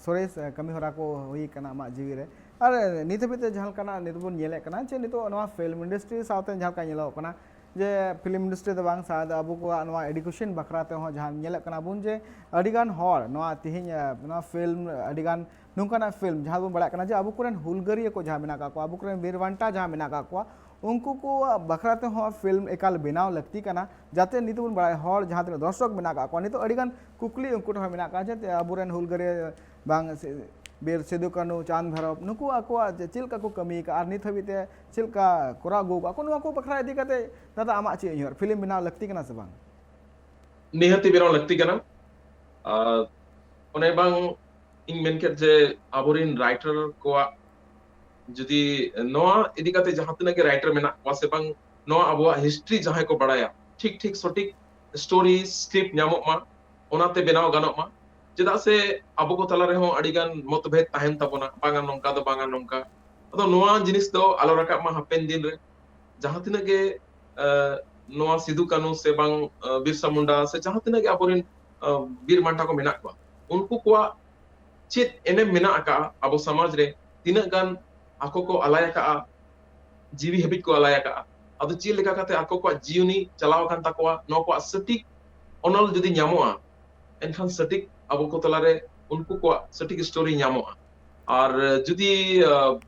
ᱥᱚᱨᱮᱥ ᱠᱟᱹᱢᱤ ᱦᱚᱨᱟ ᱠᱚ ᱦᱩᱭ ᱟᱠᱟᱱᱟ ᱟᱢᱟᱜ ᱡᱤᱣᱤ ᱨᱮ, ᱟᱨ ᱱᱤᱛ ᱦᱟᱹᱵᱤᱡ ᱛᱮ ᱡᱟᱦᱟᱸ ᱞᱮᱠᱟᱱᱟᱜ ᱱᱤᱛ ᱵᱚᱱ ᱧᱮᱞᱮᱫ ᱠᱟᱱᱟ ᱡᱮ ᱱᱤᱛᱚᱜ ᱱᱚᱣᱟ ᱯᱷᱤᱞᱢ ᱤᱱᱰᱟᱥᱴᱨᱤ ᱥᱟᱶᱛᱮ ᱡᱟᱦᱟᱸ ᱞᱮᱠᱟ ᱧᱮᱞᱚᱜ ᱠᱟᱱᱟ ᱡᱮ ᱯᱷᱤᱞᱢ ᱤᱱᱰᱟᱥᱴᱨᱤ ᱫᱚ ᱵᱟᱝ, ᱥᱟᱶᱛᱮ ᱟᱵᱚ ᱠᱚᱣᱟᱜ ᱱᱚᱣᱟ ᱮᱰᱩᱠᱮᱥᱚᱱ ᱵᱟᱠᱷᱨᱟ ᱛᱮᱦᱚᱸ ᱡᱟᱦᱟᱸ ᱧᱮᱞᱮᱫ ᱠᱟᱱᱟ ᱵᱚᱱ ᱡᱮ ᱟᱹᱰᱤᱜᱟᱱ ᱦᱚᱲ ᱱᱚᱣᱟ ᱛᱮᱦᱮᱧ ᱱᱚᱣᱟ ᱯᱷᱤᱞᱢ, ᱟᱹᱰᱤᱜᱟᱱ ᱱᱚᱝᱠᱟᱱᱟᱜ ᱯᱷᱤᱞᱢ ᱡᱟᱦᱟᱸ ᱵᱚᱱ ᱵᱟᱲᱟᱭ ᱠᱟᱱᱟ ᱡᱮ ᱟᱵᱚ ᱠᱚᱨᱮᱱ ᱦᱩᱞᱜᱟᱹᱨᱤᱭᱟᱹ ᱠᱚ ᱡᱟᱦᱟᱸ ᱢᱮᱱᱟᱜ ᱟᱠᱟᱫ ᱠᱚᱣᱟ, ᱟᱵᱚ ᱠᱚᱨᱮᱱ ᱵᱤᱨ ᱵᱟᱱᱴᱟ ᱡᱟᱦᱟᱸ ᱢᱮᱱᱟᱜ ᱟᱠᱟᱫ ᱠᱚᱣᱟ, ᱩᱱᱠᱩ ᱠᱚ ᱵᱟᱠᱷᱨᱟ ᱛᱮᱦᱚᱸ ᱯᱷᱤᱞᱢ ᱮᱠᱟᱞ ᱵᱮᱱᱟᱣ ᱞᱟᱹᱠᱛᱤ ᱠᱟᱱᱟ, ᱡᱟᱛᱮ ᱱᱤᱛᱚᱜ ᱵᱚᱱ ᱵᱟᱲᱟᱭ ᱦᱚᱲ ᱡᱟᱦᱟᱸ ᱛᱤᱱᱟᱹᱜ ᱫᱚᱨᱥᱚᱠ ᱢᱮᱱᱟᱜ ᱟᱠᱟᱫ ᱠᱚᱣᱟ, ᱱᱤᱛᱚᱜ ᱟᱹᱰᱤᱜᱟᱱ ᱠᱩᱠᱞᱤ ᱩᱱᱠᱩ ᱴᱷᱮᱱ ᱦᱚᱸ ᱢᱮᱱᱟᱜ ᱟᱠᱟᱫ ᱡᱮ ᱟᱵᱚᱨᱮᱱ ᱦᱩᱞᱜᱟᱹᱨᱤᱭᱟᱹ ᱵᱟᱝ ᱥᱮ ᱵᱤᱨ ᱥᱤᱫᱩ ᱠᱟᱹᱱᱦᱩ ᱪᱟᱸᱫᱽ ᱵᱷᱟᱭᱨᱚᱵ ᱱᱩᱠᱩ ᱟᱠᱚᱣᱟᱜ ᱪᱮᱫ ᱞᱮᱠᱟ ᱠᱚ ᱠᱟᱹᱢᱤ ᱟᱠᱟᱫᱼᱟ ᱟᱨ ᱱᱤᱛ ᱦᱟᱹᱵᱤᱡ ᱛᱮ ᱪᱮᱫ ᱞᱮᱠᱟ ᱠᱚᱨᱟᱣ ᱟᱹᱜᱩ ᱟᱠᱟᱫᱼᱟ ᱠᱚ, ᱱᱚᱣᱟ ᱠᱚ ᱵᱟᱠᱷᱨᱟ ᱤᱫᱤ ᱠᱟᱛᱮ ᱫᱟᱫᱟ ᱟᱢᱟᱜ ᱪᱮᱫ ᱩᱭᱦᱟᱹᱨ, ᱯᱷᱤᱞᱢ ᱵᱮᱱᱟᱣ ᱞᱟᱹᱠᱛᱤ ᱠᱟᱱᱟ ᱥᱮ ᱵᱟᱝ? ᱱᱤᱦᱟᱹᱛᱤ ᱵᱮᱱᱟᱣ ᱞᱟᱹᱠᱛᱤ ᱠᱟᱱᱟ᱾ ᱟᱨ ᱚᱱᱮ ᱵᱟᱝ ᱤᱧ ᱢᱮᱱ ᱠᱮᱫ ᱡᱮ ᱟᱵᱚᱨᱮᱱ ᱨᱟᱭᱴᱟᱨ ᱠᱚᱣᱟᱜ ᱡᱩᱫᱤ ᱱᱚᱣᱟ ᱤᱫᱤ ᱠᱟᱛᱮ ᱡᱟᱦᱟᱸ ᱛᱤᱱᱟᱹᱜ ᱜᱮ ᱨᱟᱭᱴᱟᱨ ᱢᱮᱱᱟᱜ ᱠᱚᱣᱟ ᱥᱮ ᱵᱟᱝ, ᱱᱚᱣᱟ ᱟᱵᱚᱣᱟᱜ ᱦᱤᱥᱴᱨᱤ ᱡᱟᱦᱟᱸᱭ ᱠᱚ ᱵᱟᱲᱟᱭᱟ, ᱴᱷᱤᱠ ᱴᱷᱤᱠ ᱥᱚᱴᱷᱤᱠ ᱥᱴᱳᱨᱤ ᱥᱠᱨᱤᱯᱴ ᱧᱟᱢᱚᱜ ᱢᱟ, ᱚᱱᱟᱛᱮ ᱵᱮᱱᱟᱣ ᱜᱟᱱᱚᱜ ᱢᱟ᱾ ᱪᱮᱫᱟᱜ ᱥᱮ ᱟᱵᱚ ᱠᱚ ᱛᱟᱞᱟ ᱨᱮᱦᱚᱸ ᱟᱹᱰᱤ ᱜᱟᱱ ᱢᱚᱛᱵᱷᱮᱫ ᱛᱟᱦᱮᱱ ᱛᱟᱵᱚᱱᱟ, ᱵᱟᱝᱟ ᱱᱚᱝᱠᱟ ᱫᱚ ᱵᱟᱝᱟ ᱱᱚᱝᱠᱟ᱾ ᱟᱫᱚ ᱱᱚᱣᱟ ᱡᱤᱱᱤᱥ ᱫᱚ ᱟᱞᱚ ᱨᱟᱠᱟᱵ ᱢᱟ ᱦᱟᱯᱮᱱ ᱫᱤᱱ ᱨᱮ᱾ ᱡᱟᱦᱟᱸ ᱛᱤᱱᱟᱹᱜ ᱜᱮ ᱱᱚᱣᱟ ᱥᱤᱫᱩ ᱠᱟᱹᱱᱩ ᱥᱮ ᱵᱟᱝ ᱵᱤᱨᱥᱟ ᱢᱩᱱᱰᱟ ᱥᱮ ᱡᱟᱦᱟᱸ ᱛᱤᱱᱟᱹᱜ ᱜᱮ ᱟᱵᱚᱨᱮᱱ ᱵᱤᱨ ᱵᱟᱱᱴᱟ ᱠᱚ ᱢᱮᱱᱟᱜ ᱠᱚᱣᱟ, ᱩᱱᱠᱩ ᱠᱚᱣᱟᱜ ᱪᱮᱫ ᱮᱱᱮᱢ ᱢᱮᱱᱟᱜ ᱟᱠᱟᱫᱼᱟ ᱟᱵᱚ ᱥᱚᱢᱟᱡᱽ ᱨᱮ, ᱛᱤᱱᱟᱹᱜ ᱜᱟᱱ ᱟᱠᱚ ᱠᱚ ᱟᱞᱟᱭ ᱟᱠᱟᱫᱼᱟ, ᱡᱤᱣᱤ ᱦᱟᱹᱵᱤᱡ ᱠᱚ ᱟᱞᱟᱭ ᱟᱠᱟᱫᱼᱟ᱾ ᱟᱫᱚ ᱪᱮᱫ ᱞᱮᱠᱟ ᱠᱟᱛᱮ ᱟᱠᱚ ᱠᱚᱣᱟᱜ ᱡᱤᱭᱚᱱᱤ ᱪᱟᱞᱟᱣ ᱟᱠᱟᱱ ᱛᱟᱠᱚᱣᱟ, ᱱᱚᱣᱟ ᱠᱚᱣᱟᱜ ᱥᱚᱴᱷᱤᱠ ᱚᱱᱚᱞ ᱡᱩᱫᱤ ᱧᱟᱢᱚᱜᱼᱟ, ᱮᱱᱠᱷᱟᱱ ᱥᱚᱴᱷᱤᱠ ᱟᱵᱚ ᱠᱚ ᱛᱟᱞᱟᱨᱮ ᱩᱱᱠᱩ ᱠᱚᱣᱟᱜ ᱥᱚᱴᱷᱤᱠ ᱥᱴᱳᱨᱤ ᱧᱟᱢᱚᱜᱼᱟ᱾ ᱟᱨ ᱡᱩᱫᱤ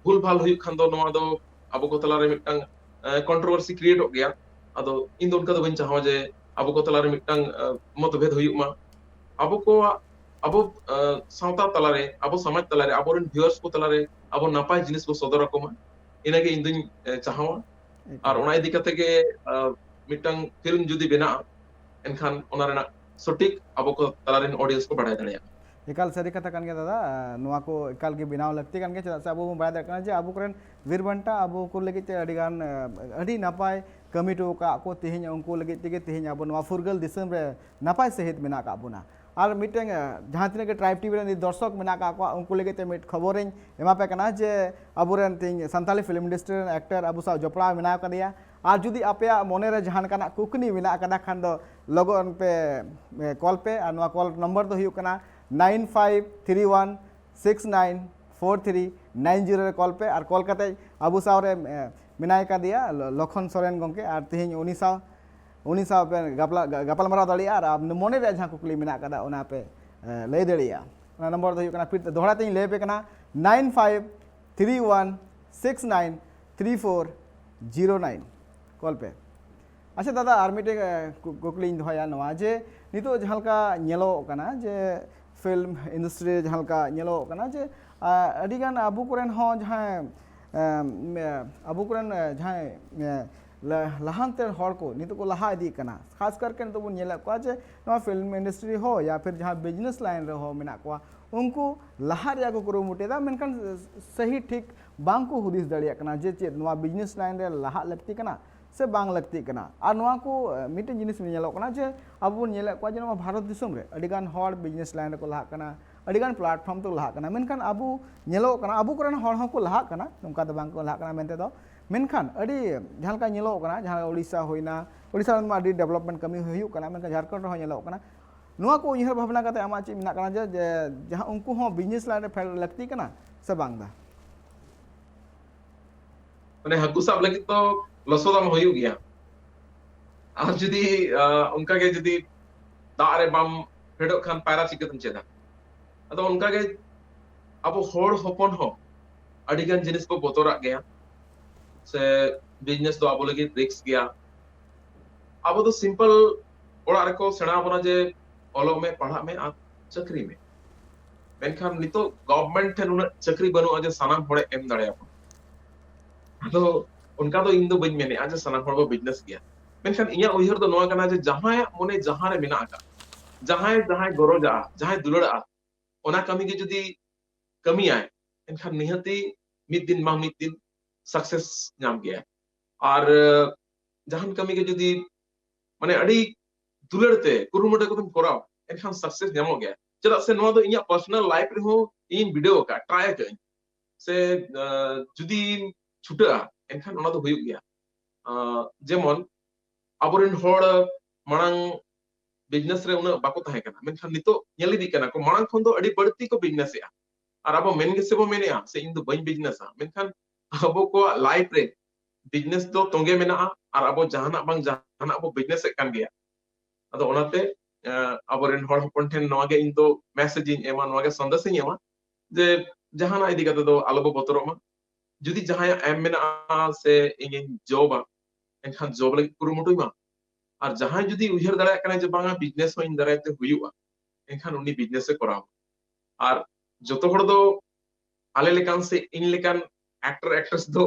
ᱵᱷᱩᱞ ᱵᱷᱟᱞ ᱦᱩᱭᱩᱜ ᱠᱷᱟᱱ ᱫᱚ ᱱᱚᱣᱟ ᱫᱚ ᱟᱵᱚ ᱠᱚ ᱛᱟᱞᱟᱨᱮ ᱢᱤᱫᱴᱟᱝ ᱠᱚᱱᱴᱨᱳᱵᱷᱟᱨᱥᱤ ᱠᱨᱤᱭᱮᱴᱚᱜ ᱜᱮᱭᱟ᱾ ᱟᱫᱚ ᱤᱧ ᱫᱚ ᱚᱱᱠᱟ ᱫᱚ ᱵᱟᱹᱧ ᱪᱟᱦᱟᱣᱟ ᱡᱮ ᱟᱵᱚ ᱠᱚ ᱛᱟᱞᱟᱨᱮ ᱢᱤᱫᱴᱟᱝ ᱢᱚᱛᱵᱷᱮᱫ ᱦᱩᱭᱩᱜ ᱢᱟ᱾ ᱟᱵᱚ ᱠᱚᱣᱟᱜ ᱟᱵᱚ ᱥᱟᱶᱛᱟ ᱛᱟᱞᱟᱨᱮ, ᱟᱵᱚ ᱥᱚᱢᱟᱡᱽ ᱛᱟᱞᱟᱨᱮ, ᱟᱵᱚᱨᱮᱱ ᱵᱷᱤᱭᱩᱣᱟᱨᱥ ᱠᱚ ᱛᱟᱞᱟᱨᱮ ᱟᱵᱚ ᱱᱟᱯᱟᱭ ᱡᱤᱱᱤᱥ ᱵᱚ ᱥᱚᱫᱚᱨ ᱟᱠᱚ ᱢᱟ, ᱤᱱᱟᱹᱜᱮ ᱤᱧ ᱫᱩᱧ ᱪᱟᱦᱟᱣᱟ᱾ ᱟᱨ ᱚᱱᱟ ᱤᱫᱤ ᱠᱟᱛᱮ ᱜᱮ ᱢᱤᱫᱴᱟᱝ ᱯᱷᱤᱞᱢ ᱡᱩᱫᱤ ᱵᱮᱱᱟᱜᱼᱟ, ᱮᱱᱠᱷᱟᱱ ᱚᱱᱟ ᱨᱮᱱᱟᱜ ᱥᱚᱴᱷᱤᱠ ᱟᱵᱚ ᱠᱚ ᱛᱟᱞᱟᱨᱮᱱ ᱚᱰᱤᱭᱮᱱᱥ ᱠᱚ ᱵᱟᱲᱟᱭ ᱫᱟᱲᱮᱭᱟᱜᱼᱟ᱾ ᱮᱠᱟᱞ ᱥᱟᱹᱨᱤ ᱠᱟᱛᱷᱟ ᱠᱟᱱ ᱜᱮᱭᱟ ᱫᱟᱫᱟ᱾ ᱱᱚᱣᱟ ᱠᱚ ᱮᱠᱟᱞ ᱜᱮ ᱵᱮᱱᱟᱣ ᱞᱟᱹᱠᱛᱤ ᱠᱟᱱ ᱜᱮᱭᱟ, ᱪᱮᱫᱟᱜ ᱥᱮ ᱟᱵᱚ ᱵᱚᱱ ᱵᱟᱲᱟᱭ ᱫᱟᱲᱮᱭᱟᱜ ᱠᱟᱱᱟ ᱡᱮ ᱟᱵᱚ ᱠᱚᱨᱮᱱ ᱵᱤᱨ ᱵᱟᱱᱴᱟ ᱟᱵᱚ ᱠᱚ ᱞᱟᱹᱜᱤᱫ ᱛᱮ ᱟᱹᱰᱤ ᱜᱟᱱ ᱟᱹᱰᱤ ᱱᱟᱯᱟᱭ ᱠᱟᱹᱢᱤ ᱦᱚᱴᱚ ᱟᱠᱟᱫ ᱠᱚ᱾ ᱛᱮᱦᱮᱧ ᱩᱱᱠᱩ ᱞᱟᱹᱜᱤᱫ ᱛᱮᱜᱮ ᱛᱮᱦᱮᱧ ᱟᱵᱚ ᱱᱚᱣᱟ ᱯᱷᱩᱨᱜᱟᱹᱞ ᱫᱤᱥᱚᱢ ᱨᱮ ᱱᱟᱯᱟᱭ ᱥᱟᱹᱦᱤᱡ ᱢᱮᱱᱟᱜ ᱟᱠᱟᱫ ᱵᱚᱱᱟ᱾ ᱟᱨ ᱢᱤᱫᱴᱮᱱ ᱡᱟᱦᱟᱸ ᱛᱤᱱᱟᱹᱜ ᱜᱮ ᱴᱨᱟᱭᱤᱵᱽ ᱴᱤᱵᱷᱤ ᱨᱮᱱ ᱫᱚᱨᱥᱚᱠ ᱢᱮᱱᱟᱜ ᱟᱠᱟᱫ ᱠᱚᱣᱟ, ᱩᱱᱠᱩ ᱞᱟᱹᱜᱤᱫ ᱛᱮ ᱢᱤᱫ ᱠᱷᱚᱵᱚᱨᱤᱧ ᱮᱢᱟ ᱯᱮ ᱠᱟᱱᱟ ᱡᱮ ᱟᱵᱚᱨᱮᱱ ᱛᱮᱦᱮᱧ ᱥᱟᱱᱛᱟᱲᱤ ᱯᱷᱤᱞᱢ ᱤᱱᱰᱟᱥᱴᱨᱤ ᱨᱮᱱ ᱮᱠᱴᱟᱨ ᱟᱵᱚ ᱥᱟᱶ ᱡᱚᱯᱲᱟᱣ ᱢᱮᱱᱟᱜ ᱟᱠᱟᱫᱮᱭᱟ᱾ ᱟᱨ ᱡᱩᱫᱤ ᱟᱯᱮᱭᱟᱜ ᱢᱚᱱᱮᱨᱮ ᱡᱟᱦᱟᱸ ᱞᱮᱠᱟᱱᱟᱜ ᱠᱩᱠᱞᱤ ᱢᱮᱱᱟᱜ ᱟᱠᱟᱫᱟ ᱠᱷᱟᱱ ᱫᱚ ᱞᱚᱜᱚᱱ ᱯᱮ ᱠᱚᱞ ᱯᱮ᱾ ᱟᱨ ᱱᱚᱣᱟ ᱠᱚᱞ ᱱᱚᱢᱵᱚᱨ ᱫᱚ ᱦᱩᱭᱩᱜ ᱠᱟᱱᱟ nine five three one six nine four three nine zero ᱨᱮ ᱠᱚᱞ ᱯᱮ᱾ ᱟᱨ ᱠᱚᱞ ᱠᱟᱛᱮ ᱟᱵᱚ ᱥᱟᱶᱨᱮ ᱢᱮᱱᱟᱭ ᱠᱟᱫᱮᱭᱟ ᱞᱚᱠᱷᱚᱱ ᱥᱚᱨᱮᱱ ᱜᱚᱢᱠᱮ, ᱟᱨ ᱛᱮᱦᱮᱧ ᱩᱱᱤ ᱥᱟᱶ ᱩᱱᱤ ᱥᱟᱶ ᱯᱮ ᱜᱟᱯᱞᱟ-, ᱜᱟᱯᱟᱞᱢᱟᱨᱟᱣ ᱫᱟᱲᱮᱭᱟᱜᱼᱟ᱾ ᱟᱨ ᱟᱯ-, ᱢᱚᱱᱮ ᱨᱮᱭᱟᱜ ᱡᱟᱦᱟᱸ ᱠᱩᱠᱞᱤ ᱢᱮᱱᱟᱜ ᱟᱠᱟᱫᱟ ᱚᱱᱟ ᱯᱮ ᱞᱟᱹᱭ ᱫᱟᱲᱮᱭᱟᱜᱼᱟ᱾ ᱚᱱᱟ ᱱᱚᱢᱵᱚᱨ ᱫᱚ ᱦᱩᱭᱩᱜ ᱠᱟᱱᱟ, ᱯᱷᱤᱨ ᱫᱚᱦᱲᱟ ᱛᱮᱧ ᱞᱟᱹᱭ ᱟᱯᱮ ᱠᱟᱱᱟ, nine five three one six nine three four zero nine᱾ ᱠᱚᱞ ᱯᱮ᱾ ᱟᱪᱪᱷᱟ ᱫᱟᱫᱟ, ᱟᱨ ᱢᱤᱫᱴᱮᱡ ᱠᱩᱠᱞᱤᱧ ᱫᱚᱦᱚᱭᱟ, ᱱᱚᱣᱟ ᱡᱮ ᱱᱤᱛᱚᱜ ᱡᱟᱦᱟᱸ ᱞᱮᱠᱟ ᱧᱮᱞᱚᱜ ᱠᱟᱱᱟ ᱡᱮ ᱯᱷᱤᱞᱢ ᱤᱱᱰᱟᱥᱴᱨᱤ ᱨᱮ ᱡᱟᱦᱟᱸ ᱞᱮᱠᱟ ᱧᱮᱞᱚᱜ ᱠᱟᱱᱟ ᱡᱮ ᱟᱹᱰᱤᱜᱟᱱ ᱟᱵᱚ ᱠᱚᱨᱮᱱ ᱦᱚᱸ ᱡᱟᱦᱟᱸᱭ ᱟᱵᱚ ᱠᱚᱨᱮᱱ ᱡᱟᱦᱟᱸᱭ ᱞᱟᱦᱟᱱᱛᱮ ᱦᱚᱲ ᱠᱚ ᱱᱤᱛᱚᱜ ᱠᱚ ᱞᱟᱦᱟ ᱤᱫᱤᱜ ᱠᱟᱱᱟ᱾ ᱠᱷᱟᱥ ᱠᱟᱨ ᱠᱮ ᱱᱤᱛᱚᱜ ᱵᱚᱱ ᱧᱮᱞᱮᱫ ᱠᱚᱣᱟ ᱡᱮ ᱱᱚᱣᱟ ᱯᱷᱤᱞᱢ ᱤᱱᱰᱟᱥᱴᱨᱤ ᱦᱚᱸ ᱭᱟ ᱯᱷᱤᱨ ᱡᱟᱦᱟᱸ ᱵᱤᱡᱽᱱᱮᱥ ᱞᱟᱭᱤᱱ ᱨᱮᱦᱚᱸ ᱢᱮᱱᱟᱜ ᱠᱚᱣᱟ, ᱩᱱᱠᱩ ᱞᱟᱦᱟ ᱨᱮᱭᱟᱜ ᱠᱚ ᱠᱩᱨᱩᱢᱩᱴᱩᱭᱮᱫᱟ, ᱢᱮᱱᱠᱷᱟᱱ ᱥᱟᱹᱦᱤ ᱴᱷᱤᱠ ᱵᱟᱝ ᱠᱚ ᱦᱩᱫᱤᱥ ᱫᱟᱲᱮᱭᱟᱜ ᱠᱟᱱᱟ ᱡᱮ ᱪᱮᱫ ᱱᱚᱣᱟ ᱵᱤᱡᱽᱱᱮᱥ ᱞᱟᱭᱤᱱ ᱨᱮ ᱞᱟᱦᱟᱜ ᱞᱟᱹᱠᱛᱤ ᱠᱟᱱᱟ ᱥᱮ ᱵᱟᱝ ᱞᱟᱹᱠᱛᱤᱜ ᱠᱟᱱᱟ᱾ ᱟᱨ ᱱᱚᱣᱟ ᱠᱚ ᱢᱤᱫᱴᱮᱱ ᱡᱤᱱᱤᱥ ᱧᱮᱞᱚᱜ ᱠᱟᱱᱟ ᱡᱮ ᱟᱵᱚ ᱵᱚᱱ ᱧᱮᱞᱮᱫ ᱠᱚᱣᱟ ᱡᱮ ᱱᱚᱣᱟ ᱵᱷᱟᱨᱚᱛ ᱫᱤᱥᱚᱢ ᱨᱮ ᱟᱹᱰᱤᱜᱟᱱ ᱦᱚᱲ ᱵᱤᱡᱽᱱᱮᱥ ᱞᱟᱭᱤᱱ ᱨᱮᱠᱚ ᱞᱟᱦᱟᱜ ᱠᱟᱱᱟ, ᱟᱹᱰᱤᱜᱟᱱ ᱯᱞᱟᱴᱯᱷᱚᱨᱢ ᱛᱮᱠᱚ ᱞᱟᱦᱟᱜ ᱠᱟᱱᱟ᱾ ᱢᱮᱱᱠᱷᱟᱱ ᱟᱵᱚ ᱧᱮᱞᱚᱜ ᱠᱟᱱᱟ, ᱟᱵᱚ ᱠᱚᱨᱮᱱ ᱦᱚᱲ ᱦᱚᱸᱠᱚ ᱞᱟᱦᱟᱜ ᱠᱟᱱᱟ, ᱱᱚᱝᱠᱟ ᱫᱚ ᱵᱟᱝ ᱠᱚ ᱞᱟᱦᱟᱜ ᱠᱟᱱᱟ ᱢᱮᱱᱛᱮ ᱫᱚ᱾ ᱢᱮᱱᱠᱷᱟᱱ ᱟᱹᱰᱤ ᱡᱟᱦᱟᱸ ᱞᱮᱠᱟ ᱧᱮᱞᱚᱜ ᱠᱟᱱᱟ, ᱡᱟᱦᱟᱸ ᱳᱰᱤᱥᱟ ᱦᱩᱭᱱᱟ, ᱳᱰᱤᱥᱟ ᱨᱮᱢᱟ ᱟᱹᱰᱤ ᱰᱮᱵᱷᱞᱚᱯᱢᱮᱱᱴ ᱠᱟᱹᱢᱤ ᱦᱩᱭᱩᱜ ᱠᱟᱱᱟ, ᱢᱮᱱᱠᱷᱟᱱ ᱡᱷᱟᱲᱠᱷᱚᱸᱰ ᱨᱮᱦᱚᱸ ᱧᱮᱞᱚᱜ ᱠᱟᱱᱟ᱾ ᱱᱚᱣᱟ ᱠᱚ ᱩᱭᱦᱟᱹᱨ ᱵᱷᱟᱵᱽᱱᱟ ᱠᱟᱛᱮ ᱟᱢᱟᱜ ᱪᱮᱫ ᱢᱮᱱᱟᱜ ᱠᱟᱱᱟ ᱡᱮ, ᱡᱮ ᱡᱟᱦᱟᱸ ᱩᱱᱠᱩ ᱦᱚᱸ ᱵᱤᱡᱽᱱᱮᱥ ᱞᱟᱭᱤᱱ ᱨᱮ ᱯᱷᱮᱰ ᱞᱟᱹᱠᱛᱤ ᱠᱟᱱᱟ ᱥᱮ ᱵᱟᱝ ᱫᱟ? ᱢᱟᱱᱮ ᱦᱟᱹᱠᱩ ᱥᱟᱵ ᱞᱟᱹᱜᱤᱫ ᱫᱚ ᱞᱚᱥᱚᱫᱟᱢ ᱦᱩᱭᱩᱜ ᱜᱮᱭᱟ᱾ ᱟᱨ ᱡᱩᱫᱤ ᱚᱱᱠᱟᱜᱮ ᱡᱩᱫᱤ ᱫᱟᱜ ᱨᱮ ᱵᱟᱢ ᱯᱷᱮᱰᱚᱜ ᱠᱷᱟᱱ ᱯᱟᱭᱨᱟ ᱪᱤᱠᱟᱹᱛᱮᱢ ᱪᱮᱫᱟ? ᱟᱫᱚ ᱚᱱᱠᱟᱜᱮ ᱟᱵᱚ ᱦᱚᱲ ᱦᱚᱯᱚᱱ ᱦᱚᱸ ᱟᱹᱰᱤᱜᱟᱱ ᱡᱤᱱᱤᱥ ᱠᱚ ᱵᱚᱛᱚᱨᱟᱜ ᱜᱮᱭᱟ, ᱥᱮ ᱵᱤᱡᱽᱱᱮᱥ ᱫᱚ ᱟᱵᱚ ᱞᱟᱹᱜᱤᱫ ᱨᱤᱥᱠ ᱜᱮᱭᱟ᱾ ᱟᱵᱚ ᱫᱚ ᱥᱤᱢᱯᱚᱞ ᱚᱲᱟᱜ ᱨᱮᱠᱚ ᱥᱮᱬᱟ ᱟᱵᱚᱱᱟ ᱡᱮ ᱚᱞᱚᱜ ᱢᱮ, ᱯᱟᱲᱦᱟᱜ ᱢᱮ ᱟᱨ ᱪᱟᱹᱠᱨᱤ ᱢᱮ᱾ ᱢᱮᱱᱠᱷᱟᱱ ᱱᱤᱛᱚᱜ ᱜᱚᱵᱷᱢᱮᱱᱴ ᱴᱷᱮᱱ ᱩᱱᱟᱹᱜ ᱪᱟᱹᱠᱨᱤ ᱵᱟᱹᱱᱩᱜᱼᱟ ᱡᱮ ᱥᱟᱱᱟᱢ ᱦᱚᱲᱮ ᱮᱢ ᱫᱟᱲᱮᱭᱟᱵᱚᱱᱟ᱾ ᱟᱫᱚ ᱚᱱᱠᱟ ᱫᱚ ᱤᱧ ᱫᱚ ᱵᱟᱹᱧ ᱢᱮᱱᱮᱜᱼᱟ ᱡᱮ ᱥᱟᱱᱟᱢ ᱦᱚᱲ ᱠᱚ ᱵᱤᱡᱽᱱᱮᱥ ᱜᱮᱭᱟ᱾ ᱢᱮᱱᱠᱷᱟᱱ ᱤᱧᱟᱹᱜ ᱩᱭᱦᱟᱹᱨ ᱫᱚ ᱱᱚᱣᱟ ᱠᱟᱱᱟ ᱡᱮ ᱡᱟᱦᱟᱸᱭᱟᱜ ᱢᱚᱱᱮ ᱡᱟᱦᱟᱸ ᱨᱮ ᱢᱮᱱᱟᱜ ᱟᱠᱟᱫ, ᱡᱟᱦᱟᱸᱭ ᱡᱟᱦᱟᱸᱭ ᱜᱚᱨᱚᱡᱟᱜᱼᱟ, ᱡᱟᱦᱟᱸᱭ ᱫᱩᱞᱟᱹᱲᱟᱜᱼᱟ, ᱚᱱᱟ ᱠᱟᱹᱢᱤ ᱜᱮ ᱡᱩᱫᱤ ᱠᱟᱹᱢᱤᱭᱟᱭ, ᱮᱱᱠᱷᱟᱱ ᱱᱤᱦᱟᱹᱛᱤ ᱢᱤᱫ ᱫᱤᱱ ᱵᱟᱝ ᱢᱤᱫ ᱫᱤᱱ ᱥᱟᱠᱥᱮᱥ ᱧᱟᱢ ᱜᱮᱭᱟᱭ᱾ ᱟᱨ ᱡᱟᱦᱟᱱ ᱠᱟᱹᱢᱤ ᱜᱮ ᱡᱩᱫᱤ ᱢᱟᱱᱮ ᱟᱹᱰᱤ ᱫᱩᱞᱟᱹᱲ ᱛᱮ ᱠᱩᱨᱩᱢᱩᱴᱩ ᱠᱟᱛᱮᱢ ᱠᱚᱨᱟᱣ, ᱮᱱᱠᱷᱟᱱ ᱥᱟᱠᱥᱮᱥ ᱧᱟᱢᱚᱜ ᱜᱮᱭᱟ᱾ ᱪᱮᱫᱟᱜ ᱥᱮ ᱱᱚᱣᱟ ᱫᱚ ᱤᱧᱟᱹᱜ ᱯᱟᱨᱥᱚᱱᱟᱞ ᱞᱟᱭᱤᱯᱷ ᱨᱮᱦᱚᱸ ᱤᱧ ᱵᱤᱰᱟᱹᱣ ᱟᱠᱟᱫ, ᱴᱨᱟᱭ ᱟᱠᱟᱫᱟᱹᱧ᱾ ᱥᱮ ᱡᱩᱫᱤᱢ ᱪᱷᱩᱴᱟᱹᱜᱼᱟ, ᱮᱱᱠᱷᱟᱱ ᱚᱱᱟ ᱫᱚ ᱦᱩᱭᱩᱜ ᱜᱮᱭᱟ᱾ ᱡᱮᱢᱚᱱ ᱟᱵᱚᱨᱮᱱ ᱦᱚᱲ ᱢᱟᱲᱟᱝ ᱵᱤᱡᱽᱱᱮᱥ ᱨᱮ ᱩᱱᱟᱹᱜ ᱵᱟᱠᱚ ᱛᱟᱦᱮᱸ ᱠᱟᱱᱟ, ᱢᱮᱱᱠᱷᱟᱱ ᱱᱤᱛᱚᱜ ᱧᱮᱞ ᱤᱫᱤᱜ ᱠᱟᱱᱟ ᱠᱚ, ᱢᱟᱲᱟᱝ ᱠᱷᱚᱱ ᱫᱚ ᱟᱹᱰᱤ ᱵᱟᱹᱲᱛᱤ ᱠᱚ ᱵᱤᱡᱽᱱᱮᱥ ᱮᱜᱼᱟ᱾ ᱟᱨ ᱟᱵᱚ ᱢᱮᱱ ᱜᱮᱥᱮ ᱵᱚ ᱢᱮᱱᱮᱜᱼᱟ ᱥᱮ ᱤᱧ ᱫᱚ ᱵᱟᱹᱧ ᱵᱤᱡᱽᱱᱮᱥᱟ, ᱢᱮᱱᱠᱷᱟᱱ ᱟᱵᱚ ᱠᱚᱣᱟᱜ ᱞᱟᱭᱤᱯᱷ ᱨᱮ ᱵᱤᱡᱽᱱᱮᱥ ᱫᱚ ᱛᱚᱸᱜᱮ ᱢᱮᱱᱟᱜᱼᱟ ᱟᱨ ᱟᱵᱚ ᱡᱟᱦᱟᱱᱟᱜ ᱵᱟᱝ ᱡᱟᱦᱟᱱᱟᱜ ᱵᱚ ᱵᱤᱡᱽᱱᱮᱥ ᱮᱫ ᱠᱟᱱ ᱜᱮᱭᱟ᱾ ᱟᱫᱚ ᱚᱱᱟᱛᱮ ᱟᱵᱚᱨᱮᱱ ᱦᱚᱲ ᱦᱚᱯᱚᱱ ᱴᱷᱮᱱ ᱱᱚᱣᱟ ᱜᱮ ᱤᱧ ᱫᱚ ᱢᱮᱥᱮᱡᱽ ᱤᱧ ᱮᱢᱟ, ᱱᱚᱣᱟ ᱜᱮ ᱥᱟᱸᱫᱮᱥ ᱤᱧ ᱮᱢᱟ ᱡᱮ ᱡᱟᱦᱟᱱᱟᱜ ᱤᱫᱤ ᱠᱟᱛᱮ ᱫᱚ ᱟᱞᱚ ᱵᱚ ᱵᱚᱛᱚᱨᱚᱜ ᱢᱟ᱾ ᱡᱩᱫᱤ ᱡᱟᱦᱟᱸᱭᱟᱜ ᱮᱢ ᱢᱮᱱᱟᱜᱼᱟ ᱥᱮ ᱤᱧᱤᱧ ᱡᱚᱵᱟ, ᱮᱱᱠᱷᱟᱱ ᱡᱚᱵ ᱞᱟᱹᱜᱤᱫ ᱠᱩᱨᱩᱢᱩᱴᱩᱭ ᱢᱟ᱾ ᱟᱨ ᱡᱟᱦᱟᱸᱭ ᱡᱩᱫᱤ ᱩᱭᱦᱟᱹᱨ ᱫᱟᱲᱮᱭᱟᱜ ᱠᱟᱱᱟᱭ ᱡᱮ ᱵᱟᱝᱟ ᱵᱤᱡᱽᱱᱮᱥ ᱦᱚᱸ ᱤᱧ ᱫᱟᱨᱟᱭ ᱛᱮ ᱦᱩᱭᱩᱜᱼᱟ, ᱮᱱᱠᱷᱟᱱ ᱩᱱᱤ ᱵᱤᱡᱽᱱᱮᱥ ᱮ ᱠᱚᱨᱟᱣ᱾ ᱟᱨ ᱡᱚᱛᱚ ᱦᱚᱲ ᱫᱚ ᱟᱞᱮ ᱞᱮᱠᱟᱱ ᱥᱮ ᱤᱧ ᱞᱮᱠᱟᱱ ᱮᱠᱴᱚᱨ ᱮᱠᱴᱨᱮᱥ ᱫᱚ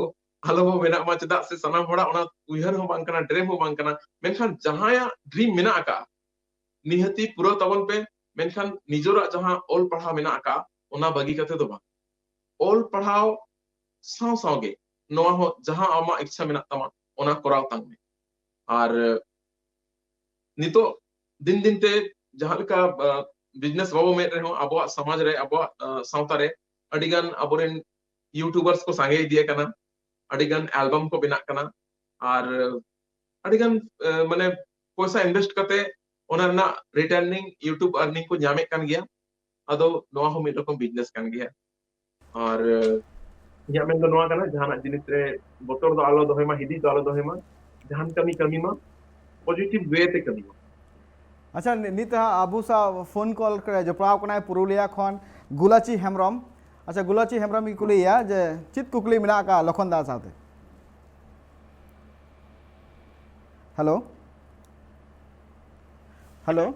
ᱟᱞᱚ ᱵᱚ ᱵᱮᱱᱟᱜ ᱢᱟ, ᱪᱮᱫᱟᱜ ᱥᱮ ᱥᱟᱱᱟᱢ ᱦᱚᱲᱟᱜ ᱚᱱᱟ ᱩᱭᱦᱟᱹᱨ ᱦᱚᱸ ᱵᱟᱝ ᱠᱟᱱᱟ, ᱰᱨᱤᱢ ᱦᱚᱸ ᱵᱟᱝ ᱠᱟᱱᱟ᱾ ᱢᱮᱱᱠᱷᱟᱱ ᱡᱟᱦᱟᱸᱭᱟᱜ ᱰᱨᱤᱢ ᱢᱮᱱᱟᱜ ᱟᱠᱟᱫᱼᱟ, ᱱᱤᱦᱟᱹᱛᱤ ᱯᱩᱨᱟᱹᱣ ᱛᱟᱵᱚᱱ ᱯᱮ᱾ ᱢᱮᱱᱠᱷᱟᱱ ᱱᱤᱡᱮᱨᱟᱜ ᱡᱟᱦᱟᱸ ᱚᱞ ᱯᱟᱲᱦᱟᱣ ᱢᱮᱱᱟᱜ ᱟᱠᱟᱫᱼᱟ, ᱚᱱᱟ ᱵᱟᱹᱜᱤ ᱠᱟᱛᱮ ᱫᱚ ᱵᱟᱝ᱾ ᱚᱞ ᱯᱟᱲᱦᱟᱣ ᱥᱟᱶ ᱥᱟᱶᱜᱮ ᱱᱚᱣᱟ ᱦᱚᱸ ᱡᱟᱦᱟᱸ ᱟᱢᱟᱜ ᱤᱪᱪᱷᱟ ᱢᱮᱱᱟᱜ ᱛᱟᱢᱟ, ᱚᱱᱟ ᱠᱚᱨᱟᱣ ᱛᱟᱢ ᱢᱮ᱾ ᱟᱨ ᱱᱤᱛᱚᱜ ᱫᱤᱱ ᱫᱤᱱ ᱛᱮ ᱡᱟᱦᱟᱸ ᱞᱮᱠᱟ ᱵᱤᱡᱽᱱᱮᱥ ᱵᱟᱵᱚ ᱢᱮᱱ ᱨᱮᱦᱚᱸ, ᱟᱵᱚᱣᱟᱜ ᱥᱚᱢᱟᱡᱽ ᱨᱮ, ᱟᱵᱚᱣᱟᱜ ᱥᱟᱶᱛᱟ ᱨᱮ ᱟᱹᱰᱤ ᱜᱟᱱ ᱟᱵᱚᱨᱮᱱ ᱤᱭᱩᱴᱩᱵᱟᱨᱥ ᱠᱚ ᱥᱟᱸᱜᱮ ᱤᱫᱤ ᱟᱠᱟᱱᱟ, ᱟᱹᱰᱤ ᱜᱟᱱ ᱮᱞᱵᱟᱢ ᱠᱚ ᱵᱮᱱᱟᱜ ᱠᱟᱱᱟ, ᱟᱨ ᱟᱹᱰᱤ ᱜᱟᱱ ᱢᱟᱱᱮ ᱯᱚᱭᱥᱟ ᱤᱱᱵᱷᱮᱥᱴ ᱠᱟᱛᱮ ᱚᱱᱟ ᱨᱮᱱᱟᱜ ᱨᱤᱴᱟᱨᱱᱤᱝ, ᱤᱭᱩᱴᱩᱵ ᱟᱨᱱᱤᱝ ᱠᱚ ᱧᱟᱢᱮᱫ ᱠᱟᱱ ᱜᱮᱭᱟ᱾ ᱟᱫᱚ ᱱᱚᱣᱟ ᱦᱚᱸ ᱢᱤᱫ ᱨᱚᱠᱚᱢ ᱵᱤᱡᱽᱱᱮᱥ ᱠᱟᱱ ᱜᱮᱭᱟ᱾ ᱟᱨ ᱤᱧᱟᱹᱜ ᱢᱮᱱ ᱫᱚ ᱱᱚᱣᱟ ᱠᱟᱱᱟ, ᱡᱟᱦᱟᱱᱟᱜ ᱡᱤᱱᱤᱥ ᱨᱮ ᱵᱚᱛᱚᱨ ᱫᱚ ᱟᱞᱚ ᱫᱚᱦᱚᱭ ᱢᱟ, ᱦᱤᱫᱤᱡ ᱫᱚ ᱟᱞᱚ ᱫᱚᱦᱚᱭ ᱢᱟ, ᱡᱟᱦᱟᱱ ᱠᱟᱹᱢᱤ ᱠᱟᱹᱢᱤ ᱢᱟ, ᱯᱚᱡᱤᱴᱤᱵᱷ ᱳᱭᱮ ᱛᱮ ᱠᱟᱹᱢᱤ ᱢᱟ᱾ ᱟᱪᱪᱷᱟ, ᱱᱤᱛ ᱦᱟᱸᱜ ᱟᱵᱚ ᱥᱟᱶ ᱯᱷᱳᱱ ᱠᱚᱞ ᱨᱮ ᱡᱚᱯᱲᱟᱣ ᱠᱟᱱᱟᱭ ᱯᱩᱨᱩᱞᱤᱭᱟ ᱠᱷᱚᱱ ᱜᱩᱞᱟᱪᱤ ᱦᱮᱢᱵᱨᱚᱢ᱾ ᱟᱪᱪᱷᱟ, ᱜᱩᱞᱟᱪᱤ ᱦᱮᱢᱵᱨᱚᱢ ᱜᱮ ᱠᱩᱞᱤᱭᱮᱭᱟ ᱡᱮ ᱪᱮᱫ ᱠᱩᱠᱞᱤ ᱢᱮᱱᱟᱜ ᱟᱠᱟᱫ ᱞᱚᱠᱷᱚᱱ ᱫᱟ ᱥᱟᱶᱛᱮ? Hello, hello.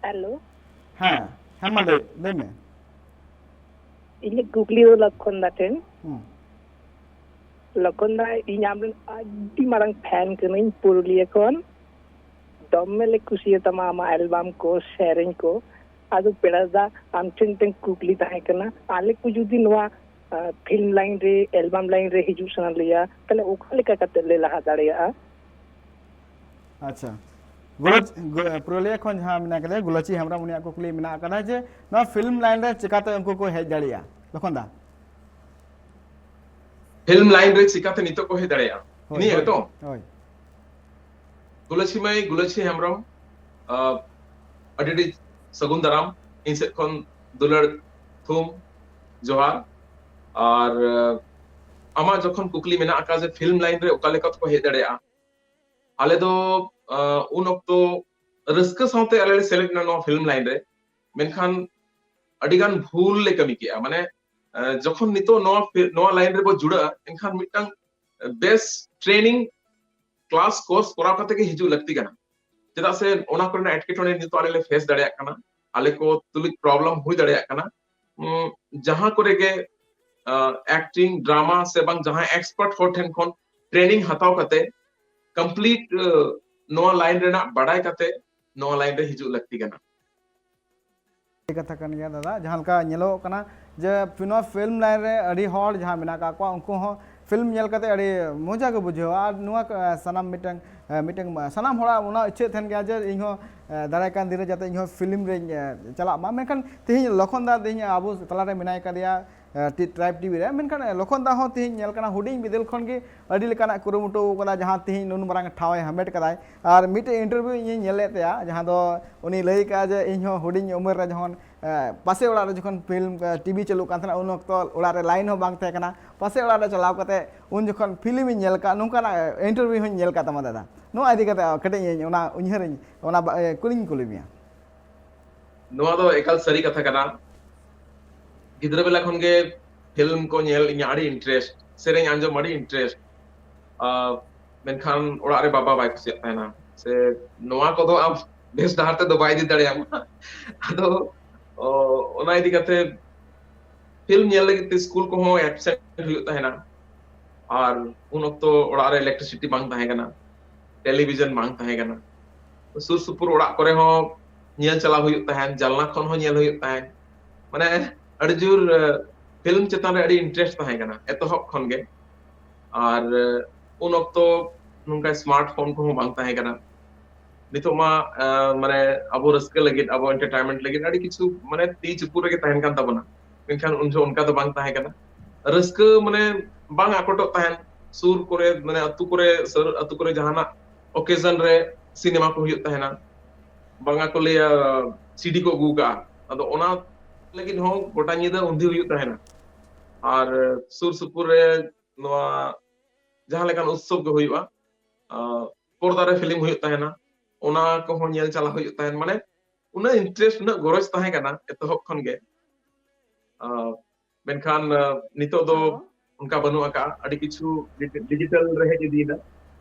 ᱦᱮᱞᱳ᱾ ᱦᱮᱸ, ᱦᱮᱸ, ᱢᱟ ᱞᱟᱹᱭ, ᱞᱟᱹᱭ ᱢᱮ᱾ ᱤᱧᱟᱹᱜ ᱠᱩᱠᱞᱤ ᱫᱚ ᱞᱚᱠᱷᱚᱱ ᱫᱟ ᱴᱷᱮᱱ᱾ ᱦᱩᱸ᱾ ᱞᱚᱠᱷᱚᱱ ᱫᱟ, ᱤᱧ ᱟᱢ ᱨᱮᱱ ᱟᱹᱰᱤ ᱢᱟᱨᱟᱝ ᱯᱷᱮᱱ ᱠᱟᱹᱱᱟᱹᱧ ᱯᱩᱨᱩᱞᱤᱭᱟᱹ ᱠᱷᱚᱱ᱾ ᱫᱚᱢᱮ ᱞᱮ ᱠᱩᱥᱤᱭᱟᱛᱟᱢᱟ ᱟᱢᱟᱜ ᱮᱞᱵᱟᱢ ᱠᱚ, ᱥᱮᱨᱮᱧ ᱠᱚ᱾ ᱟᱫᱚ ᱯᱮᱲᱟ ᱫᱟ, ᱟᱢ ᱴᱷᱮᱱ ᱢᱤᱫᱴᱮᱱ ᱠᱩᱠᱞᱤ ᱛᱟᱦᱮᱸ ᱠᱟᱱᱟ, ᱟᱞᱮ ᱠᱚ ᱡᱩᱫᱤ ᱱᱚᱣᱟ ᱯᱷᱤᱞᱢ ᱞᱟᱭᱤᱱ ᱨᱮ, ᱮᱞᱵᱟᱢ ᱞᱟᱭᱤᱱ ᱨᱮ ᱦᱤᱡᱩᱜ ᱥᱟᱱᱟ ᱞᱮᱭᱟ, ᱛᱟᱦᱞᱮ ᱚᱠᱟ ᱞᱮᱠᱟ ᱠᱟᱛᱮ ᱞᱮ ᱞᱟᱦᱟ ᱫᱟᱲᱮᱭᱟᱜᱼᱟ? ᱟᱪᱪᱷᱟ, ᱜᱩᱞᱟᱪ-, ᱜᱩ-, ᱯᱩᱨᱩᱞᱤᱭᱟᱹ ᱠᱷᱚᱱ ᱡᱟᱦᱟᱸ ᱢᱮᱱᱟᱜ ᱠᱟᱫᱮᱭᱟ ᱜᱩᱞᱟᱪᱤ ᱦᱮᱢᱵᱨᱚᱢ, ᱩᱱᱤᱭᱟᱜ ᱠᱩᱠᱞᱤ ᱢᱮᱱᱟᱜ ᱟᱠᱟᱫᱟ ᱡᱮ ᱱᱚᱣᱟ ᱯᱷᱤᱞᱢ ᱞᱟᱭᱤᱱ ᱨᱮ ᱪᱤᱠᱟᱛᱮ ᱩᱱᱠᱩ ᱠᱚ ᱦᱮᱡ ᱫᱟᱲᱮᱭᱟᱜᱼᱟ? ᱞᱚᱠᱷᱚᱱ ᱫᱟ᱾ ᱯᱷᱤᱞᱢ ᱞᱟᱭᱤᱱ ᱨᱮ ᱪᱤᱠᱟᱛᱮ ᱱᱤᱛᱚᱜ ᱠᱚ ᱦᱮᱡ ᱫᱟᱲᱮᱭᱟᱜᱼᱟ? ᱦᱳᱭ, ᱱᱤᱭᱟᱹ ᱦᱳᱭ, ᱜᱮᱛᱚ? ᱦᱳᱭ᱾ ᱜᱩᱞᱟᱹᱪᱷᱤ ᱢᱟᱹᱭ, ᱜᱩᱞᱟᱹᱪᱷᱤ ᱦᱮᱢᱵᱨᱚᱢ, ᱟᱸ, ᱟᱹᱰᱤ ᱟᱹᱰᱤ ᱥᱟᱹᱜᱩᱱ ᱫᱟᱨᱟᱢ ᱤᱧ ᱥᱮᱫ ᱠᱷᱚᱱ, ᱫᱩᱞᱟᱹᱲ ᱛᱷᱩᱢ ᱡᱚᱦᱟᱨ᱾ ᱟᱨ, ᱟᱸ, ᱟᱢᱟᱜ ᱡᱚᱠᱷᱚᱱ ᱠᱩᱠᱞᱤ ᱢᱮᱱᱟᱜ ᱟᱠᱟᱫ ᱡᱮ ᱯᱷᱤᱞᱢ ᱞᱟᱭᱤᱱ ᱨᱮ ᱚᱠᱟ ᱞᱮᱠᱟ ᱛᱮᱠᱚ ᱦᱮᱡ ᱫᱟᱲᱮᱭᱟᱜᱼᱟ, ᱟᱞᱮ ᱫᱚ, ᱟᱸ, ᱩᱱ ᱚᱠᱛᱚ ᱨᱟᱹᱥᱠᱟᱹ ᱥᱟᱶᱛᱮ ᱟᱞᱮ ᱞᱮ ᱥᱮᱞᱮᱫ ᱮᱱᱟ ᱱᱚᱣᱟ ᱯᱷᱤᱞᱢ ᱞᱟᱭᱤᱱ ᱨᱮ, ᱢᱮᱱᱠᱷᱟᱱ ᱟᱹᱰᱤ ᱜᱟᱱ ᱵᱷᱩᱞ ᱞᱮ ᱠᱟᱹᱢᱤ ᱠᱮᱜᱼᱟ᱾ ᱢᱟᱱᱮ, ᱟᱸ, ᱡᱚᱠᱷᱚᱱ ᱱᱤᱛᱚᱜ ᱱᱚᱣᱟ ᱯᱷᱤ-, ᱱᱚᱣᱟ ᱞᱟᱭᱤᱱ ᱨᱮᱵᱚ ᱡᱩᱲᱟᱹᱜᱼᱟ, ᱮᱱᱠᱷᱟᱱ ᱢᱤᱫᱴᱟᱝ ᱵᱮᱥ ᱴᱨᱮᱱᱤᱝ ᱠᱞᱟᱥ ᱠᱳᱨᱥ ᱠᱚᱨᱟᱣ ᱠᱟᱛᱮ ᱜᱮ ᱦᱤᱡᱩᱜ ᱞᱟᱹᱠᱛᱤ ᱠᱟᱱᱟ᱾ ᱪᱮᱫᱟᱜ ᱥᱮ ᱚᱱᱟ ᱠᱚᱨᱮᱱᱟᱜ ᱮᱴᱠᱮᱴᱚᱬᱮ ᱱᱤᱛᱚᱜ ᱟᱞᱮ ᱞᱮ ᱯᱷᱮᱥ ᱫᱟᱲᱮᱭᱟᱜ ᱠᱟᱱᱟ, ᱟᱞᱮ ᱠᱚ ᱛᱩᱞᱩᱡ ᱯᱨᱚᱵᱞᱮᱢ ᱦᱩᱭ ᱫᱟᱲᱮᱭᱟᱜ ᱠᱟᱱᱟ᱾ ᱩᱸ, ᱡᱟᱦᱟᱸ ᱠᱚᱨᱮ ᱜᱮ, ᱟᱸ, ᱮᱠᱴᱤᱝ, ᱰᱨᱟᱢᱟ ᱥᱮ ᱵᱟᱝ ᱡᱟᱦᱟᱸᱭ ᱮᱠᱥᱯᱟᱨᱴ ᱦᱚᱲ ᱴᱷᱮᱱ ᱠᱷᱚᱱ ᱴᱨᱮᱱᱤᱝ ᱦᱟᱛᱟᱣ ᱠᱟᱛᱮ ᱠᱚᱢᱯᱞᱤᱴ, ᱟᱸ, ᱱᱚᱣᱟ ᱞᱟᱭᱤᱱ ᱨᱮᱱᱟᱜ ᱵᱟᱰᱟᱭ ᱠᱟᱛᱮ ᱱᱚᱣᱟ ᱞᱟᱭᱤᱱ ᱨᱮ ᱦᱤᱡᱩᱜ ᱞᱟᱹᱠᱛᱤ ᱠᱟᱱᱟ᱾ ᱠᱟᱛᱷᱟ ᱠᱟᱱ ᱜᱮᱭᱟ ᱫᱟᱫᱟ, ᱡᱟᱦᱟᱸ ᱞᱮᱠᱟ ᱧᱮᱞᱚᱜ ᱠᱟᱱᱟ ᱡᱮ ᱱᱚᱣᱟ ᱯᱷᱤᱞᱢ ᱞᱟᱭᱤᱱ ᱨᱮ ᱟᱹᱰᱤ ᱦᱚᱲ ᱡᱟᱦᱟᱸ ᱢᱮᱱᱟᱜ ᱟᱠᱟᱫ ᱠᱚᱣᱟ, ᱩᱱᱠᱩ ᱦᱚᱸ ᱯᱷᱤᱞᱢ ᱧᱮᱞ ᱠᱟᱛᱮ ᱟᱹᱰᱤ ᱢᱚᱡᱟ ᱠᱚ ᱵᱩᱡᱷᱟᱹᱣᱟ᱾ ᱟᱨ ᱱᱚᱣᱟ ᱠᱚ, ᱥᱟᱱᱟᱢ ᱢᱤᱫᱴᱟᱝ, ᱢᱤᱫᱴᱟᱝ ᱥᱟᱱᱟᱢ ᱦᱚᱲᱟᱜ ᱚᱱᱟ ᱤᱪᱪᱷᱟᱹ ᱛᱟᱦᱮᱱ ᱜᱮᱭᱟ ᱡᱮ ᱤᱧ ᱦᱚᱸ ᱫᱟᱨᱟᱭ ᱠᱟᱱ ᱫᱤᱱ ᱨᱮ ᱡᱟᱛᱮ ᱤᱧ ᱦᱚᱸ ᱯᱷᱤᱞᱢ ᱨᱮᱧ ᱪᱟᱞᱟᱜ ᱢᱟ᱾ ᱢᱮᱱᱠᱷᱟᱱ ᱛᱮᱦᱮᱧ ᱞᱚᱠᱷᱚᱱ ᱫᱟ ᱛᱮᱦᱮᱧ ᱟᱵᱚ ᱛᱟᱞᱟᱨᱮ ᱢᱮᱱᱟᱭ ᱠᱟᱫᱮᱭᱟ, ᱴᱨᱟᱭᱤᱵᱽ ᱴᱤᱵᱷᱤ ᱨᱮ᱾ ᱢᱮᱱᱠᱷᱟᱱ ᱞᱚᱠᱷᱚᱱ ᱫᱟ ᱦᱚᱸ ᱛᱮᱦᱮᱧ ᱧᱮᱞ ᱠᱟᱱᱟ ᱦᱩᱰᱤᱧ ᱵᱤᱫᱟᱹᱞ ᱠᱷᱚᱱ ᱜᱮ ᱟᱹᱰᱤ ᱞᱮᱠᱟᱱᱟᱜ ᱠᱩᱨᱩᱢᱩᱴᱩ ᱠᱟᱫᱟ, ᱡᱟᱦᱟᱸ ᱛᱮᱦᱮᱧ ᱱᱩᱱ ᱢᱟᱨᱟᱝ ᱴᱷᱟᱶ ᱮ ᱦᱟᱢᱮᱴ ᱠᱟᱫᱟᱭ᱾ ᱟᱨ ᱢᱤᱫᱴᱮᱡ ᱤᱱᱴᱟᱨᱵᱷᱤᱭᱩ ᱤᱧᱤᱧ ᱧᱮᱞ ᱞᱮᱫ ᱛᱟᱭᱟ, ᱡᱟᱦᱟᱸ ᱫᱚ ᱩᱱᱤ ᱞᱟᱹᱭ ᱠᱟᱜᱼᱟ ᱡᱮ ᱤᱧ ᱦᱚᱸ ᱦᱩᱰᱤᱧ ᱩᱢᱮᱨ ᱨᱮ ᱡᱚᱠᱷᱚᱱ ᱯᱟᱥᱮ ᱚᱲᱟᱜ ᱨᱮ ᱡᱚᱠᱷᱚᱱ ᱯᱷᱤᱞᱢ, ᱴᱤᱵᱷᱤ ᱪᱟᱹᱞᱩᱜ ᱠᱟᱱ ᱛᱟᱦᱮᱱᱟ, ᱩᱱ ᱚᱠᱛᱚ ᱚᱲᱟᱜ ᱨᱮ ᱞᱟᱭᱤᱱ ᱦᱚᱸ ᱵᱟᱝ ᱛᱟᱦᱮᱸ ᱠᱟᱱᱟ᱾ ᱯᱟᱥᱮ ᱚᱲᱟᱜ ᱨᱮ ᱪᱟᱞᱟᱣ ᱠᱟᱛᱮ ᱩᱱ ᱡᱚᱠᱷᱚᱱ ᱯᱷᱤᱞᱢ ᱤᱧ ᱧᱮᱞ ᱠᱟᱜ, ᱱᱚᱝᱠᱟᱱᱟᱜ ᱤᱱᱴᱟᱨᱵᱷᱤᱭᱩ ᱦᱚᱸᱧ ᱧᱮᱞ ᱠᱟᱜ ᱛᱟᱢᱟ ᱫᱟᱫᱟ᱾ ᱱᱚᱣᱟ ᱤᱫᱤ ᱠᱟᱛᱮ ᱠᱟᱹᱴᱤᱡ ᱤᱧ ᱚᱱᱟ ᱩᱭᱦᱟᱹᱨᱤᱧ, ᱚᱱᱟ ᱵᱟ-, ᱮ, ᱠᱩᱞᱤᱧ ᱠᱩᱞᱤ ᱢᱮᱭᱟ᱾ ᱱᱚᱣᱟ ᱫᱚ ᱮᱠᱟᱞ ᱥᱟᱹᱨᱤ ᱠᱟᱛᱷᱟ ᱠᱟᱱᱟ᱾ ᱜᱤᱫᱽᱨᱟᱹ ᱵᱮᱞᱟ ᱠᱷᱚᱱ ᱜᱮ ᱯᱷᱤᱞᱢ ᱠᱚ ᱧᱮᱞ ᱤᱧᱟᱹᱜ ᱟᱹᱰᱤ ᱤᱱᱴᱟᱨᱮᱥᱴ, ᱥᱮᱨᱮᱧ ᱟᱸᱡᱚᱢ ᱟᱹᱰᱤ ᱤᱱᱴᱟᱨᱮᱥᱴ᱾ ᱢᱮᱱᱠᱷᱟᱱ ᱚᱲᱟᱜ ᱨᱮ ᱵᱟᱵᱟ ᱵᱟᱭ ᱠᱩᱥᱤᱭᱟᱜ ᱛᱟᱦᱮᱱᱟ, ᱥᱮ ᱱᱚᱣᱟ ᱠᱚᱫᱚ ᱟᱢ ᱵᱮᱥ ᱰᱟᱦᱟᱨ ᱛᱮᱫᱚ ᱵᱟᱭ ᱤᱫᱤ ᱫᱟᱲᱮᱭᱟᱢᱟ᱾ ᱟᱫᱚ ᱚ, ᱚᱱᱟ ᱤᱫᱤ ᱠᱟᱛᱮ ᱯᱷᱤᱞᱢ ᱧᱮᱞ ᱞᱟᱹᱜᱤᱫ ᱛᱮ ᱥᱠᱩᱞ ᱠᱚᱦᱚᱸ ᱮᱵᱥᱮᱱᱴ ᱦᱩᱭᱩᱜ ᱛᱟᱦᱮᱱᱟ᱾ ᱟᱨ ᱩᱱ ᱚᱠᱛᱚ ᱚᱲᱟᱜ ᱨᱮ ᱤᱞᱮᱠᱴᱨᱤᱥᱤᱴᱤ ᱵᱟᱝ ᱛᱟᱦᱮᱸ ᱠᱟᱱᱟ, ᱴᱮᱞᱤᱵᱷᱤᱡᱚᱱ ᱵᱟᱝ ᱛᱟᱦᱮᱸ ᱠᱟᱱᱟ᱾ ᱥᱩᱨ ᱥᱩᱯᱩᱨ ᱚᱲᱟᱜ ᱠᱚᱨᱮ ᱦᱚᱸ ᱧᱮᱞ ᱪᱟᱞᱟᱣ ᱦᱩᱭᱩᱜ ᱛᱟᱦᱮᱸᱱ, ᱡᱟᱱᱞᱟ ᱠᱷᱚᱱ ᱦᱚᱸ ᱧᱮᱞ ᱦᱩᱭᱩᱜ ᱛᱟᱦᱮᱸᱱ᱾ ᱢᱟᱱᱮ ᱟᱹᱰᱤ ᱡᱳᱨ ᱯᱷᱤᱞᱢ ᱪᱮᱛᱟᱱ ᱨᱮ ᱟᱹᱰᱤ ᱤᱱᱴᱟᱨᱮᱥᱴ ᱛᱟᱦᱮᱸ ᱠᱟᱱᱟ ᱮᱛᱚᱦᱚᱵ ᱠᱷᱚᱱ ᱜᱮ᱾ ᱟᱨ ᱩᱱ ᱚᱠᱛᱚ ᱱᱚᱝᱠᱟ ᱥᱢᱟᱨᱴ ᱯᱷᱳᱱ ᱠᱚᱦᱚᱸ ᱵᱟᱝ ᱛᱟᱦᱮᱸ ᱠᱟᱱᱟ᱾ ᱱᱤᱛᱚᱜ ᱢᱟ ᱢᱟᱱᱮ ᱟᱵᱚ ᱨᱟᱹᱥᱠᱟᱹ ᱞᱟᱹᱜᱤᱫ, ᱟᱵᱚ ᱮᱱᱴᱟᱨᱴᱮᱱᱢᱮᱱᱴ ᱞᱟᱹᱜᱤᱫ ᱟᱹᱰᱤ ᱠᱤᱪᱷᱩ ᱢᱟᱱᱮ ᱛᱤ ᱪᱩᱯᱩᱫ ᱨᱮᱜᱮ ᱛᱟᱦᱮᱱ ᱠᱟᱱ ᱛᱟᱵᱚᱱᱟ᱾ ᱢᱮᱱᱠᱷᱟᱱ ᱩᱱ ᱡᱚᱠᱷᱚᱱ ᱚᱱᱠᱟ ᱫᱚ ᱵᱟᱝ ᱛᱟᱦᱮᱸ ᱠᱟᱱᱟ᱾ ᱨᱟᱹᱥᱠᱟᱹ ᱢᱟᱱᱮ ᱵᱟᱝ ᱟᱠᱚᱴᱚᱜ ᱛᱟᱦᱮᱱ᱾ ᱥᱩᱨ ᱠᱚᱨᱮ ᱢᱟᱱᱮ ᱟᱹᱛᱩ ᱠᱚᱨᱮ, ᱥᱩᱨ ᱟᱹᱛᱩ ᱠᱚᱨᱮ ᱡᱟᱦᱟᱱᱟᱜ ᱚᱠᱮᱡᱚᱱ ᱨᱮ ᱥᱤᱱᱮᱢᱟ ᱠᱚ ᱦᱩᱭᱩᱜ ᱛᱟᱦᱮᱱᱟ, ᱵᱟᱝᱟ ᱠᱚ ᱞᱟᱹᱭᱟ ᱥᱤᱰᱤ ᱠᱚ ᱟᱹᱜᱩ ᱠᱟᱜᱼᱟ᱾ ᱟᱫᱚ ᱚᱱᱟ ᱞᱟᱹᱜᱤᱫ ᱦᱚᱸ ᱜᱚᱴᱟ ᱧᱤᱫᱟᱹ ᱩᱱᱫᱤ ᱦᱩᱭᱩᱜ ᱛᱟᱦᱮᱱᱟ᱾ ᱟᱨ ᱥᱩᱨ ᱥᱩᱯᱩᱨ ᱨᱮ ᱱᱚᱣᱟ ᱡᱟᱦᱟᱸ ᱞᱮᱠᱟᱱ ᱩᱛᱥᱚᱵ ᱜᱮ ᱦᱩᱭᱩᱜᱼᱟ, ᱯᱚᱨᱫᱟ ᱨᱮ ᱯᱷᱤᱞᱢ ᱦᱩᱭᱩᱜ ᱛᱟᱦᱮᱱᱟ, ᱚᱱᱟ ᱠᱚᱦᱚᱸ ᱧᱮᱞ ᱪᱟᱞᱟᱣ ᱦᱩᱭᱩᱜ ᱛᱟᱦᱮᱱ᱾ ᱢᱟᱱᱮ ᱩᱱᱟᱹᱜ ᱤᱱᱴᱟᱨᱮᱥᱴ, ᱩᱱᱟᱹᱜ ᱜᱚᱨᱚᱡᱽ ᱛᱟᱦᱮᱸ ᱠᱟᱱᱟ ᱮᱛᱚᱦᱚᱵ ᱠᱷᱚᱱ ᱜᱮ᱾ ᱢᱮᱱᱠᱷᱟᱱ ᱱᱤᱛᱚᱜ ᱫᱚ ᱚᱱᱠᱟ ᱵᱟᱹᱱᱩᱜ ᱟᱠᱟᱫᱼᱟ᱾ ᱟᱹᱰᱤ ᱠᱤᱪᱷᱩ ᱰᱤᱡᱤᱴᱟᱞ ᱨᱮ ᱦᱮᱡ ᱤᱫᱤᱭᱮᱱᱟ᱾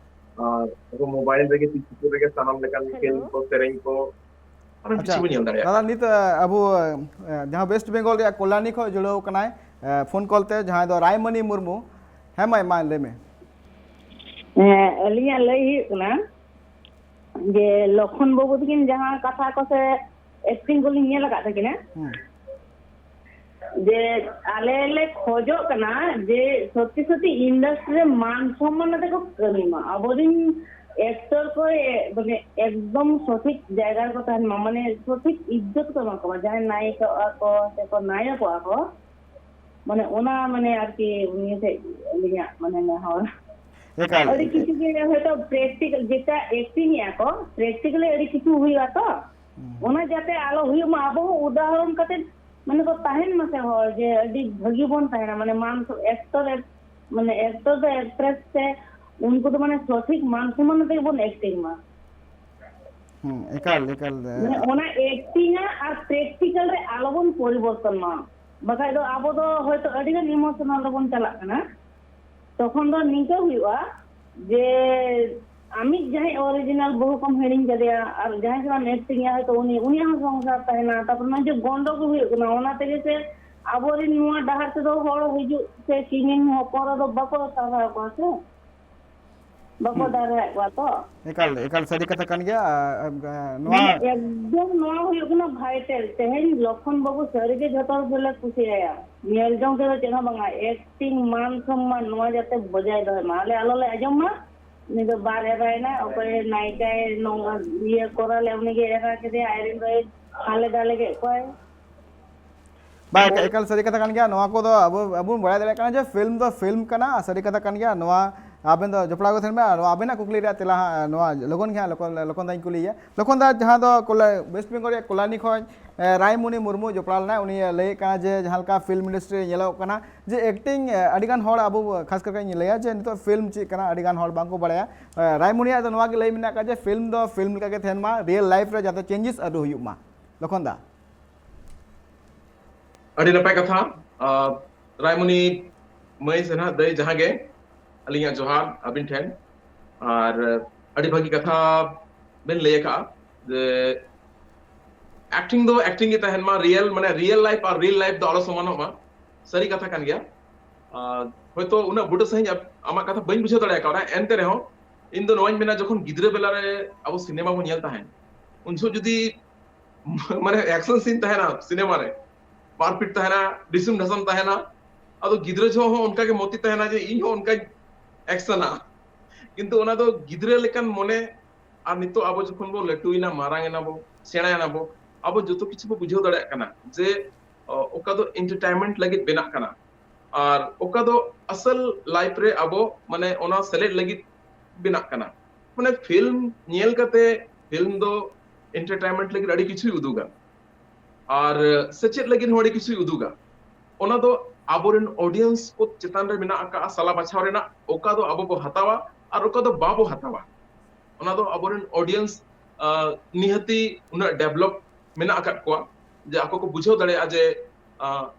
ᱟᱨ ᱟᱵᱚ ᱢᱳᱵᱟᱭᱤᱞ ᱨᱮᱜᱮ ᱛᱤ ᱪᱩᱯᱩᱫ ᱨᱮᱜᱮ ᱥᱟᱱᱟᱢ ᱞᱮᱠᱟᱱ ᱠᱷᱮᱞ ᱠᱚ, ᱥᱮᱨᱮᱧ ᱠᱚ, ᱥᱟᱱᱟᱢ ᱠᱤᱪᱷᱩ ᱵᱚᱱ ᱧᱮᱞ ᱫᱟᱲᱮᱭᱟᱜ ᱠᱟᱱᱟ᱾ ᱱᱤᱛ ᱟᱵᱚ ᱡᱟᱦᱟᱸ ᱳᱭᱮᱥᱴ ᱵᱮᱝᱜᱚᱞ ᱨᱮᱭᱟᱜ ᱠᱚᱞᱭᱟᱱᱤ ᱠᱷᱚᱱ ᱡᱩᱲᱟᱹᱣ ᱠᱟᱱᱟᱭ ᱯᱷᱳᱱ ᱠᱚᱞ ᱛᱮ, ᱡᱟᱦᱟᱸᱭ ᱫᱚ ᱨᱟᱭᱢᱚᱱᱤ ᱢᱩᱨᱢᱩ᱾ ᱦᱮᱸ ᱢᱟᱹᱭ, ᱢᱟ ᱞᱟᱹᱭ ᱢᱮ᱾ ᱦᱮᱸ, ᱟᱹᱞᱤᱧᱟᱜ ᱞᱟᱹᱭ ᱦᱩᱭᱩᱜ ᱠᱟᱱᱟ ᱡᱮ ᱞᱚᱠᱷᱚᱱ ᱵᱟᱹᱵᱩ ᱛᱟᱹᱠᱤᱱ ᱡᱟᱦᱟᱸ ᱠᱟᱛᱷᱟ ᱠᱚ ᱥᱮ ᱮᱠᱴᱤᱝ ᱠᱚᱞᱤᱧ ᱧᱮᱞ ᱟᱠᱟᱫ ᱛᱟᱹᱠᱤᱱᱟ᱾ ᱦᱩᱸ᱾ ᱡᱮ ᱟᱞᱮ ᱞᱮ ᱠᱷᱚᱡᱚᱜ ᱠᱟᱱᱟ ᱡᱮ ᱥᱚᱛᱛᱤ ᱥᱚᱛᱛᱤ ᱤᱱᱰᱟᱥᱴᱨᱤ ᱨᱮ ᱢᱟᱱ ᱥᱚᱢᱢᱟᱱ ᱟᱛᱮ ᱠᱚ ᱠᱟᱹᱢᱤ ᱢᱟ᱾ ᱟᱵᱚᱨᱤᱱ ᱮᱠᱴᱚᱨ ᱠᱚ ᱮ, ᱢᱟᱱᱮ ᱮᱠᱫᱚᱢ ᱥᱚᱴᱷᱤᱠ ᱡᱟᱭᱜᱟ ᱨᱮᱠᱚ ᱛᱟᱦᱮᱱ ᱢᱟ, ᱢᱟᱱᱮ ᱥᱚᱴᱷᱤᱠ ᱤᱡᱽᱡᱚᱛ ᱠᱚ ᱮᱢᱟ ᱠᱚᱣᱟ, ᱡᱟᱦᱟᱸᱭ ᱱᱟᱭᱤᱠᱟᱜᱼᱟ ᱠᱚ ᱥᱮ ᱠᱚ ᱱᱟᱭᱚᱠᱚᱜᱼᱟ ᱠᱚ, ᱢᱟᱱᱮ ᱚᱱᱟ ᱢᱟᱱᱮ ᱟᱨᱠᱤ ᱩᱱᱤ ᱴᱷᱮᱡ ᱟᱹᱞᱤᱧᱟᱜ ᱢᱟᱱᱮ ᱱᱮᱦᱚᱨ᱾ ᱮᱠᱟᱞ, ᱟᱹᱰᱤ ᱮᱠᱟᱞ᱾ ᱠᱤᱪᱷᱩ ᱜᱮ ᱦᱚᱭᱛᱳ ᱯᱨᱮᱠᱴᱤᱠᱟᱞ ᱡᱮᱴᱟ ᱮᱠᱴᱤᱝ ᱮᱜᱼᱟ ᱠᱚ, ᱯᱨᱮᱠᱴᱤᱠᱟᱞᱤ ᱟᱹᱰᱤ ᱠᱤᱪᱷᱩ ᱦᱩᱭᱩᱜᱼᱟ ᱛᱚ, ᱦᱩᱸ᱾ ᱚᱱᱟ ᱡᱟᱛᱮ ᱟᱞᱚ ᱦᱩᱭᱩᱜ ᱢᱟ, ᱟᱵᱚ ᱦᱚᱸ ᱩᱫᱟᱦᱚᱨᱚᱱ ᱠᱟᱛᱮ ᱢᱟᱱᱮ ᱠᱚ ᱛᱟᱦᱮᱱ ᱢᱟᱥᱮ ᱦᱚᱲ, ᱡᱮ ᱟᱹᱰᱤ ᱵᱷᱟᱹᱜᱤ ᱵᱚᱱ ᱛᱟᱦᱮᱱᱟ, ᱢᱟᱱᱮ ᱢᱟᱱ ᱥᱚ-, ᱮᱠᱴᱚᱨ ᱮᱠ-, ᱢᱟᱱᱮ ᱮᱠᱴᱚᱨ ᱫᱚ ᱮᱠᱴᱨᱮᱥ ᱥᱮ ᱩᱱᱠᱩ ᱫᱚ ᱢᱟᱱᱮ ᱥᱚᱴᱷᱤᱠ ᱢᱟᱱ ᱥᱚᱢᱢᱟᱱ ᱟᱛᱮ ᱜᱮᱵᱚᱱ ᱮᱠᱴᱤᱝ ᱢᱟ᱾ ᱦᱩᱸ, ᱮᱠᱟᱞ, ᱮᱠᱟᱞ᱾ ᱢᱟᱱᱮ ᱚᱱᱟ ᱮᱠᱴᱤᱝ ᱟᱜ ᱟᱨ ᱯᱨᱮᱠᱴᱤᱠᱟᱞ ᱨᱮ ᱟᱞᱚᱵᱚᱱ ᱯᱚᱨᱤᱵᱚᱨᱛᱚᱱ ᱢᱟ, ᱵᱟᱠᱷᱟᱡ ᱫᱚ ᱟᱵᱚ ᱫᱚ ᱦᱚᱭᱛᱚ ᱟᱹᱰᱤ ᱜᱟᱱ ᱤᱢᱳᱥᱚᱱᱟᱞ ᱨᱮᱵᱚᱱ ᱪᱟᱞᱟᱜ ᱠᱟᱱᱟ᱾ ᱛᱚᱠᱷᱚᱱ ᱫᱚ ᱱᱤᱝᱠᱟᱹ ᱦᱩᱭᱩᱜᱼᱟ ᱡᱮ ᱟᱢᱤᱡ ᱡᱟᱦᱟᱸᱭ ᱚᱨᱤᱡᱤᱱᱟᱞ ᱵᱟᱹᱦᱩ ᱠᱚᱢ ᱦᱤᱲᱤᱧ ᱠᱟᱫᱮᱭᱟ ᱟᱨ ᱡᱟᱦᱟᱸᱭ ᱥᱟᱞᱟᱜ ᱮᱢ ᱮᱠᱴᱤᱝ ᱮᱜᱼᱟ, ᱦᱚᱭᱛᱚ ᱩᱱᱤ, ᱩᱱᱤᱭᱟᱜ ᱦᱚᱸ ᱥᱚᱝᱥᱟᱨ ᱛᱟᱦᱮᱱᱟ, ᱛᱟᱨᱯᱚᱨ ᱱᱚᱜᱼᱚᱭ ᱡᱮ ᱜᱚᱱᱰᱚᱜᱳᱞ ᱦᱩᱭᱩᱜ ᱠᱟᱱᱟ, ᱚᱱᱟ ᱛᱮᱜᱮ ᱥᱮ ᱟᱵᱚᱨᱮᱱ ᱱᱚᱣᱟ ᱰᱟᱦᱟᱨ ᱛᱮᱫᱚ ᱦᱚᱲ ᱦᱤᱡᱩᱜ ᱥᱮ ᱠᱤᱢᱤᱱ ᱦᱚᱯᱚᱱ ᱫᱚ ᱵᱟᱠᱚ ᱥᱟᱨᱦᱟᱣ ᱠᱚᱣᱟ ᱥᱮ᱾ ᱵᱟᱠᱚ ᱦᱩᱸ᱾ ᱫᱟᱲᱮᱭᱟᱜ ᱠᱚᱣᱟ ᱛᱚ᱾ ᱮᱠᱟᱞ, ᱮᱠᱟᱞ ᱥᱟᱹᱨᱤ ᱠᱟᱛᱷᱟ ᱠᱟᱱ ᱜᱮᱭᱟ᱾ ᱟᱨ, ᱟᱨ, ᱱᱚᱣᱟ ᱢᱟᱱᱮ ᱮᱠᱫᱚᱢ ᱱᱚᱣᱟ ᱦᱩᱭᱩᱜ ᱠᱟᱱᱟ ᱵᱷᱟᱭᱴᱟᱞ᱾ ᱛᱮᱦᱮᱧ ᱞᱚᱠᱷᱚᱱ ᱵᱟᱹᱵᱩ ᱥᱟᱹᱨᱤᱜᱮ ᱡᱷᱚᱛᱚ ᱦᱚᱲ ᱜᱮᱞᱮ ᱠᱩᱥᱤᱭᱟᱭᱟ, ᱧᱮᱞ ᱡᱚᱝ ᱛᱮᱫᱚ ᱪᱮᱫ ᱦᱚᱸ ᱵᱟᱝᱟ, ᱮᱠᱴᱤᱝ, ᱢᱟᱱ ᱥᱚᱢᱢᱟᱱ ᱱᱚᱣᱟ ᱡᱟᱛᱮ ᱵᱚᱡᱟᱭ ᱫᱚᱦᱚᱭ ᱢᱟ, ᱟᱞᱮ ᱟᱞᱚ ᱞᱮ ᱟᱸᱡᱚᱢ ᱢᱟ᱾ ᱩᱱᱤ ᱫᱚ ᱵᱟᱨ ᱮᱨᱟᱭᱮᱱᱟ, ᱚᱠᱚᱭ ᱱᱟᱭᱤᱠᱟᱭ ᱱᱚᱝ-, ᱤᱭᱟᱹ ᱠᱚᱨᱟᱣ ᱞᱮ, ᱩᱱᱤᱜᱮ ᱮᱨᱟ ᱠᱮᱫᱮᱭᱟ, ᱟᱡᱨᱮᱱ ᱫᱚᱭ ᱦᱟᱞᱮ ᱰᱟᱞᱮ ᱠᱮᱫ ᱠᱚᱣᱟᱭ᱾ ᱵᱟᱝ, ᱮᱠᱟᱞ ᱥᱟᱹᱨᱤ ᱠᱟᱛᱷᱟ ᱠᱟᱱ ᱜᱮᱭᱟ᱾ ᱱᱚᱣᱟ ᱠᱚᱫᱚ ᱟᱵᱚ, ᱟᱵᱚ ᱵᱚᱱ ᱵᱟᱲᱟᱭ ᱫᱟᱲᱮᱭᱟᱜ ᱠᱟᱱᱟ ᱡᱮ ᱯᱷᱤᱞᱢ ᱫᱚ ᱯᱷᱤᱞᱢ ᱠᱟᱱᱟ, ᱟᱨ ᱥᱟᱹᱨᱤ ᱠᱟᱛᱷᱟ ᱠᱟᱱ ᱜᱮᱭᱟ᱾ ᱱᱚᱣᱟ ᱟᱵᱮᱱ ᱫᱚ ᱡᱚᱯᱲᱟᱣ ᱜᱮ ᱛᱟᱦᱮᱱ ᱵᱮᱱ, ᱟᱨ ᱱᱚᱣᱟ ᱟᱵᱮᱱᱟᱜ ᱠᱩᱠᱞᱤ ᱨᱮᱭᱟᱜ ᱛᱮᱞᱟ ᱦᱟᱸᱜ ᱱᱚᱣᱟ ᱞᱚᱜᱚᱱ ᱜᱮ ᱦᱟᱸᱜ ᱞᱚᱠᱷᱚᱱ, ᱞᱚᱠᱷᱚᱱ ᱫᱟᱧ ᱠᱩᱞᱤᱭᱮᱭᱟ᱾ ᱞᱚᱠᱷᱚᱱ ᱫᱟ, ᱡᱟᱦᱟᱸ ᱫᱚ ᱠᱚᱞᱟ-, ᱣᱮᱥᱴ ᱵᱮᱝᱜᱚᱞ ᱨᱮᱭᱟᱜ ᱠᱚᱞᱟᱱᱤ ᱠᱷᱚᱱ, ᱮ, ᱨᱟᱭᱢᱩᱱᱤ ᱢᱩᱨᱢᱩ ᱡᱚᱯᱲᱟᱣ ᱞᱮᱱᱟᱭ, ᱩᱱᱤ ᱞᱟᱹᱭᱮᱫ ᱠᱟᱱᱟ ᱡᱮ ᱡᱟᱦᱟᱸ ᱞᱮᱠᱟ ᱯᱷᱤᱞᱢ ᱤᱱᱰᱟᱥᱴᱨᱤ ᱨᱮ ᱧᱮᱞᱚᱜ ᱠᱟᱱᱟ ᱡᱮ ᱮᱠᱴᱤᱝ, ᱮ, ᱟᱹᱰᱤ ᱜᱟᱱ ᱦᱚᱲ ᱟᱵᱚ ᱠᱷᱟᱥ ᱠᱟᱨ ᱠᱟᱛᱮᱧ ᱞᱟᱹᱭᱟ ᱡᱮ ᱱᱤᱛᱚᱜ ᱯᱷᱤᱞᱢ ᱪᱮᱫ ᱠᱟᱱᱟ ᱟᱹᱰᱤ ᱜᱟᱱ ᱦᱚᱲ ᱵᱟᱝᱠᱚ ᱵᱟᱲᱟᱭᱟ᱾ ᱮ, ᱨᱟᱭᱢᱩᱱᱤᱭᱟᱜ ᱫᱚ ᱱᱚᱣᱟ ᱜᱮ ᱞᱟᱹᱭ ᱢᱮᱱᱟᱜ ᱟᱠᱟᱫ ᱡᱮ ᱯᱷᱤᱞᱢ ᱫᱚ ᱯᱷᱤᱞᱢ ᱞᱮᱠᱟ ᱜᱮ ᱛᱟᱦᱮᱱ ᱢᱟ, ᱨᱤᱭᱮᱞ ᱞᱟᱭᱤᱯᱷ ᱨᱮ ᱡᱟᱛᱮ ᱪᱮᱧᱡᱮᱥ ᱟᱹᱜᱩ ᱦᱩᱭᱩᱜ ᱢᱟ᱾ ᱞᱚᱠᱷᱚᱱ ᱫᱟ᱾ ᱟᱹᱰᱤ ᱱᱟᱯᱟᱭ ᱠᱟᱛᱷᱟ᱾ ᱟᱨ ᱨᱟᱭᱢᱩᱱᱤ ᱢᱟᱹᱭ ᱥᱮ ᱱᱟᱦᱟᱜ ᱫᱟᱹᱭ, ᱡᱟᱦᱟᱸ ᱜᱮ, ᱟᱹᱞᱤᱧᱟᱜ ᱡᱚᱦᱟᱨ ᱟᱹᱵᱤᱱ ᱴᱷᱮᱱ᱾ ᱟᱨ ᱟᱹᱰᱤ ᱵᱷᱟᱹᱜᱤ ᱠᱟᱛᱷᱟ ᱵᱮᱱ ᱞᱟᱹᱭ ᱟᱠᱟᱫᱼᱟ ᱡᱮ ᱮᱠᱴᱤᱝ ᱫᱚ ᱮᱠᱴᱤᱝ ᱜᱮ ᱛᱟᱦᱮᱱ ᱢᱟ, ᱨᱤᱭᱮᱞ, ᱢᱟᱱᱮ ᱨᱤᱭᱮᱞ ᱞᱟᱭᱤᱯᱷ ᱟᱨ ᱨᱤᱭᱮᱞ ᱞᱟᱭᱤᱯᱷ ᱫᱚ ᱟᱞᱚ ᱥᱚᱢᱟᱱᱚᱜ ᱢᱟ᱾ ᱥᱟᱹᱨᱤ ᱠᱟᱛᱷᱟ ᱠᱟᱱ ᱜᱮᱭᱟ᱾ ᱟᱨ ᱦᱚᱭᱛᱳ ᱩᱱᱟᱹᱜ ᱵᱩᱴᱟᱹ ᱥᱟᱺᱦᱤᱡ ᱟᱯ-, ᱟᱢᱟᱜ ᱠᱟᱛᱷᱟ ᱵᱟᱹᱧ ᱵᱩᱡᱷᱟᱹᱣ ᱫᱟᱲᱮ ᱠᱟᱣᱫᱟ, ᱮᱱᱛᱮ ᱨᱮᱦᱚᱸ ᱤᱧ ᱫᱚ ᱱᱚᱣᱟᱧ ᱢᱮᱱᱟ, ᱡᱚᱠᱷᱚᱱ ᱜᱤᱫᱽᱨᱟᱹ ᱵᱮᱞᱟ ᱨᱮ ᱟᱵᱚ ᱥᱤᱱᱮᱢᱟ ᱵᱚᱱ ᱧᱮᱞ ᱛᱟᱦᱮᱸᱫ, ᱩᱱ ᱡᱚᱠᱷᱚᱱ ᱡᱩᱫᱤ ᱢᱟᱱᱮ ᱮᱠᱥᱚᱱ ᱥᱤᱱ ᱛᱟᱦᱮᱱᱟ ᱥᱤᱱᱮᱢᱟ ᱨᱮ, ᱢᱟᱨᱯᱤᱴ ᱛᱟᱦᱮᱱᱟ, ᱰᱷᱤᱥᱩᱢ ᱰᱷᱟᱥᱟᱢ ᱛᱟᱦᱮᱱᱟ᱾ ᱟᱫᱚ ᱜᱤᱫᱽᱨᱟᱹ ᱡᱚᱦᱚᱜ ᱦᱚᱸ ᱚᱱᱠᱟᱜᱮ ᱢᱚᱛᱤ ᱛᱟᱦᱮᱱᱟ ᱡᱮ ᱤᱧ ᱦᱚᱸ ᱚᱱᱠᱟᱧ ᱮᱠᱥᱚᱱᱟ᱾ ᱠᱤᱱᱛᱩ ᱚᱱᱟ ᱫᱚ ᱜᱤᱫᱽᱨᱟᱹ ᱞᱮᱠᱟᱱ ᱢᱚᱱᱮ, ᱟᱨ ᱱᱤᱛᱚᱜ ᱟᱵᱚ ᱡᱚᱠᱷᱚᱱ ᱵᱚ ᱞᱟᱹᱴᱩᱭᱮᱱᱟ, ᱢᱟᱨᱟᱝ ᱮᱱᱟ ᱵᱚ, ᱥᱮᱬᱟᱭᱮᱱᱟ ᱵᱚ, ᱟᱵᱚ ᱡᱚᱛᱚ ᱠᱤᱪᱷᱩ ᱵᱚ ᱵᱩᱡᱷᱟᱹᱣ ᱫᱟᱲᱮᱭᱟᱜ ᱠᱟᱱᱟ ᱡᱮ ᱚ, ᱚᱠᱟ ᱫᱚ ᱮᱱᱴᱟᱨᱴᱮᱱᱢᱮᱱᱴ ᱞᱟᱹᱜᱤᱫ ᱵᱮᱱᱟᱜ ᱠᱟᱱᱟ ᱟᱨ ᱚᱠᱟ ᱫᱚ ᱟᱥᱚᱞ ᱞᱟᱭᱤᱯᱷ ᱨᱮ ᱟᱵᱚ, ᱢᱟᱱᱮ, ᱚᱱᱟ ᱥᱮᱞᱮᱫ ᱞᱟᱹᱜᱤᱫ ᱵᱮᱱᱟᱜ ᱠᱟᱱᱟ᱾ ᱢᱟᱱᱮ, ᱯᱷᱤᱞᱢ ᱧᱮᱞ ᱠᱟᱛᱮ ᱯᱷᱤᱞᱢ ᱫᱚ ᱮᱱᱴᱟᱨᱴᱮᱱᱢᱮᱱᱴ ᱞᱟᱹᱜᱤᱫ ᱟᱹᱰᱤ ᱠᱤᱪᱷᱩᱭ ᱩᱫᱩᱜᱟ ᱟᱨ ᱥᱮᱪᱮᱫ ᱞᱟᱹᱜᱤᱫ ᱦᱚᱸ ᱟᱹᱰᱤ ᱠᱤᱪᱷᱩᱭ ᱩᱫᱩᱜᱟ᱾ ᱚᱱᱟ ᱫᱚ ᱟᱵᱚᱨᱮᱱ ᱚᱰᱤᱭᱮᱱᱥ ᱠᱚ ᱪᱮᱛᱟᱱ ᱨᱮ ᱢᱮᱱᱟᱜ ᱟᱠᱟᱫᱼᱟ ᱥᱟᱞᱟ ᱵᱟᱪᱷᱟᱣ ᱨᱮᱱᱟᱜ, ᱚᱠᱟ ᱫᱚ ᱟᱵᱚ ᱵᱚ ᱦᱟᱛᱟᱣᱟ ᱟᱨ ᱚᱠᱟ ᱫᱚ ᱵᱟᱵᱚ ᱦᱟᱛᱟᱣᱟ᱾ ᱚᱱᱟ ᱫᱚ ᱟᱵᱚᱨᱮᱱ ᱚᱰᱤᱭᱮᱱᱥ ᱱᱤᱦᱟᱹᱛᱤ ᱩᱱᱟᱹᱜ ᱰᱮᱵᱷᱞᱚᱯ ᱢᱮᱱᱟᱜ ᱟᱠᱟᱫ ᱠᱚᱣᱟ ᱡᱮ ᱟᱠᱚ ᱠᱚ ᱵᱩᱡᱷᱟᱹᱣ ᱫᱟᱲᱮᱭᱟᱜᱼᱟ ᱡᱮ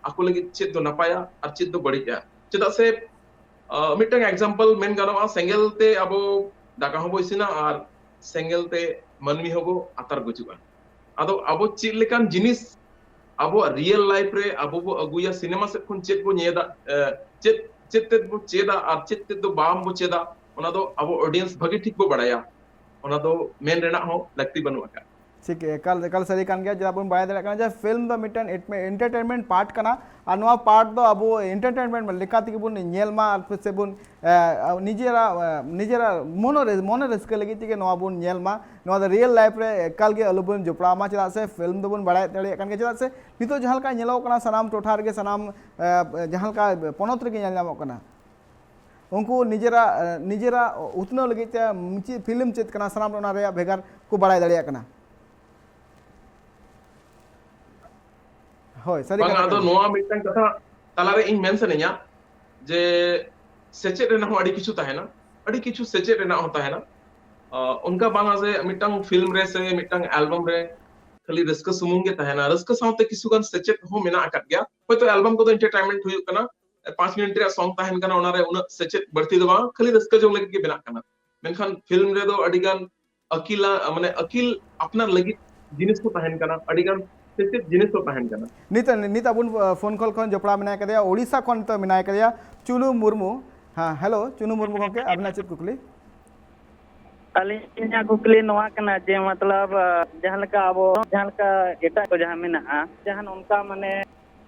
ᱟᱠᱚ ᱞᱟᱹᱜᱤᱫ ᱪᱮᱫ ᱫᱚ ᱱᱟᱯᱟᱭᱟ ᱟᱨ ᱪᱮᱫ ᱫᱚ ᱵᱟᱹᱲᱤᱡᱼᱟ᱾ ᱪᱮᱫᱟᱜ ᱥᱮ ᱢᱤᱫᱴᱟᱝ ᱮᱠᱡᱟᱢᱯᱚᱞ ᱢᱮᱱ ᱜᱟᱱᱚᱜᱼᱟ, ᱥᱮᱸᱜᱮᱞ ᱛᱮ ᱟᱵᱚ ᱫᱟᱠᱟ ᱦᱚᱸᱵᱚ ᱤᱥᱤᱱᱟ ᱟᱨ ᱥᱮᱸᱜᱮᱞ ᱛᱮ ᱢᱟᱹᱱᱢᱤ ᱦᱚᱸᱵᱚ ᱟᱛᱟᱨ ᱜᱩᱡᱩᱜᱼᱟ᱾ ᱟᱫᱚ ᱟᱵᱚ ᱪᱮᱫ ᱞᱮᱠᱟᱱ ᱡᱤᱱᱤᱥ ᱟᱵᱚᱣᱟᱜ ᱨᱤᱭᱮᱞ ᱞᱟᱭᱤᱯᱷ ᱨᱮ ᱟᱵᱚ ᱵᱚ ᱟᱹᱜᱩᱭᱟ, ᱥᱤᱱᱮᱢᱟ ᱥᱮᱫ ᱠᱷᱚᱱ ᱪᱮᱫ ᱵᱚ ᱧᱮᱞᱟ, ᱪᱮᱫ ᱪᱮᱫ ᱛᱮᱫ ᱵᱚ ᱪᱮᱫᱟ ᱟᱨ ᱪᱮᱫ ᱛᱮᱫ ᱫᱚ ᱵᱟᱝ ᱵᱚ ᱪᱮᱫᱟ, ᱚᱱᱟ ᱫᱚ ᱟᱵᱚ ᱚᱰᱤᱭᱮᱱᱥ ᱵᱷᱟᱹᱜᱤ ᱴᱷᱤᱠ ᱵᱚ ᱵᱟᱲᱟᱭᱟ᱾ ᱚᱱᱟ ᱫᱚ ᱢᱮᱱ ᱨᱮᱱᱟᱜ ᱦᱚᱸ ᱞᱟᱹᱠᱛᱤ ᱵᱟᱹᱱᱩᱜ ᱟᱠᱟᱫ᱾ ᱴᱷᱤᱠ, ᱮᱠᱟᱞ ᱮᱠᱟᱞ ᱥᱟᱹᱨᱤ ᱠᱟᱱ ᱜᱮᱭᱟ᱾ ᱪᱮᱫᱟᱜ ᱵᱚᱱ ᱵᱟᱲᱟᱭ ᱫᱟᱲᱮᱭᱟᱜ ᱠᱟᱱᱟ ᱡᱮ ᱯᱷᱤᱞᱢ ᱫᱚ ᱢᱤᱫᱴᱮᱱ ᱮᱱᱴᱟᱨᱴᱮᱱᱢᱮᱱᱴ ᱯᱟᱨᱴ ᱠᱟᱱᱟ, ᱟᱨ ᱱᱚᱣᱟ ᱯᱟᱨᱴ ᱫᱚ ᱟᱵᱚ ᱮᱱᱴᱟᱨᱴᱮᱱᱢᱮᱱᱴ ᱞᱮᱠᱟ ᱛᱮᱜᱮ ᱵᱚᱱ ᱧᱮᱞ ᱢᱟ ᱟᱨ ᱥᱮ ᱵᱚᱱ ᱱᱤᱡᱮᱨᱟᱜ ᱱᱤᱡᱮᱨᱟᱜ ᱢᱚᱱᱮ ᱨᱮ ᱢᱚᱱᱮ ᱨᱟᱹᱥᱠᱟᱹ ᱞᱟᱹᱜᱤᱫ ᱛᱮᱜᱮ ᱱᱚᱣᱟ ᱵᱚᱱ ᱧᱮᱞ ᱢᱟ᱾ ᱱᱚᱣᱟ ᱫᱚ ᱨᱤᱭᱮᱞ ᱞᱟᱭᱤᱯᱷ ᱨᱮ ᱮᱠᱟᱞ ᱜᱮ ᱟᱞᱚ ᱵᱚᱱ ᱡᱚᱯᱲᱟᱣ ᱢᱟ᱾ ᱪᱮᱫᱟᱜ ᱥᱮ ᱯᱷᱤᱞᱢ ᱫᱚᱵᱚᱱ ᱵᱟᱲᱟᱭ ᱫᱟᱲᱮᱭᱟᱜ ᱠᱟᱱ ᱜᱮᱭᱟ, ᱪᱮᱫᱟᱜ ᱥᱮ ᱱᱤᱛᱚᱜ ᱡᱟᱦᱟᱸ ᱞᱮᱠᱟ ᱧᱮᱞᱚᱜ ᱠᱟᱱᱟ ᱥᱟᱱᱟᱢ ᱴᱚᱴᱷᱟ ᱨᱮᱜᱮ, ᱥᱟᱱᱟᱢ ᱡᱟᱦᱟᱸ ᱞᱮᱠᱟ ᱯᱚᱱᱚᱛ ᱨᱮᱜᱮ ᱧᱮᱞ ᱧᱟᱢᱚᱜ ᱠᱟᱱᱟ, ᱩᱱᱠᱩ ᱱᱤᱡᱮᱨᱟᱜ ᱱᱤᱡᱮᱨᱟᱜ ᱩᱛᱱᱟᱹᱣ ᱞᱟᱹᱜᱤᱫ ᱛᱮ ᱪᱮᱫ ᱯᱷᱤᱞᱢ ᱪᱮᱫ ᱠᱟᱱᱟ, ᱥᱟᱱᱟᱢ ᱚᱱᱟ ᱨᱮᱭᱟᱜ ᱵᱷᱮᱜᱟᱨ ᱠᱚ ᱵᱟᱲᱟᱭ ᱫᱟᱲᱮᱭᱟᱜ ᱠᱟᱱᱟ᱾ ᱦᱳᱭ, ᱥᱟᱹᱨᱤ ᱵᱟᱝ, ᱠᱟᱛᱷᱟ ᱟᱫᱚ ᱠᱟᱱ ᱜᱮᱭᱟ᱾ ᱱᱚᱣᱟ ᱢᱤᱫᱴᱟᱝ ᱠᱟᱛᱷᱟ ᱛᱟᱞᱟᱨᱮ ᱤᱧ ᱢᱮᱱ ᱥᱟᱱᱟᱧᱟ ᱡᱮ ᱥᱮᱪᱮᱫ ᱨᱮᱱᱟᱜ ᱦᱚᱸ ᱟᱹᱰᱤ ᱠᱤᱪᱷᱩ ᱛᱟᱦᱮᱱᱟ, ᱟᱹᱰᱤ ᱠᱤᱪᱷᱩ ᱥᱮᱪᱮᱫ ᱨᱮᱱᱟᱜ ᱦᱚᱸ ᱛᱟᱦᱮᱱᱟ᱾ ᱟᱸ, ᱚᱱᱠᱟ ᱵᱟᱝᱟ ᱡᱮ ᱢᱤᱫᱴᱟᱝ ᱯᱷᱤᱞᱢ ᱨᱮ ᱥᱮ ᱢᱤᱫᱴᱟᱝ ᱮᱞᱵᱟᱢ ᱨᱮ ᱠᱷᱟᱹᱞᱤ ᱨᱟᱹᱥᱠᱟᱹ ᱥᱩᱢᱩᱝ ᱜᱮ ᱛᱟᱦᱮᱱᱟ᱾ ᱨᱟᱹᱥᱠᱟᱹ ᱥᱟᱶᱛᱮ ᱠᱤᱪᱷᱩᱜᱟᱱ ᱥᱮᱪᱮᱫ ᱦᱚᱸ ᱢᱮᱱᱟᱜ ᱟᱠᱟᱫ ᱜᱮᱭᱟ᱾ ᱦᱚᱭᱛᱳ ᱮᱞᱵᱟᱢ ᱠᱚᱫᱚ ᱮᱱᱴᱟᱨᱴᱮᱱᱢᱮᱱᱴ ᱦᱩᱭᱩᱜ ᱠᱟᱱᱟ, ᱯᱟᱸᱪ ᱢᱤᱱᱤᱴ ᱨᱮᱭᱟᱜ ᱥᱚᱝ ᱛᱟᱦᱮᱱ ᱠᱟᱱᱟ, ᱚᱱᱟᱨᱮ ᱩᱱᱟᱹᱜ ᱥᱮᱪᱮᱫ ᱵᱟᱹᱲᱛᱤ ᱫᱚ ᱵᱟᱝ, ᱠᱷᱟᱹᱞᱤ ᱨᱟᱹᱥᱠᱟᱹ ᱡᱚᱝ ᱞᱟᱹᱜᱤᱫ ᱜᱮ ᱵᱮᱱᱟᱜ ᱠᱟᱱᱟ᱾ ᱢᱮᱱᱠᱷᱟᱱ ᱯᱷᱤᱞᱢ ᱨᱮᱫᱚ ᱟᱹᱰᱤᱜᱟᱱ ᱟᱹᱠᱤᱞᱟ-, ᱢᱟᱱᱮ, ᱟᱹᱠᱤᱞ ᱟᱯᱱᱟᱨ ᱞᱟᱹᱜᱤᱫ ᱡᱤᱱᱤᱥ ᱠᱚ ᱛᱟᱦᱮᱱ ᱠᱟᱱᱟ, ᱟᱹᱰᱤᱜᱟᱱ ᱥᱮᱪᱮᱫ ᱡᱤᱱᱤᱥ ᱠᱚ ᱛᱟᱦᱮᱱ ᱠᱟᱱᱟ᱾ ᱱᱤᱛ ᱱᱤᱛ ᱟᱵᱚ ᱯᱷᱳᱱ ᱠᱚᱞ ᱠᱷᱚᱱ ᱡᱚᱯᱲᱟᱣ ᱢᱮᱱᱟᱭ ᱠᱟᱫᱮᱭᱟ, ᱳᱰᱤᱥᱟ ᱠᱷᱚᱱ ᱱᱤᱛᱚᱜ ᱢᱮᱱᱟᱭ ᱠᱟᱫᱮᱭᱟ ᱪᱩᱱᱩ ᱢᱩᱨᱢᱩ᱾ ᱦᱮᱸ, ᱦᱮᱞᱳ ᱪᱩᱱᱩ ᱢᱩᱨᱢᱩ ᱜᱚᱢᱠᱮ, ᱟᱵᱤᱱᱟᱜ ᱪᱮᱫ ᱠᱩᱠᱞᱤ? ᱟᱹᱞᱤᱧᱟᱜ ᱠᱩᱠᱞᱤ ᱱᱚᱣᱟ ᱠᱟᱱᱟ ᱡᱮ, ᱢᱚᱛᱞᱚᱵ, ᱡᱟᱦᱟᱸ ᱞᱮᱠᱟ ᱟᱵᱚ, ᱡᱟᱦᱟᱸ ᱞᱮᱠᱟ ᱮᱴᱟᱜ ᱠᱚ ᱡᱟᱦᱟᱸ ᱢᱮᱱᱟᱜᱼᱟ, ᱡᱟᱦᱟᱸ ᱚᱱᱠᱟ, ᱢᱟᱱᱮ,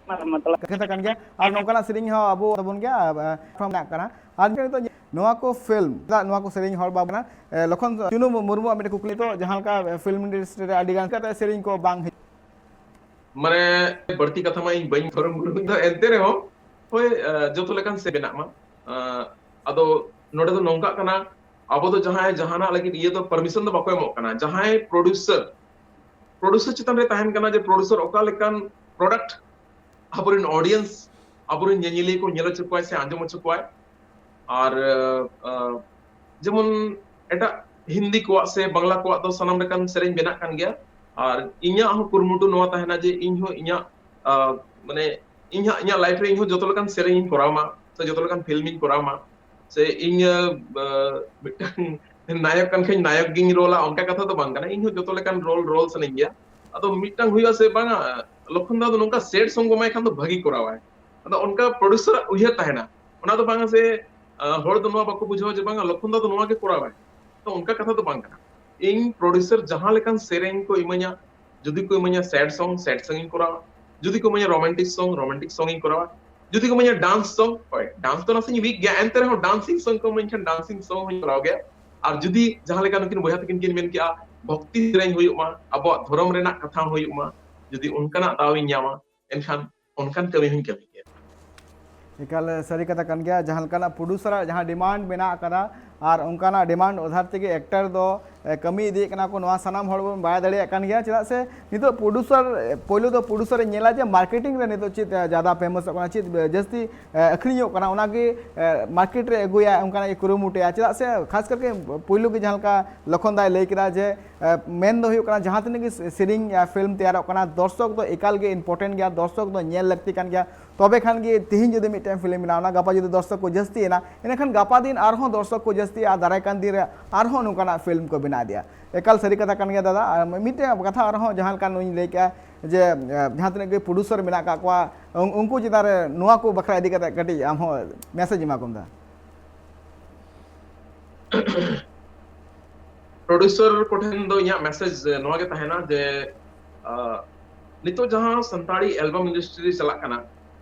ᱠᱟᱛᱷᱟ ᱠᱟᱱ ᱜᱮᱭᱟ᱾ ᱟᱨ ᱱᱚᱝᱠᱟᱱᱟᱜ ᱥᱮᱨᱮᱧ ᱦᱚᱸ ᱟᱵᱚ ᱛᱟᱵᱚᱱ ᱜᱮᱭᱟ, ᱯᱞᱟᱴᱯᱷᱚᱨᱢ ᱢᱮᱱᱟᱜ ᱠᱟᱱᱟ᱾ ᱟᱨ ᱱᱤᱛᱚᱜ ᱱᱚᱣᱟ ᱠᱚ ᱯᱷᱤᱞᱢ, ᱪᱮᱫᱟᱜ ᱱᱚᱣᱟ ᱠᱚ ᱥᱮᱨᱮᱧ ᱦᱚᱲ ᱵᱟᱵᱚᱱᱟ? ᱞᱚᱠᱷᱚᱱ ᱪᱩᱱᱩ ᱢᱩᱨᱢᱩᱣᱟᱜ ᱢᱤᱫᱴᱮᱱ ᱠᱩᱠᱞᱤ, ᱛᱚ ᱡᱟᱦᱟᱸ ᱞᱮᱠᱟ ᱯᱷᱤᱞᱢ ᱤᱱᱰᱟᱥᱴᱨᱤ ᱨᱮ ᱟᱹᱰᱤ ᱜᱟᱱ ᱠᱟᱛᱮ ᱥᱮᱨᱮᱧ ᱠᱚ ᱵᱟᱝ ᱦᱤᱡᱩᱜ᱾ ᱢᱟᱱᱮ ᱵᱟᱹᱲᱛᱤ ᱠᱟᱛᱷᱟ ᱢᱟ ᱤᱧ ᱵᱟᱹᱧ ᱫᱷᱚᱨᱚᱢ ᱜᱩᱨᱩ ᱫᱚ, ᱮᱱᱛᱮ ᱨᱮᱦᱚᱸ ᱦᱳᱭ, ᱡᱚᱛᱚ ᱞᱮᱠᱟᱱ ᱥᱮ ᱵᱮᱱᱟᱜ ᱢᱟ᱾ ᱟᱫᱚ ᱱᱚᱰᱮ ᱫᱚ ᱱᱚᱝᱠᱟᱜ ᱠᱟᱱᱟ, ᱟᱵᱚ ᱫᱚ ᱡᱟᱦᱟᱸᱭ ᱡᱟᱦᱟᱱᱟᱜ ᱞᱟᱹᱜᱤᱫ ᱤᱭᱟᱹ ᱫᱚ ᱯᱟᱨᱢᱤᱥᱚᱱ ᱫᱚ ᱵᱟᱠᱚ ᱮᱢᱚᱜ ᱠᱟᱱᱟ᱾ ᱡᱟᱦᱟᱸᱭ ᱯᱨᱚᱰᱭᱩᱥᱟᱨ, ᱯᱨᱚᱰᱭᱩᱥᱟᱨ ᱪᱮᱛᱟᱱ ᱨᱮ ᱛᱟᱦᱮᱱ ᱠᱟᱱᱟ ᱡᱮ ᱯᱨᱚᱰᱭᱩᱥᱟᱨ ᱚᱠᱟ ᱞᱮᱠᱟᱱ ᱯᱨᱚᱰᱟᱠᱴ ᱟᱵᱚᱨᱮᱱ ᱚᱰᱤᱭᱮᱱᱥ, ᱟᱵᱚᱨᱮᱱ ᱧᱮᱧᱮᱞᱤᱭᱟᱹ ᱠᱚ ᱧᱮᱞ ᱦᱚᱪᱚ ᱠᱚᱣᱟᱭ ᱥᱮ ᱟᱸᱡᱚᱢ ᱦᱚᱪᱚ ᱠᱚᱣᱟᱭ᱾ ᱟᱨ ᱡᱮᱢᱚᱱ ᱮᱴᱟᱜ ᱦᱤᱱᱫᱤ ᱠᱚᱣᱟᱜ ᱥᱮ ᱵᱟᱝᱞᱟ ᱠᱚᱣᱟᱜ ᱫᱚ ᱥᱟᱱᱟᱢ ᱞᱮᱠᱟᱱ ᱥᱮᱨᱮᱧ ᱵᱮᱱᱟᱜ ᱠᱟᱱ ᱜᱮᱭᱟ᱾ ᱟᱨ ᱤᱧᱟᱹᱜ ᱦᱚᱸ ᱠᱩᱨᱩᱢᱩᱴᱩ ᱱᱚᱣᱟ ᱛᱟᱦᱮᱱᱟ ᱡᱮ ᱤᱧ ᱦᱚᱸ ᱤᱧᱟᱹᱜ ᱢᱟᱱᱮ ᱤᱧᱟᱹᱜ ᱤᱧᱟᱹᱜ ᱞᱟᱭᱤᱯᱷ ᱨᱮ ᱤᱧ ᱦᱚᱸ ᱡᱚᱛᱚ ᱞᱮᱠᱟᱱ ᱥᱮᱨᱮᱧ ᱤᱧ ᱠᱚᱨᱟᱣ ᱢᱟ ᱥᱮ ᱡᱚᱛᱚ ᱞᱮᱠᱟᱱ ᱯᱷᱤᱞᱢ ᱤᱧ ᱠᱚᱨᱟᱣ ᱢᱟ ᱥᱮ ᱤᱧ ᱢᱤᱫᱴᱟᱝ ᱱᱟᱭᱚᱠ ᱠᱟᱱ ᱠᱷᱟᱱ ᱱᱟᱭᱚᱠ ᱜᱤᱧ ᱨᱳᱞᱟ, ᱚᱱᱠᱟ ᱠᱟᱛᱷᱟ ᱫᱚ ᱵᱟᱝ ᱠᱟᱱᱟ᱾ ᱤᱧ ᱦᱚᱸ ᱡᱚᱛᱚ ᱞᱮᱠᱟᱱ ᱨᱳᱞ ᱨᱳᱞ ᱥᱟᱱᱟᱧ ᱜᱮᱭᱟ᱾ ᱟᱫᱚ ᱢᱤᱫᱴᱟᱝ ᱦᱩᱭᱩᱜᱼᱟ ᱥᱮ ᱵᱟᱝᱟ, ᱞᱚᱠᱷᱚᱱ ᱫᱟ ᱫᱚ ᱱᱚᱝᱠᱟ ᱥᱮᱰ ᱥᱚᱝ ᱠᱚ ᱮᱢᱟᱭ ᱠᱷᱟᱱ ᱫᱚ ᱵᱷᱟᱹᱜᱤ ᱠᱚᱨᱟᱣᱟᱭ᱾ ᱟᱫᱚ ᱚᱱᱠᱟ ᱯᱨᱚᱰᱭᱩᱥᱟᱨᱟᱜ ᱩᱭᱦᱟᱹᱨ ᱛᱟᱦᱮᱱᱟ, ᱚᱱᱟ ᱫᱚ ᱵᱟᱝᱟ ᱥᱮ ᱦᱚᱲ ᱫᱚ ᱱᱚᱣᱟ ᱵᱟᱠᱚ ᱵᱩᱡᱷᱟᱹᱣᱟ ᱡᱮ ᱵᱟᱝᱟ ᱞᱚᱠᱷᱚᱱ ᱫᱟ ᱫᱚ ᱱᱚᱣᱟ ᱜᱮ ᱠᱚᱨᱟᱣᱟᱭ, ᱛᱚ ᱚᱱᱠᱟ ᱠᱟᱛᱷᱟ ᱫᱚ ᱵᱟᱝ ᱠᱟᱱᱟ᱾ ᱤᱧ ᱯᱨᱚᱰᱭᱩᱥᱟᱨ ᱡᱟᱦᱟᱸ ᱞᱮᱠᱟᱱ ᱥᱮᱨᱮᱧ ᱠᱚ ᱤᱢᱟᱹᱧᱟ, ᱡᱩᱫᱤ ᱠᱚ ᱤᱢᱟᱹᱧᱟ ᱥᱮᱰ ᱥᱚᱝ, ᱥᱮᱰ ᱥᱚᱝ ᱤᱧ ᱠᱚᱨᱟᱣᱟ᱾ ᱡᱩᱫᱤ ᱠᱚ ᱤᱢᱟᱹᱧᱟ ᱨᱳᱢᱟᱱᱴᱤᱠ ᱥᱚᱝ, ᱨᱳᱢᱟᱱᱴᱤᱠ ᱥᱚᱝ ᱤᱧ ᱠᱚᱨᱟᱣᱟ᱾ ᱡᱩᱫᱤ ᱠᱚ ᱤᱢᱟᱹᱧᱟ ᱰᱟᱱᱥ ᱥᱚᱝ, ᱦᱳᱭ, ᱰᱟᱱᱥ ᱫᱚ ᱱᱟᱥᱮᱧ ᱩᱭᱤᱠ ᱜᱮᱭᱟ, ᱮᱱᱛᱮ ᱨᱮᱦᱚᱸ ᱰᱟᱱᱥᱤᱝ ᱥᱚᱝ ᱠᱚ ᱤᱢᱟᱹᱧ ᱠᱷᱟᱱ ᱰᱟᱱᱥᱤᱝ ᱥᱚᱝ ᱦᱚᱸᱧ ᱠᱚᱨᱟᱣ ᱜᱮᱭᱟ᱾ ᱟᱨ ᱡᱩᱫᱤ ᱡᱟᱦᱟᱸ ᱞᱮᱠᱟ ᱱᱩᱠᱤᱱ ᱵᱚᱭᱦᱟ ᱛᱟᱹᱠᱤᱱ ᱠᱤᱱ ᱢᱮᱱ ᱠᱮᱜᱼᱟ, ᱵᱷᱚᱠᱛᱤ ᱥᱮᱨᱮᱧ ᱦᱩᱭᱩᱜ ᱢᱟ, ᱟᱵᱚᱣᱟᱜ ᱫᱷᱚᱨᱚᱢ ᱨᱮᱱᱟᱜ ᱠᱟᱛᱷᱟ ᱦᱚᱸ ᱦᱩᱭᱩᱜ ᱢᱟ, ᱡᱩᱫᱤ ᱚᱱᱠᱟᱱᱟᱜ ᱫᱟᱣ ᱤᱧ ᱧᱟᱢᱟ, ᱮᱱᱠᱷᱟᱱ ᱚᱱᱠᱟᱱ ᱠᱟᱹᱢᱤ ᱦᱚᱸᱧ ᱠᱟᱹᱢᱤ ᱜᱮᱭᱟ᱾ ᱮᱠᱟᱞ ᱥᱟᱹᱨᱤ ᱠᱟᱛᱷᱟ ᱠᱟᱱ ᱜᱮᱭᱟ᱾ ᱡᱟᱦᱟᱸ ᱞᱮᱠᱟᱱᱟᱜ ᱯᱨᱚᱰᱭᱩᱥᱟᱨᱟᱜ ᱡᱟᱦᱟᱸ ᱰᱤᱢᱟᱱᱰ ᱢᱮᱱᱟᱜ ᱟᱠᱟᱫᱟ ᱟᱨ ᱚᱱᱠᱟᱱᱟᱜ ᱰᱤᱢᱟᱱᱰ ᱟᱫᱷᱟᱨ ᱛᱮᱜᱮ ᱮᱠᱴᱟᱨ ᱫᱚ ᱠᱟᱹᱢᱤ ᱤᱫᱤᱭᱮᱫ ᱠᱟᱱᱟ ᱠᱚ, ᱱᱚᱣᱟ ᱥᱟᱱᱟᱢ ᱦᱚᱲ ᱵᱚᱱ ᱵᱟᱲᱟᱭ ᱫᱟᱲᱮᱭᱟᱜ ᱠᱟᱱ ᱜᱮᱭᱟ᱾ ᱪᱮᱫᱟᱜ ᱥᱮ ᱱᱤᱛᱚᱜ ᱯᱨᱚᱰᱭᱩᱥᱟᱨ, ᱯᱳᱭᱞᱳ ᱫᱚ ᱯᱨᱚᱰᱭᱩᱥᱟᱨᱮ ᱧᱮᱞᱟ ᱡᱮ ᱢᱟᱨᱠᱮᱴᱤᱝ ᱨᱮ ᱱᱤᱛᱚᱜ ᱪᱮᱫ ᱡᱟᱫᱟ ᱯᱷᱮᱢᱟᱥᱚᱜ ᱠᱟᱱᱟ, ᱪᱮᱫ ᱡᱟᱹᱥᱛᱤ ᱟᱹᱠᱷᱨᱤᱧᱚᱜ ᱠᱟᱱᱟ, ᱚᱱᱟᱜᱮ ᱢᱟᱨᱠᱮᱴ ᱨᱮ ᱟᱹᱜᱩᱭᱟ, ᱚᱱᱠᱟᱱᱟᱜ ᱮ ᱠᱩᱨᱩᱢᱩᱴᱩᱭᱟ᱾ ᱪᱮᱫᱟᱜ ᱥᱮ ᱠᱷᱟᱥ ᱠᱟᱨᱠᱮ ᱯᱳᱭᱞᱳ ᱜᱮ ᱡᱟᱦᱟᱸ ᱞᱮᱠᱟ ᱞᱚᱠᱷᱚᱱ ᱫᱟᱭ ᱞᱟᱹᱭ ᱠᱮᱫᱟ ᱡᱮ ᱢᱮᱱ ᱫᱚ ᱦᱩᱭᱩᱜ ᱠᱟᱱᱟ, ᱡᱟᱦᱟᱸ ᱛᱤᱱᱟᱹᱜ ᱜᱮ ᱥᱮᱨᱮᱧ ᱯᱷᱤᱞᱢ ᱛᱮᱭᱟᱨᱚᱜ ᱠᱟᱱᱟ, ᱫᱚᱨᱥᱚᱠ ᱫᱚ ᱮᱠᱟᱞ ᱜᱮ ᱤᱢᱯᱚᱨᱴᱮᱱᱴ ᱜᱮᱭᱟ, ᱫᱚᱨᱥᱚᱠ ᱫᱚ ᱧᱮᱞ ᱞᱟᱹᱠᱛᱤ ᱠᱟᱱ ᱜᱮᱭᱟ᱾ ᱛᱚᱵᱮ ᱠᱷᱟᱱ ᱜᱮ ᱛᱮᱦᱮᱧ ᱡᱩᱫᱤ ᱢᱤᱫᱴᱮᱱ ᱯᱷᱤᱞᱢ ᱵᱮᱱᱟᱣ ᱮᱱᱟ, ᱜᱟᱯᱟ ᱡᱩᱫᱤ ᱫᱚᱨᱥᱚᱠ ᱠᱚ ᱡᱟᱹᱥᱛᱤᱭᱮᱱᱟ, ᱮᱱᱠᱷᱟᱱ ᱜᱟᱯᱟ ᱫᱤᱱ ᱟᱨᱦᱚᱸ ᱫᱚᱨᱥᱚᱠ ᱠᱚ ᱡᱟᱹᱥᱛᱤᱜᱼᱟ, ᱫᱟᱨᱟᱭ ᱠᱟᱱ ᱫᱤᱱ ᱨᱮ ᱟᱨᱦᱚᱸ ᱱᱚᱝᱠᱟᱱᱟᱜ ᱯᱷᱤᱞᱢ ᱠᱚ ᱵᱮᱱᱟᱣ ᱤᱫᱤᱭᱟ᱾ ᱮᱠᱟᱞ ᱥᱟᱹᱨᱤ ᱠᱟᱛᱷᱟ ᱠᱟᱱ ᱜᱮᱭᱟ ᱫᱟᱫᱟ᱾ ᱟᱨ ᱢᱤᱫᱴᱮᱱ ᱠᱟᱛᱷᱟ ᱟᱨᱦᱚᱸ ᱡᱟᱦᱟᱸ ᱞᱮᱠᱟ ᱱᱚᱣᱟᱧ ᱞᱟᱹᱭ ᱠᱮᱜᱼᱟ ᱡᱮ ᱡᱟᱦᱟᱸ ᱛᱤᱱᱟᱹᱜ ᱜᱮ ᱯᱨᱚᱰᱭᱩᱥᱟᱨ ᱢᱮᱱᱟᱜ ᱟᱠᱟᱫ ᱠᱚᱣᱟ, ᱩᱱᱠᱩ ᱪᱮᱛᱟᱱ ᱨᱮ ᱱᱚᱣᱟ ᱠᱚ ᱵᱟᱠᱷᱨᱟ ᱤᱫᱤ ᱠᱟᱛᱮ ᱠᱟᱹᱴᱤᱡ ᱟᱢ ᱦᱚᱸ ᱢᱮᱥᱮᱡᱽ ᱮᱢᱟ ᱠᱚᱢ ᱫᱟ᱾ ᱯᱨᱚᱰᱭᱩᱥᱟᱨ ᱠᱚᱴᱷᱮᱱ ᱫᱚ ᱤᱧᱟᱹᱜ ᱢᱮᱥᱮᱡᱽ ᱱᱚᱣᱟ ᱜᱮ ᱛᱟᱦᱮᱱᱟ ᱡᱮ ᱱᱤᱛᱚᱜ ᱡᱟᱦᱟᱸ ᱥᱟᱱᱛᱟᱲᱤ ᱮᱞᱵᱟᱢ ᱤᱱᱰᱟᱥᱴᱨᱤ ᱨᱮ ᱪᱟᱞᱟᱜ ᱠᱟᱱᱟ,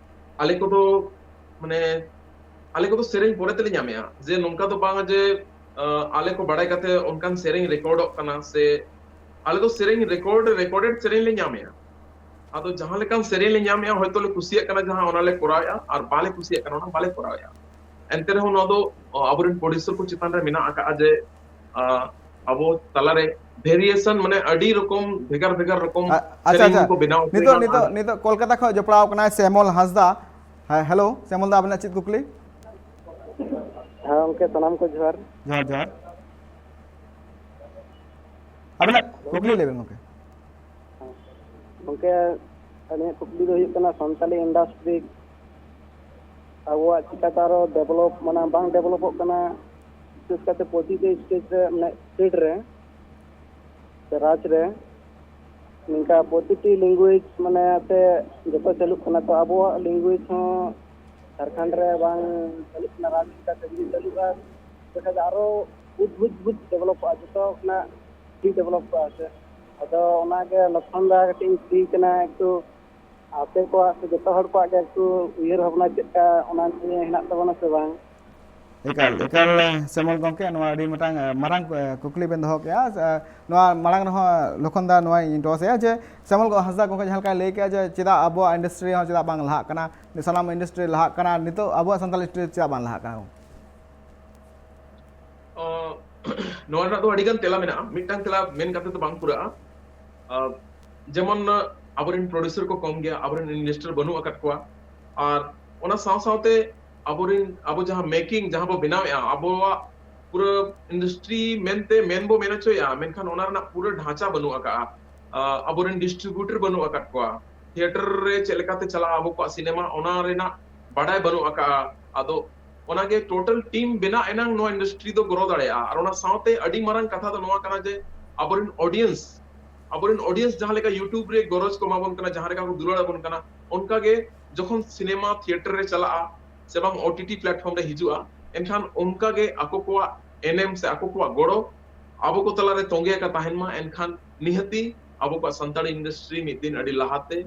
ᱟᱞᱮ ᱠᱚᱫᱚ ᱢᱟᱱᱮ ᱟᱞᱮ ᱠᱚᱫᱚ ᱥᱮᱨᱮᱧ ᱯᱚᱨᱮ ᱛᱮᱞᱮ ᱧᱟᱢᱮᱜᱼᱟ᱾ ᱡᱮ ᱱᱚᱝᱠᱟ ᱫᱚ ᱵᱟᱝ ᱡᱮ ᱟᱞᱮ ᱠᱚ ᱵᱟᱲᱟᱭ ᱠᱟᱛᱮ ᱚᱱᱠᱟᱱ ᱥᱮᱨᱮᱧ ᱨᱮᱠᱚᱨᱰᱚᱜ ᱠᱟᱱᱟ, ᱥᱮ ᱟᱞᱮ ᱫᱚ ᱥᱮᱨᱮᱧ ᱨᱮᱠᱚᱨᱰ ᱨᱮᱠᱚᱨᱰᱮᱰ ᱥᱮᱨᱮᱧ ᱞᱮ ᱧᱟᱢᱮᱜᱼᱟ᱾ ᱟᱫᱚ ᱡᱟᱦᱟᱸ ᱞᱮᱠᱟᱱ ᱥᱮᱨᱮᱧ ᱞᱮ ᱧᱟᱢᱮᱜᱼᱟ, ᱦᱚᱭᱛᱚ ᱞᱮ ᱠᱩᱥᱤᱭᱟᱜ ᱠᱟᱱᱟ ᱡᱟᱦᱟᱸ, ᱚᱱᱟ ᱞᱮ ᱠᱚᱨᱟᱣᱮᱜᱼᱟ, ᱟᱨ ᱵᱟᱞᱮ ᱠᱩᱥᱤᱭᱟᱜ ᱠᱟᱱᱟ ᱚᱱᱟ ᱵᱟᱞᱮ ᱠᱚᱨᱟᱣᱮᱜᱼᱟ᱾ ᱮᱱᱛᱮ ᱨᱮᱦᱚᱸ ᱱᱚᱣᱟ ᱫᱚ ᱟᱵᱚᱨᱮᱱ ᱯᱨᱚᱰᱭᱩᱥᱟᱨ ᱠᱚ ᱪᱮᱛᱟᱱ ᱨᱮ ᱢᱮᱱᱟᱜ ᱟᱠᱟᱫᱼᱟ ᱡᱮ ᱟᱵᱚ ᱛᱟᱞᱟᱨᱮ ᱵᱷᱮᱨᱤᱭᱮᱥᱚᱱ, ᱢᱟᱱᱮ ᱟᱹᱰᱤ ᱨᱚᱠᱚᱢ ᱵᱷᱮᱜᱟᱨ ᱵᱷᱮᱜᱟᱨ ᱨᱚᱠᱚᱢ ᱥᱮᱨᱮᱧ ᱠᱚ ᱵᱮᱱᱟᱣ ᱱᱤᱛᱚᱜ ᱱᱤᱛᱚᱜ ᱱᱤᱛᱚᱜ ᱠᱳᱞᱠᱟᱛᱟ ᱠᱷᱚᱱ ᱡᱚᱯᱲᱟᱣ ᱠᱟᱱᱟᱭ ᱥᱮᱢᱚᱞ ᱦᱟᱸᱥᱫᱟ᱾ ᱦᱮᱸ, ᱦᱮᱞᱳ ᱥᱮᱢᱚᱞ ᱫᱟ, ᱟᱵᱤᱱᱟᱜ ᱪᱮᱫ ᱠᱩᱠᱞᱤ? ᱦᱮᱸ ᱜᱚᱝᱠᱮ, ᱥᱟᱱᱟᱢ ᱠᱚ ᱡᱚᱦᱟᱨ᱾ ᱡᱚᱦᱟᱨ ᱡᱚᱦᱟᱨ᱾ ᱟᱵᱤᱱᱟᱜ ᱠᱩᱠᱞᱤ ᱞᱟᱹᱭ ᱵᱮᱱ ᱜᱚᱝᱠᱮ᱾ ᱜᱚᱝᱠᱮ, ᱟᱹᱞᱤᱧᱟᱜ ᱠᱩᱠᱞᱤ ᱫᱚ ᱦᱩᱭᱩᱜ ᱠᱟᱱᱟ, ᱥᱟᱱᱛᱟᱞᱤ ᱤᱱᱰᱟᱥᱴᱨᱤ ᱟᱵᱚᱣᱟᱜ ᱪᱤᱠᱟᱹᱛᱮ ᱟᱨᱚ ᱰᱮᱵᱷᱞᱚᱯ, ᱢᱟᱱᱮ ᱵᱟᱝ ᱰᱮᱵᱷᱞᱚᱯᱚᱜ ᱠᱟᱱᱟ, ᱵᱤᱥᱮᱥ ᱠᱟᱛᱮ ᱯᱨᱚᱛᱤᱴᱤ ᱥᱴᱮᱴ ᱨᱮ, ᱢᱟᱱᱮ ᱥᱴᱮᱴ ᱨᱮ ᱥᱮ ᱨᱟᱡᱽ ᱨᱮ ᱱᱤᱝᱠᱟ ᱯᱨᱚᱛᱤᱴᱤ ᱞᱮᱝᱜᱩᱭᱮᱡᱽ ᱢᱟᱱᱮ ᱛᱮ ᱡᱚᱛᱚ ᱪᱟᱹᱞᱩᱜ ᱠᱟᱱᱟ, ᱛᱚ ᱟᱵᱚᱣᱟᱜ ᱞᱮᱝᱜᱩᱭᱮᱡᱽ ᱦᱚᱸ ᱡᱷᱟᱲᱠᱷᱚᱸᱰ ᱨᱮ ᱵᱟᱝ ᱪᱟᱹᱞᱩᱜ ᱠᱟᱱᱟ, ᱨᱟᱡᱽ ᱞᱮᱠᱟᱛᱮ ᱡᱩᱫᱤ ᱪᱟᱹᱞᱩᱜᱼᱟ, ᱛᱚᱠᱷᱟᱱ ᱫᱚ ᱟᱨᱚ ᱩᱫᱽᱵᱷᱩᱛ ᱵᱷᱩᱛ ᱰᱮᱵᱷᱞᱚᱯᱚᱜᱼᱟ, ᱡᱚᱛᱚ ᱠᱷᱚᱱᱟᱜ ᱰᱤ ᱰᱮᱵᱷᱞᱚᱯ ᱠᱚᱜᱼᱟ ᱥᱮ᱾ ᱟᱫᱚ ᱚᱱᱟᱜᱮ ᱞᱚᱠᱷᱚᱱ ᱫᱟ ᱠᱟᱹᱴᱤᱡ ᱤᱧ ᱠᱩᱞᱤ ᱠᱟᱱᱟ ᱮᱠᱴᱩ, ᱟᱯᱮ ᱠᱚᱣᱟᱜ ᱥᱮ ᱡᱚᱛᱚ ᱦᱚᱲ ᱠᱚᱣᱟᱜ ᱜᱮ ᱮᱠᱴᱩ ᱩᱭᱦᱟᱹᱨ ᱵᱷᱟᱵᱽᱱᱟ ᱪᱮᱫ ᱞᱮᱠᱟ ᱚᱱᱟ ᱱᱤᱭᱮ ᱦᱮᱱᱟᱜ ᱛᱟᱵᱚᱱᱟ ᱥᱮ ᱵᱟᱝ? ᱮᱠᱟᱞ ᱮᱠᱟᱞ᱾ ᱥᱮᱢᱚᱞ ᱜᱚᱢᱠᱮ, ᱱᱚᱣᱟ ᱟᱹᱰᱤ ᱢᱤᱫᱴᱟᱝ ᱢᱟᱨᱟᱝ ᱠᱩᱠᱞᱤ ᱵᱮᱱ ᱫᱚᱦᱚ ᱠᱮᱜᱼᱟ᱾ ᱱᱚᱣᱟ ᱢᱟᱲᱟᱝ ᱨᱮᱦᱚᱸ ᱞᱚᱠᱷᱚᱱ ᱫᱟ ᱱᱚᱣᱟᱧ ᱴᱚᱥ ᱮᱜᱼᱟ ᱡᱮ ᱥᱮᱢᱚᱞ ᱦᱟᱸᱥᱫᱟ ᱜᱚᱢᱠᱮ ᱡᱟᱦᱟᱸ ᱞᱮᱠᱟᱭ ᱞᱟᱹᱭ ᱠᱮᱜᱼᱟ ᱡᱮ ᱪᱮᱫᱟᱜ ᱟᱵᱚᱣᱟᱜ ᱤᱱᱰᱟᱥᱴᱨᱤ ᱦᱚᱸ ᱪᱮᱫᱟᱜ ᱵᱟᱝ ᱞᱟᱦᱟᱜ ᱠᱟᱱᱟ, ᱥᱟᱱᱟᱢ ᱤᱱᱰᱟᱥᱴᱨᱤ ᱞᱟᱦᱟᱜ ᱠᱟᱱᱟ, ᱱᱤᱛᱚᱜ ᱟᱵᱚᱣᱟᱜ ᱥᱟᱱᱛᱟᱲ ᱤᱱᱰᱟᱥᱴᱨᱤ ᱪᱮᱫᱟᱜ ᱵᱟᱝ ᱞᱟᱦᱟᱜ ᱠᱟᱱᱟ? ᱚ, ᱱᱚᱣᱟ ᱨᱮᱱᱟᱜ ᱫᱚ ᱟᱹᱰᱤ ᱜᱟᱱ ᱛᱮᱞᱟ ᱢᱮᱱᱟᱜᱼᱟ, ᱢᱤᱫᱴᱟᱝ ᱛᱮᱞᱟ ᱢᱮᱱ ᱠᱟᱛᱮ ᱫᱚ ᱵᱟᱝ ᱯᱩᱨᱟᱹᱜᱼᱟ᱾ ᱟᱨ ᱡᱮᱢᱚᱱ, ᱟᱵᱚᱨᱮᱱ ᱯᱨᱚᱰᱭᱩᱥᱟᱨ ᱠᱚ ᱠᱚᱢ ᱜᱮᱭᱟ, ᱟᱵᱚᱨᱮᱱ ᱤᱱᱵᱷᱮᱥᱴᱚᱨ ᱵᱟᱹᱱᱩᱜ ᱟᱠᱟᱫ ᱠᱚᱣᱟ, ᱟᱨ ᱚᱱᱟ ᱥᱟᱶ ᱥᱟᱶᱛᱮ ᱟᱵᱚᱨᱮᱱ, ᱟᱵᱚ ᱡᱟᱦᱟᱸ ᱢᱮᱠᱤᱝ, ᱡᱟᱦᱟᱸ ᱵᱚ ᱵᱮᱱᱟᱣᱮᱫᱼᱟ, ᱟᱵᱚᱣᱟᱜ ᱯᱩᱨᱟᱹ ᱤᱱᱰᱟᱥᱴᱨᱤ ᱢᱮᱱᱛᱮ ᱢᱮᱱ ᱵᱚ ᱢᱮᱱ ᱦᱚᱪᱚᱭᱮᱫᱼᱟ, ᱢᱮᱱᱠᱷᱟᱱ ᱚᱱᱟ ᱨᱮᱱᱟᱜ ᱯᱩᱨᱟᱹ ᱰᱷᱟᱸᱪᱟ ᱵᱟᱹᱱᱩᱜ ᱟᱠᱟᱫᱼᱟ᱾ ᱟᱵᱚᱨᱮᱱ ᱰᱤᱥᱴᱨᱤᱵᱤᱭᱩᱴᱚᱨ ᱵᱟᱹᱱᱩᱜ ᱟᱠᱟᱫ ᱠᱚᱣᱟ, ᱛᱷᱤᱭᱮᱴᱟᱨ ᱨᱮ ᱪᱮᱫ ᱞᱮᱠᱟᱛᱮ ᱪᱟᱞᱟᱜᱼᱟ ᱟᱵᱚ ᱠᱚᱣᱟᱜ ᱥᱤᱱᱮᱢᱟ, ᱚᱱᱟ ᱨᱮᱱᱟᱜ ᱵᱟᱰᱟᱭ ᱵᱟᱹᱱᱩᱜ ᱟᱠᱟᱫᱼᱟ᱾ ᱟᱫᱚ ᱚᱱᱟᱜᱮ ᱴᱳᱴᱟᱞ ᱴᱤᱢ ᱵᱮᱱᱟᱜ ᱮᱱᱟᱝ ᱱᱚᱣᱟ ᱤᱱᱰᱟᱥᱴᱨᱤ ᱫᱚ ᱜᱨᱳ ᱫᱟᱲᱮᱭᱟᱜᱼᱟ᱾ ᱟᱨ ᱚᱱᱟ ᱥᱟᱶᱛᱮ ᱟᱹᱰᱤ ᱢᱟᱨᱟᱝ ᱠᱟᱛᱷᱟ ᱫᱚ ᱱᱚᱣᱟ ᱠᱟᱱᱟ ᱡᱮ ᱟᱵᱚᱨᱮᱱ ᱚᱰᱤᱭᱮᱱᱥ, ᱟᱵᱚᱨᱮᱱ ᱚᱰᱤᱭᱮᱱᱥ ᱡᱟᱦᱟᱸ ᱞᱮᱠᱟ YouTube ᱨᱮ ᱜᱚᱨᱚᱡᱽ ᱠᱚ ᱮᱢᱟ ᱵᱚᱱ ᱠᱟᱱᱟ, ᱡᱟᱦᱟᱸ ᱞᱮᱠᱟ ᱠᱚ ᱫᱩᱞᱟᱹᱲ ᱟᱵᱚᱱ ᱠᱟᱱᱟ, ᱚᱱᱠᱟᱜᱮ ᱡᱚᱠᱷᱚᱱ ᱥᱤᱱᱮᱢᱟ ᱛᱷᱤᱭᱮᱴᱟᱨ ᱨᱮ ᱪᱟᱞᱟᱜᱼᱟ ᱥᱮ ᱵᱟᱝ ᱳᱴᱤᱴᱤ ᱯᱞᱟᱴᱯᱷᱚᱨᱢ ᱨᱮ ᱦᱤᱡᱩᱜᱼᱟ, ᱮᱱᱠᱷᱟᱱ ᱚᱱᱠᱟᱜᱮ ᱟᱠᱚ ᱠᱚᱣᱟᱜ ᱮᱱᱮᱢ ᱥᱮ ᱟᱠᱚ ᱠᱚᱣᱟᱜ ᱜᱚᱲᱚ ᱟᱵᱚ ᱠᱚ ᱛᱟᱞᱟᱨᱮ ᱛᱚᱸᱜᱮ ᱟᱠᱟ ᱛᱟᱦᱮᱱ ᱢᱟ, ᱮᱱᱠᱷᱟᱱ ᱱᱤᱦᱟᱹᱛᱤ ᱟᱵᱚ ᱠᱚᱣᱟᱜ ᱥᱟᱱᱛᱟᱲᱤ ᱤᱱᱰᱟᱥᱴᱨᱤ ᱢᱤᱫ ᱫᱤᱱ ᱟᱹᱰᱤ ᱞᱟᱦᱟᱛᱮ,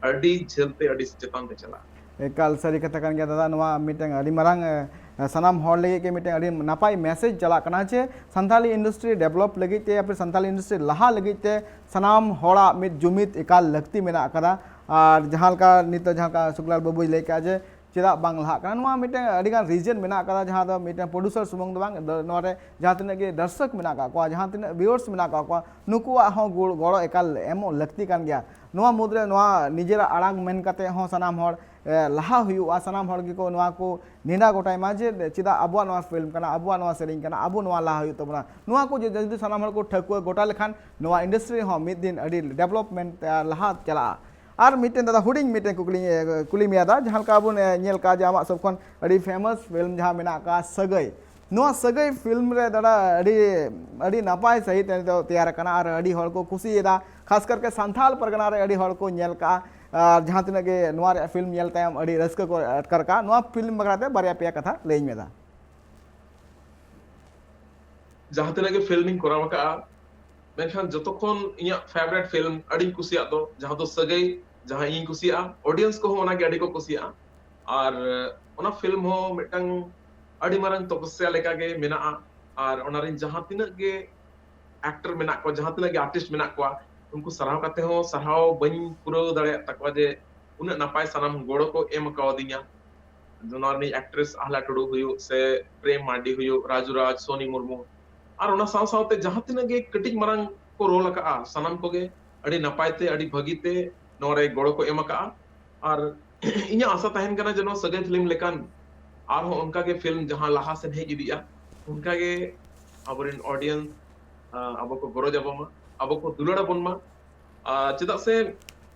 ᱟᱹᱰᱤ ᱡᱷᱟᱹᱞ ᱛᱮ, ᱟᱹᱰᱤ ᱪᱮᱛᱟᱱ ᱛᱮ ᱪᱟᱞᱟᱜᱼᱟ᱾ ᱮᱠᱟᱞ ᱥᱟᱹᱨᱤ ᱠᱟᱛᱷᱟ ᱠᱟᱱ ᱜᱮᱭᱟ ᱫᱟᱫᱟ᱾ ᱱᱚᱣᱟ ᱢᱤᱫᱴᱟᱝ ᱟᱹᱰᱤ ᱢᱟᱨᱟᱝ ᱮ, ᱥᱟᱱᱟᱢ ᱦᱚᱲ ᱞᱟᱹᱜᱤᱫ ᱜᱮ ᱢᱤᱫᱴᱟᱝ ᱟᱹᱰᱤ ᱱᱟᱯᱟᱭ ᱢᱮᱥᱮᱡᱽ ᱪᱟᱞᱟᱜ ᱠᱟᱱᱟ ᱡᱮ ᱥᱟᱱᱛᱟᱲᱤ ᱤᱱᱰᱟᱥᱴᱨᱤ ᱰᱮᱵᱷᱞᱚᱯ ᱞᱟᱹᱜᱤᱫ ᱛᱮ ᱭᱟ ᱯᱷᱤᱨ ᱥᱟᱱᱛᱟᱲᱤ ᱤᱱᱰᱟᱥᱴᱨᱤ ᱞᱟᱦᱟ ᱞᱟᱹᱜᱤᱫ ᱛᱮ ᱥᱟᱱᱟᱢ ᱦᱚᱲᱟᱜ ᱢᱤᱫ ᱡᱩᱢᱤᱫ ᱮᱠᱟᱞ ᱞᱟᱹᱠᱛᱤ ᱢᱮᱱᱟᱜ ᱟᱠᱟᱫᱟ᱾ ᱟᱨ ᱡᱟᱦᱟᱸ ᱞᱮᱠᱟ ᱱᱤᱛᱚᱜ ᱡᱟᱦᱟᱸ ᱞᱮᱠᱟ ᱥᱩᱠᱞᱟᱞ ᱵᱟᱹᱵᱩᱭ ᱞᱟᱹᱭ ᱠᱮᱜᱼᱟ ᱡᱮ ᱪᱮᱫᱟᱜ ᱵᱟᱝ ᱞᱟᱦᱟᱜ ᱠᱟᱱᱟ, ᱱᱚᱣᱟ ᱢᱤᱫᱴᱟᱝ ᱟᱹᱰᱤᱜᱟᱱ ᱨᱤᱡᱮᱱ ᱢᱮᱱᱟᱜ ᱟᱠᱟᱫᱟ, ᱡᱟᱦᱟᱸ ᱫᱚ ᱢᱤᱫᱴᱟᱝ ᱯᱨᱚᱰᱩᱥᱟᱨ ᱥᱩᱢᱩᱝ ᱫᱚ ᱵᱟᱝ, ᱫᱚ- ᱱᱚᱣᱟ ᱨᱮ ᱡᱟᱦᱟᱸ ᱛᱤᱱᱟᱹᱜ ᱜᱮ ᱫᱚᱨᱥᱚᱠ ᱢᱮᱱᱟᱜ ᱟᱠᱟᱫ ᱠᱚᱣᱟ, ᱡᱟᱦᱟᱸ ᱛᱤᱱᱟᱹᱜ ᱵᱷᱤᱭᱩᱣᱟᱨᱥ ᱢᱮᱱᱟᱜ ᱟᱠᱟᱫ ᱠᱚᱣᱟ, ᱱᱩᱠᱩᱣᱟᱜ ᱦᱚᱸ ᱜᱚᱲ- ᱜᱚᱲᱚ ᱮᱠᱟᱞ ᱮᱢᱚᱜ ᱞᱟᱹᱠᱛᱤ ᱠᱟᱱ ᱜᱮᱭᱟ᱾ ᱱᱚᱣᱟ ᱢᱩᱫᱽᱨᱮ ᱱᱚᱣᱟ ᱱᱤᱡᱮᱨᱟᱜ ᱟᱲᱟᱝ ᱢᱮᱱ ᱠᱟᱛᱮ ᱦᱚᱸ ᱥᱟᱱᱟᱢ ᱦᱚᱲ ᱮ, ᱞᱟᱦᱟ ᱦᱩᱭᱩᱜᱼᱟ, ᱥᱟᱱᱟᱢ ᱦᱚᱲ ᱜᱮᱠᱚ ᱱᱚᱣᱟ ᱠᱚ ᱱᱮᱰᱟ ᱜᱚᱴᱟᱭ ᱢᱟ ᱡᱮ ᱪᱮᱫᱟᱜ ᱟᱵᱚᱣᱟᱜ ᱱᱚᱣᱟ ᱯᱷᱤᱞᱢ ᱠᱟᱱᱟ, ᱟᱵᱚᱣᱟᱜ ᱱᱚᱣᱟ ᱥᱮᱨᱮᱧ ᱠᱟᱱᱟ, ᱟᱵᱚ ᱱᱚᱣᱟ ᱞᱟᱦᱟ ᱦᱩᱭᱩᱜ ᱛᱟᱵᱚᱱᱟ᱾ ᱱᱚᱣᱟ ᱠᱚ ᱡᱩᱫᱤ ᱡᱩᱫᱤ ᱥᱟᱱᱟᱢ ᱦᱚᱲ ᱠᱚ ᱴᱷᱟᱹᱣᱠᱟᱹ ᱜᱚᱴᱟ ᱞᱮᱠᱷᱟᱱ ᱱᱚᱣᱟ ᱤᱱᱰᱟᱥᱴᱨᱤ ᱦᱚᱸ ᱢᱤᱫ ᱫᱤᱱ ᱟᱹᱰᱤ ᱰᱮᱵᱷᱞᱚᱯᱢᱮᱱᱴ ᱞᱟᱦᱟ ᱪᱟᱞᱟᱜᱼᱟ᱾ ᱟᱨ ᱢᱤᱫᱴᱮᱱ ᱫᱟᱫᱟ ᱦᱩᱰᱤᱧ ᱢᱤᱫᱴᱮᱱ ᱠᱩᱠᱞᱤᱧ ᱮ, ᱠᱩᱞᱤ ᱢᱮᱭᱟ ᱫᱟ, ᱡᱟᱦᱟᱸ ᱞᱮᱠᱟ ᱵᱚᱱ ᱮ, ᱧᱮᱞ ᱠᱟᱜᱼᱟ ᱡᱮ ᱟᱢᱟᱜ ᱥᱚᱵ ᱠᱷᱚᱱ ᱟᱹᱰᱤ ᱯᱷᱮᱢᱟᱥ ᱯᱷᱤᱞᱢ ᱡᱟᱦᱟᱸ ᱢᱮᱱᱟᱜ ᱟᱠᱟᱫ ᱥᱟᱹᱜᱟᱹᱭ, ᱱᱚᱣᱟ ᱥᱟᱹᱜᱟᱹᱭ ᱯᱷᱤᱞᱢ ᱨᱮ ᱫᱟᱫᱟ ᱟᱹᱰᱤ ᱟᱹᱰᱤ ᱱᱟᱯᱟᱭ ᱥᱟᱺᱦᱤᱡ ᱛᱮ ᱱᱤᱛᱚᱜ ᱛᱮᱭᱟᱨ ᱟᱠᱟᱱᱟ ᱟᱨ ᱟᱹᱰᱤ ᱦᱚᱲ ᱠᱚ ᱠᱩᱥᱤᱭᱮᱫᱟ, ᱠᱷᱟᱥ ᱠᱟᱨᱠᱮ ᱥᱟᱱᱛᱟᱲ ᱯᱟᱨᱜᱟᱱᱟ ᱨᱮ ᱟᱹᱰᱤ ᱦᱚᱲ ᱠᱚ ᱧᱮᱞ ᱠᱟᱜᱼᱟ᱾ ᱟᱨ ᱡᱟᱦᱟᱸ ᱛᱤᱱᱟᱹᱜ ᱜᱮ ᱱᱚᱣᱟ ᱨᱮᱭᱟᱜ ᱯᱷᱤᱞᱢ ᱧᱮᱞ ᱛᱟᱭᱚᱢ ᱟᱹᱰᱤ ᱨᱟᱹᱥᱠᱟᱹ ᱠᱚ ᱟᱴᱠᱟᱨ ᱠᱟᱜᱼᱟ᱾ ᱱᱚᱣᱟ ᱯᱷᱤᱞᱢ ᱵᱟᱠᱷᱨᱟ ᱛᱮ ᱵᱟᱨᱭᱟ ᱯᱮᱭᱟ ᱠᱟᱛᱷᱟ ᱞᱟᱹᱭᱟᱹᱧ ᱢᱮ ᱫᱟ᱾ ᱡᱟᱦᱟᱸ ᱛᱤᱱᱟᱹᱜ ᱜᱮ ᱯᱷᱤᱞᱢ ᱤᱧ ᱠᱚᱨᱟᱣ ᱟᱠᱟᱫᱼᱟ, ᱢᱮᱱᱠᱷᱟᱱ ᱡᱚᱛᱚ ᱠᱷᱚᱱ ᱤᱧᱟᱹᱜ ᱯᱷᱮᱵᱟᱨᱮᱴ ᱯᱷᱤᱞᱢ ᱟᱹᱰᱤᱧ ᱠᱩᱥᱤᱭᱟᱜ ᱫᱚ ᱡᱟᱦᱟᱸ ᱫᱚ ᱥᱟᱹᱜᱟᱹᱭ, ᱡᱟᱦᱟᱸ ᱤᱧᱤᱧ ᱠᱩᱥᱤᱭᱟᱜᱼᱟ, ᱚᱰᱤᱭᱮᱱᱥ ᱠᱚᱦᱚᱸ ᱚᱱᱟᱜᱮ ᱟᱹᱰᱤ ᱠᱚ ᱠᱩᱥᱤᱭᱟᱜᱼᱟ᱾ ᱟᱨ ᱚᱱᱟ ᱯᱷᱤᱞᱢ ᱦᱚᱸ ᱢᱤᱫᱴᱟᱝ ᱟᱹᱰᱤ ᱢᱟᱨᱟᱝ ᱛᱚᱯᱚᱥᱭᱟ ᱞᱮᱠᱟᱜᱮ ᱢᱮᱱᱟᱜᱼᱟ᱾ ᱟᱨ ᱚᱱᱟᱨᱮᱱ ᱡᱟᱦᱟᱸ ᱛᱤᱱᱟᱹᱜ ᱜᱮ ᱮᱠᱴᱚᱨ ᱢᱮᱱᱟᱜ ᱠᱚᱣᱟ, ᱡᱟᱦᱟᱸ ᱛᱤᱱᱟᱹᱜ ᱜᱮ ᱟᱨᱴᱤᱥᱴ ᱢᱮᱱᱟᱜ ᱠᱚᱣᱟ, ᱩᱱᱠᱩ ᱥᱟᱨᱦᱟᱣ ᱠᱟᱛᱮ ᱦᱚᱸ ᱥᱟᱨᱦᱟᱣ ᱵᱟᱹᱧ ᱯᱩᱨᱟᱹᱣ ᱫᱟᱲᱮᱭᱟᱜ ᱛᱟᱠᱚᱣᱟ ᱡᱮ ᱩᱱᱟᱹᱜ ᱱᱟᱯᱟᱭ ᱥᱟᱱᱟᱢ ᱜᱚᱲᱚ ᱠᱚ ᱮᱢ ᱠᱟᱣᱫᱤᱧᱟ᱾ ᱱᱚᱣᱟ ᱨᱤᱱᱤᱡ ᱮᱠᱴᱨᱮᱥ ᱟᱦᱞᱟ ᱴᱩᱰᱩ ᱦᱩᱭᱩᱜ ᱥᱮ ᱯᱨᱮᱢ ᱢᱟᱨᱰᱤ ᱦᱩᱭᱩᱜ, ᱨᱟᱡᱩ ᱨᱟᱡᱽ, ᱥᱳᱱᱤ ᱢᱩᱨᱢᱩ, ᱟᱨ ᱚᱱᱟ ᱥᱟᱶ ᱥᱟᱶᱛᱮ ᱡᱟᱦᱟᱸ ᱛᱤᱱᱟᱹᱜ ᱜᱮ ᱠᱟᱹᱴᱤᱡ ᱢᱟᱨᱟᱝ ᱠᱚ ᱨᱳᱞ ᱟᱠᱟᱜᱼᱟ, ᱥᱟᱱᱟᱢ ᱠᱚᱜᱮ ᱟᱹᱰᱤ ᱱᱟᱯᱟᱭ ᱛᱮ, ᱟᱹᱰᱤ ᱵᱷᱟᱹᱜᱤ ᱛᱮ ᱱᱚᱣᱟ ᱨᱮ ᱜᱚᱲᱚ ᱠᱚ ᱮᱢ ᱟᱠᱟᱜᱼᱟ᱾ ᱟᱨ ᱤᱧᱟᱹᱜ ᱟᱥᱟ ᱛᱟᱦᱮᱱ ᱠᱟᱱᱟ ᱡᱮ ᱱᱚᱣᱟ ᱥᱟᱹᱜᱟᱹᱭ ᱯᱷᱤᱞᱢ ᱞᱮᱠᱟᱱ ᱟᱨᱦᱚᱸ ᱚᱱᱠᱟᱜᱮ ᱯᱷᱤᱞᱢ ᱡᱟᱦᱟᱸ ᱞᱟᱦᱟ ᱥᱮᱱ ᱦᱮᱡ ᱤᱫᱤᱜᱼᱟ, ᱚᱱᱠᱟᱜᱮ ᱟᱵᱚᱨᱮᱱ ᱚᱰᱤᱭᱮᱱᱥ ᱟᱵᱚ ᱠᱚ ᱜᱚᱨᱚᱡᱽ ᱟᱵᱚᱱ ᱢᱟ, ᱟᱵᱚ ᱠᱚ ᱫᱩᱞᱟᱹᱲ ᱟᱵᱚᱱ ᱢᱟ᱾ ᱟᱨ ᱪᱮᱫᱟᱜ ᱥᱮ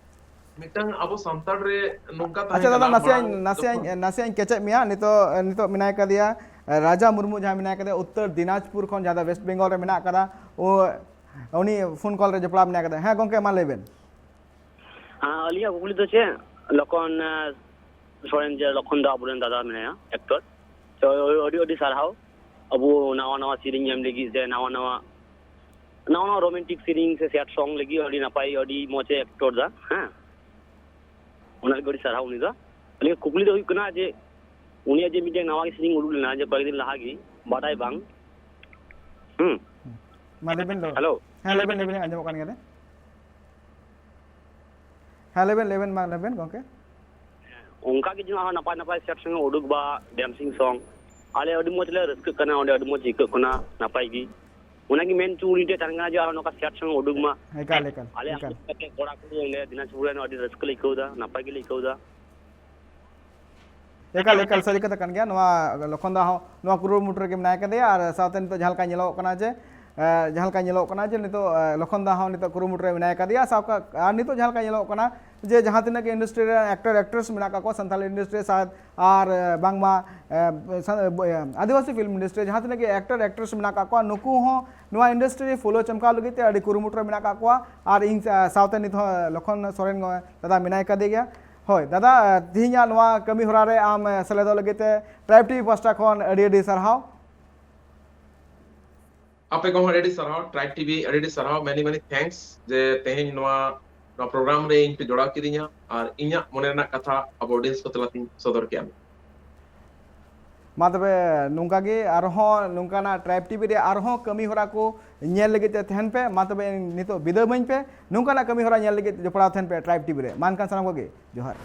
ᱢᱤᱫᱴᱟᱝ ᱟᱵᱚ ᱥᱟᱱᱛᱟᱲ ᱨᱮ ᱱᱚᱝᱠᱟ ᱛᱟᱦᱮᱸ ᱟᱪᱪᱷᱟ ᱫᱟᱫᱟ, ᱠᱟᱱᱟ, ᱱᱟᱥᱮᱭᱟᱜ ᱢᱟᱲᱟᱝ ᱱᱟᱥᱮᱭᱟᱜ ᱡᱚᱠᱷᱚᱱ ᱱᱟᱥᱮᱭᱟᱜ ᱤᱧ ᱠᱮᱪᱮᱫ ᱢᱮᱭᱟ᱾ ᱱᱤᱛᱚᱜ ᱱᱤᱛᱚᱜ ᱢᱮᱱᱟᱭ ᱠᱟᱫᱮᱭᱟ ᱨᱟᱡᱟ ᱢᱩᱨᱢᱩ, ᱡᱟᱦᱟᱸᱭ ᱢᱮᱱᱟᱭ ᱠᱟᱫᱮᱭᱟ ᱩᱛᱛᱚᱨ ᱫᱤᱱᱟᱡᱽᱯᱩᱨ ᱠᱷᱚᱱ, ᱡᱟᱦᱟᱸ ᱫᱚ ᱳᱭᱮᱥᱴ ᱵᱮᱝᱜᱚᱞ ᱨᱮ ᱢᱮᱱᱟᱜ ᱠᱟᱫᱟ, ᱳ, ᱩᱱᱤ ᱯᱷᱳᱱ ᱠᱚᱞ ᱨᱮ ᱡᱚᱯᱲᱟᱣ ᱢᱮᱱᱟᱭ ᱠᱟᱫᱮᱭᱟ᱾ ᱦᱮᱸ ᱜᱚᱝᱠᱮ, ᱢᱟ ᱞᱟᱹᱭ ᱵᱮᱱ᱾ ᱦᱮᱸ, ᱟᱹᱞᱤᱧᱟᱜ ᱠᱩᱠᱞᱤ ᱫᱚ ᱪᱮᱫ, ᱞᱚᱠᱷᱚᱱ ᱮ, ᱥᱚᱨᱮᱱ, ᱡᱮ ᱞᱚᱠᱷᱚᱱ ᱫᱚ ᱟᱵᱚᱨᱮᱱ ᱫᱟᱫᱟ ᱢᱮᱱᱟᱭᱟ, ᱮᱠᱴᱚᱨ, ᱛᱚ ᱟᱹᱰᱤ ᱟᱹᱰᱤ ᱥᱟᱨᱦᱟᱣ ᱟᱵᱚ ᱱᱟᱣᱟ ᱱᱟᱣᱟ ᱥᱮᱨᱮᱧ ᱮᱢ ᱞᱟᱹᱜᱤᱫ ᱥᱮ ᱱᱟᱣᱟ ᱱᱟᱣᱟ ᱱᱟᱣᱟ ᱱᱟᱣᱟ ᱨᱳᱢᱟᱱᱴᱤᱠ ᱥᱮᱨᱮᱧ ᱥᱮ ᱥᱮᱰ ᱥᱚᱝ ᱞᱟᱹᱜᱤᱫ ᱟᱹᱰᱤ ᱱᱟᱯᱟᱭ, ᱟᱹᱰᱤ ᱢᱚᱡᱽ ᱮ ᱮᱠᱴᱚᱨ ᱫᱟ᱾ ᱦᱮᱸ, ᱚᱱᱟ ᱞᱟᱹᱜᱤᱫ ᱟᱹᱰᱤ ᱥᱟᱨᱦᱟᱣ ᱩᱱᱤ ᱫᱚ᱾ ᱟᱹᱞᱤᱧᱟᱜ ᱠᱩᱠᱞᱤ ᱫᱚ ᱦᱩᱭᱩᱜ ᱠᱟᱱᱟ ᱡᱮ ᱩᱱᱤᱭᱟᱜ ᱡᱮ ᱢᱤᱫᱴᱮᱱ ᱱᱟᱣᱟ ᱜᱮ ᱥᱮᱨᱮᱧ ᱩᱰᱩᱠ ᱞᱮᱱᱟ ᱡᱮ ᱠᱚᱭᱮᱠ ᱫᱤᱱ ᱞᱟᱦᱟ ᱜᱮ, ᱵᱟᱰᱟᱭ ᱵᱟᱝ᱾ ᱦᱩᱸ᱾ ᱢᱟ ᱞᱟᱹᱭ ᱵᱮᱱ ᱫᱚ᱾ ᱦᱮᱞᱳ᱾ ᱦᱮᱸ, ᱞᱟᱹᱭ ᱵᱮᱱ, ᱞᱟᱹᱭ ᱵᱮᱱ, ᱟᱸᱡᱚᱢᱚᱜ ᱠᱟᱱ ᱜᱮᱭᱟ᱾ ᱦᱮᱸ, ᱞᱟᱹᱭ ᱵᱮᱱ, ᱞᱟᱹᱭ ᱵᱮᱱ, ᱢᱟ ᱞᱟᱹᱭ ᱵᱮᱱ ᱜᱚᱝᱠᱮ᱾ ᱚᱱᱠᱟ ᱜᱮ ᱡᱮᱱᱚ ᱟᱨᱦᱚᱸ ᱱᱟᱯᱟᱭ ᱱᱟᱯᱟᱭ ᱥᱮᱴ ᱥᱚᱝ ᱮ ᱩᱰᱩᱠ ᱵᱟ, ᱰᱮᱱᱥᱤᱝ ᱥᱚᱝ᱾ ᱟᱞᱮ ᱟᱹᱰᱤ ᱢᱚᱡᱽ ᱞᱮ ᱨᱟᱹᱥᱠᱟᱹᱜ ᱠᱟᱱᱟ, ᱚᱸᱰᱮ ᱟᱹᱰᱤ ᱢᱚᱡᱽ ᱟᱹᱭᱠᱟᱹᱜ ᱠᱟᱱᱟ, ᱱᱟᱯᱟᱭ ᱜᱮ᱾ ᱚᱱᱟᱜᱮ ᱢᱮᱱ ᱦᱚᱪᱚ ᱩᱱᱤ ᱴᱷᱮᱱ ᱛᱟᱦᱮᱱ ᱠᱟᱱᱟ ᱡᱮ ᱟᱨᱦᱚᱸ ᱱᱚᱝᱠᱟ ᱥᱮᱴ ᱥᱚᱝ ᱮ ᱩᱰᱩᱠ ᱢᱟ᱾ ᱮᱠᱟᱞ, ᱮᱠᱟᱞ, ᱟᱞᱮ ᱮᱠᱟᱞ᱾ ᱟᱹᱰᱤ ᱠᱟᱛᱮ ᱠᱚᱲᱟ ᱠᱚ ᱚᱸᱰᱮ ᱫᱤᱱᱟᱡᱽᱯᱩᱨ ᱨᱮᱱ ᱟᱹᱰᱤ ᱨᱟᱹᱥᱠᱟᱹ ᱞᱮ ᱟᱹᱭᱠᱟᱹᱣ ᱮᱫᱟ, ᱱᱟᱯᱟᱭ ᱜᱮᱞᱮ ᱟᱹᱭᱠᱟᱹᱣ ᱮᱫᱟ᱾ ᱮᱠᱟᱞ, ᱮᱠᱟᱞ, ᱥᱟᱹᱨᱤ ᱠᱟᱛᱷᱟ ᱠᱟᱱ ᱜᱮᱭᱟ᱾ ᱱᱚᱣᱟ ᱞᱚᱠᱷᱚᱱ ᱫᱟ ᱦᱚᱸ ᱱᱚᱣᱟ ᱠᱩᱨᱩᱢᱩᱴᱩ ᱨᱮᱜᱮ ᱢᱮᱱᱟᱭ ᱠᱟᱫᱮᱭᱟ, ᱟᱨ ᱥᱟᱶᱛᱮ ᱱᱤᱛᱚᱜ ᱡᱟᱦᱟᱸ ᱞᱮᱠᱟ ᱧᱮᱞᱚᱜ ᱠᱟᱱᱟ ᱡᱮ, ᱮ, ᱡᱟᱦᱟᱸ ᱞᱮᱠᱟ ᱧᱮᱞᱚᱜ ᱠᱟᱱᱟ ᱡᱮ ᱱᱤᱛᱚᱜ, ᱮ, ᱞᱚᱠᱷᱚᱱ ᱫᱟ ᱦᱚᱸ ᱱᱤᱛᱚᱜ ᱠᱩᱨᱩᱢᱩᱴᱩ ᱨᱮ ᱢᱮᱱᱟᱭ ᱠᱟᱫᱮᱭᱟ᱾ ᱥᱟᱶ ᱠᱟ-, ᱟᱨ ᱱᱤᱛᱚᱜ ᱡᱟᱦᱟᱸ ᱞᱮᱠᱟ ᱧᱮᱞᱚᱜ ᱠᱟᱱᱟ ᱡᱮ ᱡᱟᱦᱟᱸ ᱛᱤᱱᱟᱹᱜ ᱜᱮ ᱤᱱᱰᱟᱥᱴᱨᱤ ᱨᱮ ᱮᱠᱴᱚᱨ ᱮᱠᱴᱨᱮᱥ ᱢᱮᱱᱟᱜ ᱠᱟᱜ ᱠᱚᱣᱟ ᱥᱟᱱᱛᱟᱲᱤ ᱤᱱᱰᱟᱥᱴᱨᱤ ᱨᱮ, ᱥᱟᱶ ᱟᱨ, ᱮ, ᱵᱟᱝᱢᱟ, ᱮ, ᱥᱟ-, ᱮ, ᱟᱹᱫᱤᱵᱟᱹᱥᱤ ᱯᱷᱤᱞᱢ ᱤᱱᱰᱟᱥᱴᱨᱤ ᱨᱮ ᱡᱟᱦᱟᱸ ᱛᱤᱱᱟᱹᱜ ᱜᱮ ᱮᱠᱴᱚᱨ ᱮᱠᱴᱨᱮᱥ ᱢᱮᱱᱟᱜ ᱠᱟᱜ ᱠᱚᱣᱟ, ᱱᱩᱠᱩ ᱦᱚᱸ ᱱᱚᱣᱟ ᱤᱱᱰᱟᱥᱴᱨᱤ ᱨᱮ ᱯᱷᱩᱞᱟᱹᱣ ᱪᱚᱢᱠᱟᱣ ᱞᱟᱹᱜᱤᱫ ᱛᱮ ᱟᱹᱰᱤ ᱠᱩᱨᱩᱢᱩᱴᱩ ᱨᱮ ᱢᱮᱱᱟᱜ ᱠᱟᱜ ᱠᱚᱣᱟ᱾ ᱟᱨ ᱤᱧ ᱥᱟ-, ᱥᱟᱶᱛᱮ ᱱᱤᱛ ᱦᱚᱸ ᱞᱚᱠᱷᱚᱱ ᱥᱚᱨᱮᱱ ᱫᱟᱫᱟ ᱢᱮᱱᱟᱭ ᱠᱟᱫᱮ ᱜᱮᱭᱟ᱾ ᱦᱳᱭ ᱫᱟᱫᱟ, ᱛᱤᱦᱤᱧᱟᱜ ᱱᱚᱣᱟ ᱠᱟᱹᱢᱤ ᱦᱚᱨᱟ ᱨᱮ ᱟᱢ ᱥᱮᱞᱮᱫᱚᱜ ᱞᱟᱹᱜᱤᱫ ᱛᱮ ᱴᱨᱟᱭᱤᱵᱽ ᱴᱤᱵᱷᱤ ᱯᱟᱥᱴᱟ ᱠᱷᱚᱱ ᱟᱹᱰᱤ ᱟᱹᱰᱤ ᱥᱟᱨᱦᱟᱣ᱾ ᱟᱯᱮ ᱠᱚᱦᱚᱸ ᱟᱹᱰᱤ ᱟᱹᱰᱤ ᱥᱟᱨᱦᱟᱣ, ᱴᱨᱟᱭᱤᱵᱽ ᱴᱤᱵᱷᱤ ᱟᱹᱰᱤ ᱟᱹᱰᱤ ᱥᱟᱨᱦᱟᱣ, many many thanks ᱡᱮ ᱛᱮᱦᱮᱧ ᱱᱚᱣᱟ, ᱱᱚᱣᱟ ᱯᱨᱳᱜᱨᱟᱢ ᱨᱮ ᱤᱧ ᱯᱮ ᱡᱚᱲᱟᱣ ᱠᱤᱫᱤᱧᱟ ᱟᱨ ᱤᱧᱟᱹᱜ ᱢᱚᱱᱮ ᱨᱮᱱᱟᱜ ᱠᱟᱛᱷᱟ ᱟᱵᱚ ᱚᱰᱤᱭᱮᱱᱥ ᱠᱚ ᱛᱟᱞᱟᱛᱤᱧ ᱥᱚᱫᱚᱨ ᱠᱮᱜᱼᱟ᱾ ᱢᱟ ᱛᱚᱵᱮ ᱱᱚᱝᱠᱟ ᱜᱮ ᱟᱨᱦᱚᱸ ᱱᱚᱝᱠᱟᱱᱟᱜ ᱴᱨᱟᱭᱤᱵᱽ ᱴᱤᱵᱷᱤ ᱨᱮ ᱟᱨᱦᱚᱸ ᱠᱟᱹᱢᱤ ᱦᱚᱨᱟ ᱠᱚ ᱧᱮᱞ ᱞᱟᱹᱜᱤᱫ ᱛᱮ ᱛᱟᱦᱮᱱ ᱯᱮ᱾ ᱢᱟ ᱛᱚᱵᱮ ᱱᱤᱛᱚᱜ ᱵᱤᱫᱟᱹᱭ ᱤᱢᱟᱹᱧ ᱯᱮ, ᱱᱚᱝᱠᱟᱱᱟᱜ ᱠᱟᱹᱢᱤ ᱦᱚᱨᱟ ᱧᱮᱞ ᱞᱟᱹᱜᱤᱫ ᱡᱚᱯᱲᱟᱣ ᱛᱟᱦᱮᱱ ᱯᱮ ᱴᱨᱟᱭᱤᱵᱽ ᱴᱤᱵᱷᱤ ᱨᱮ᱾ ᱢᱟ ᱮᱱᱠᱷᱟᱱ ᱥᱟᱱᱟᱢ ᱠᱚᱜᱮ ᱡᱚᱦᱟᱨ᱾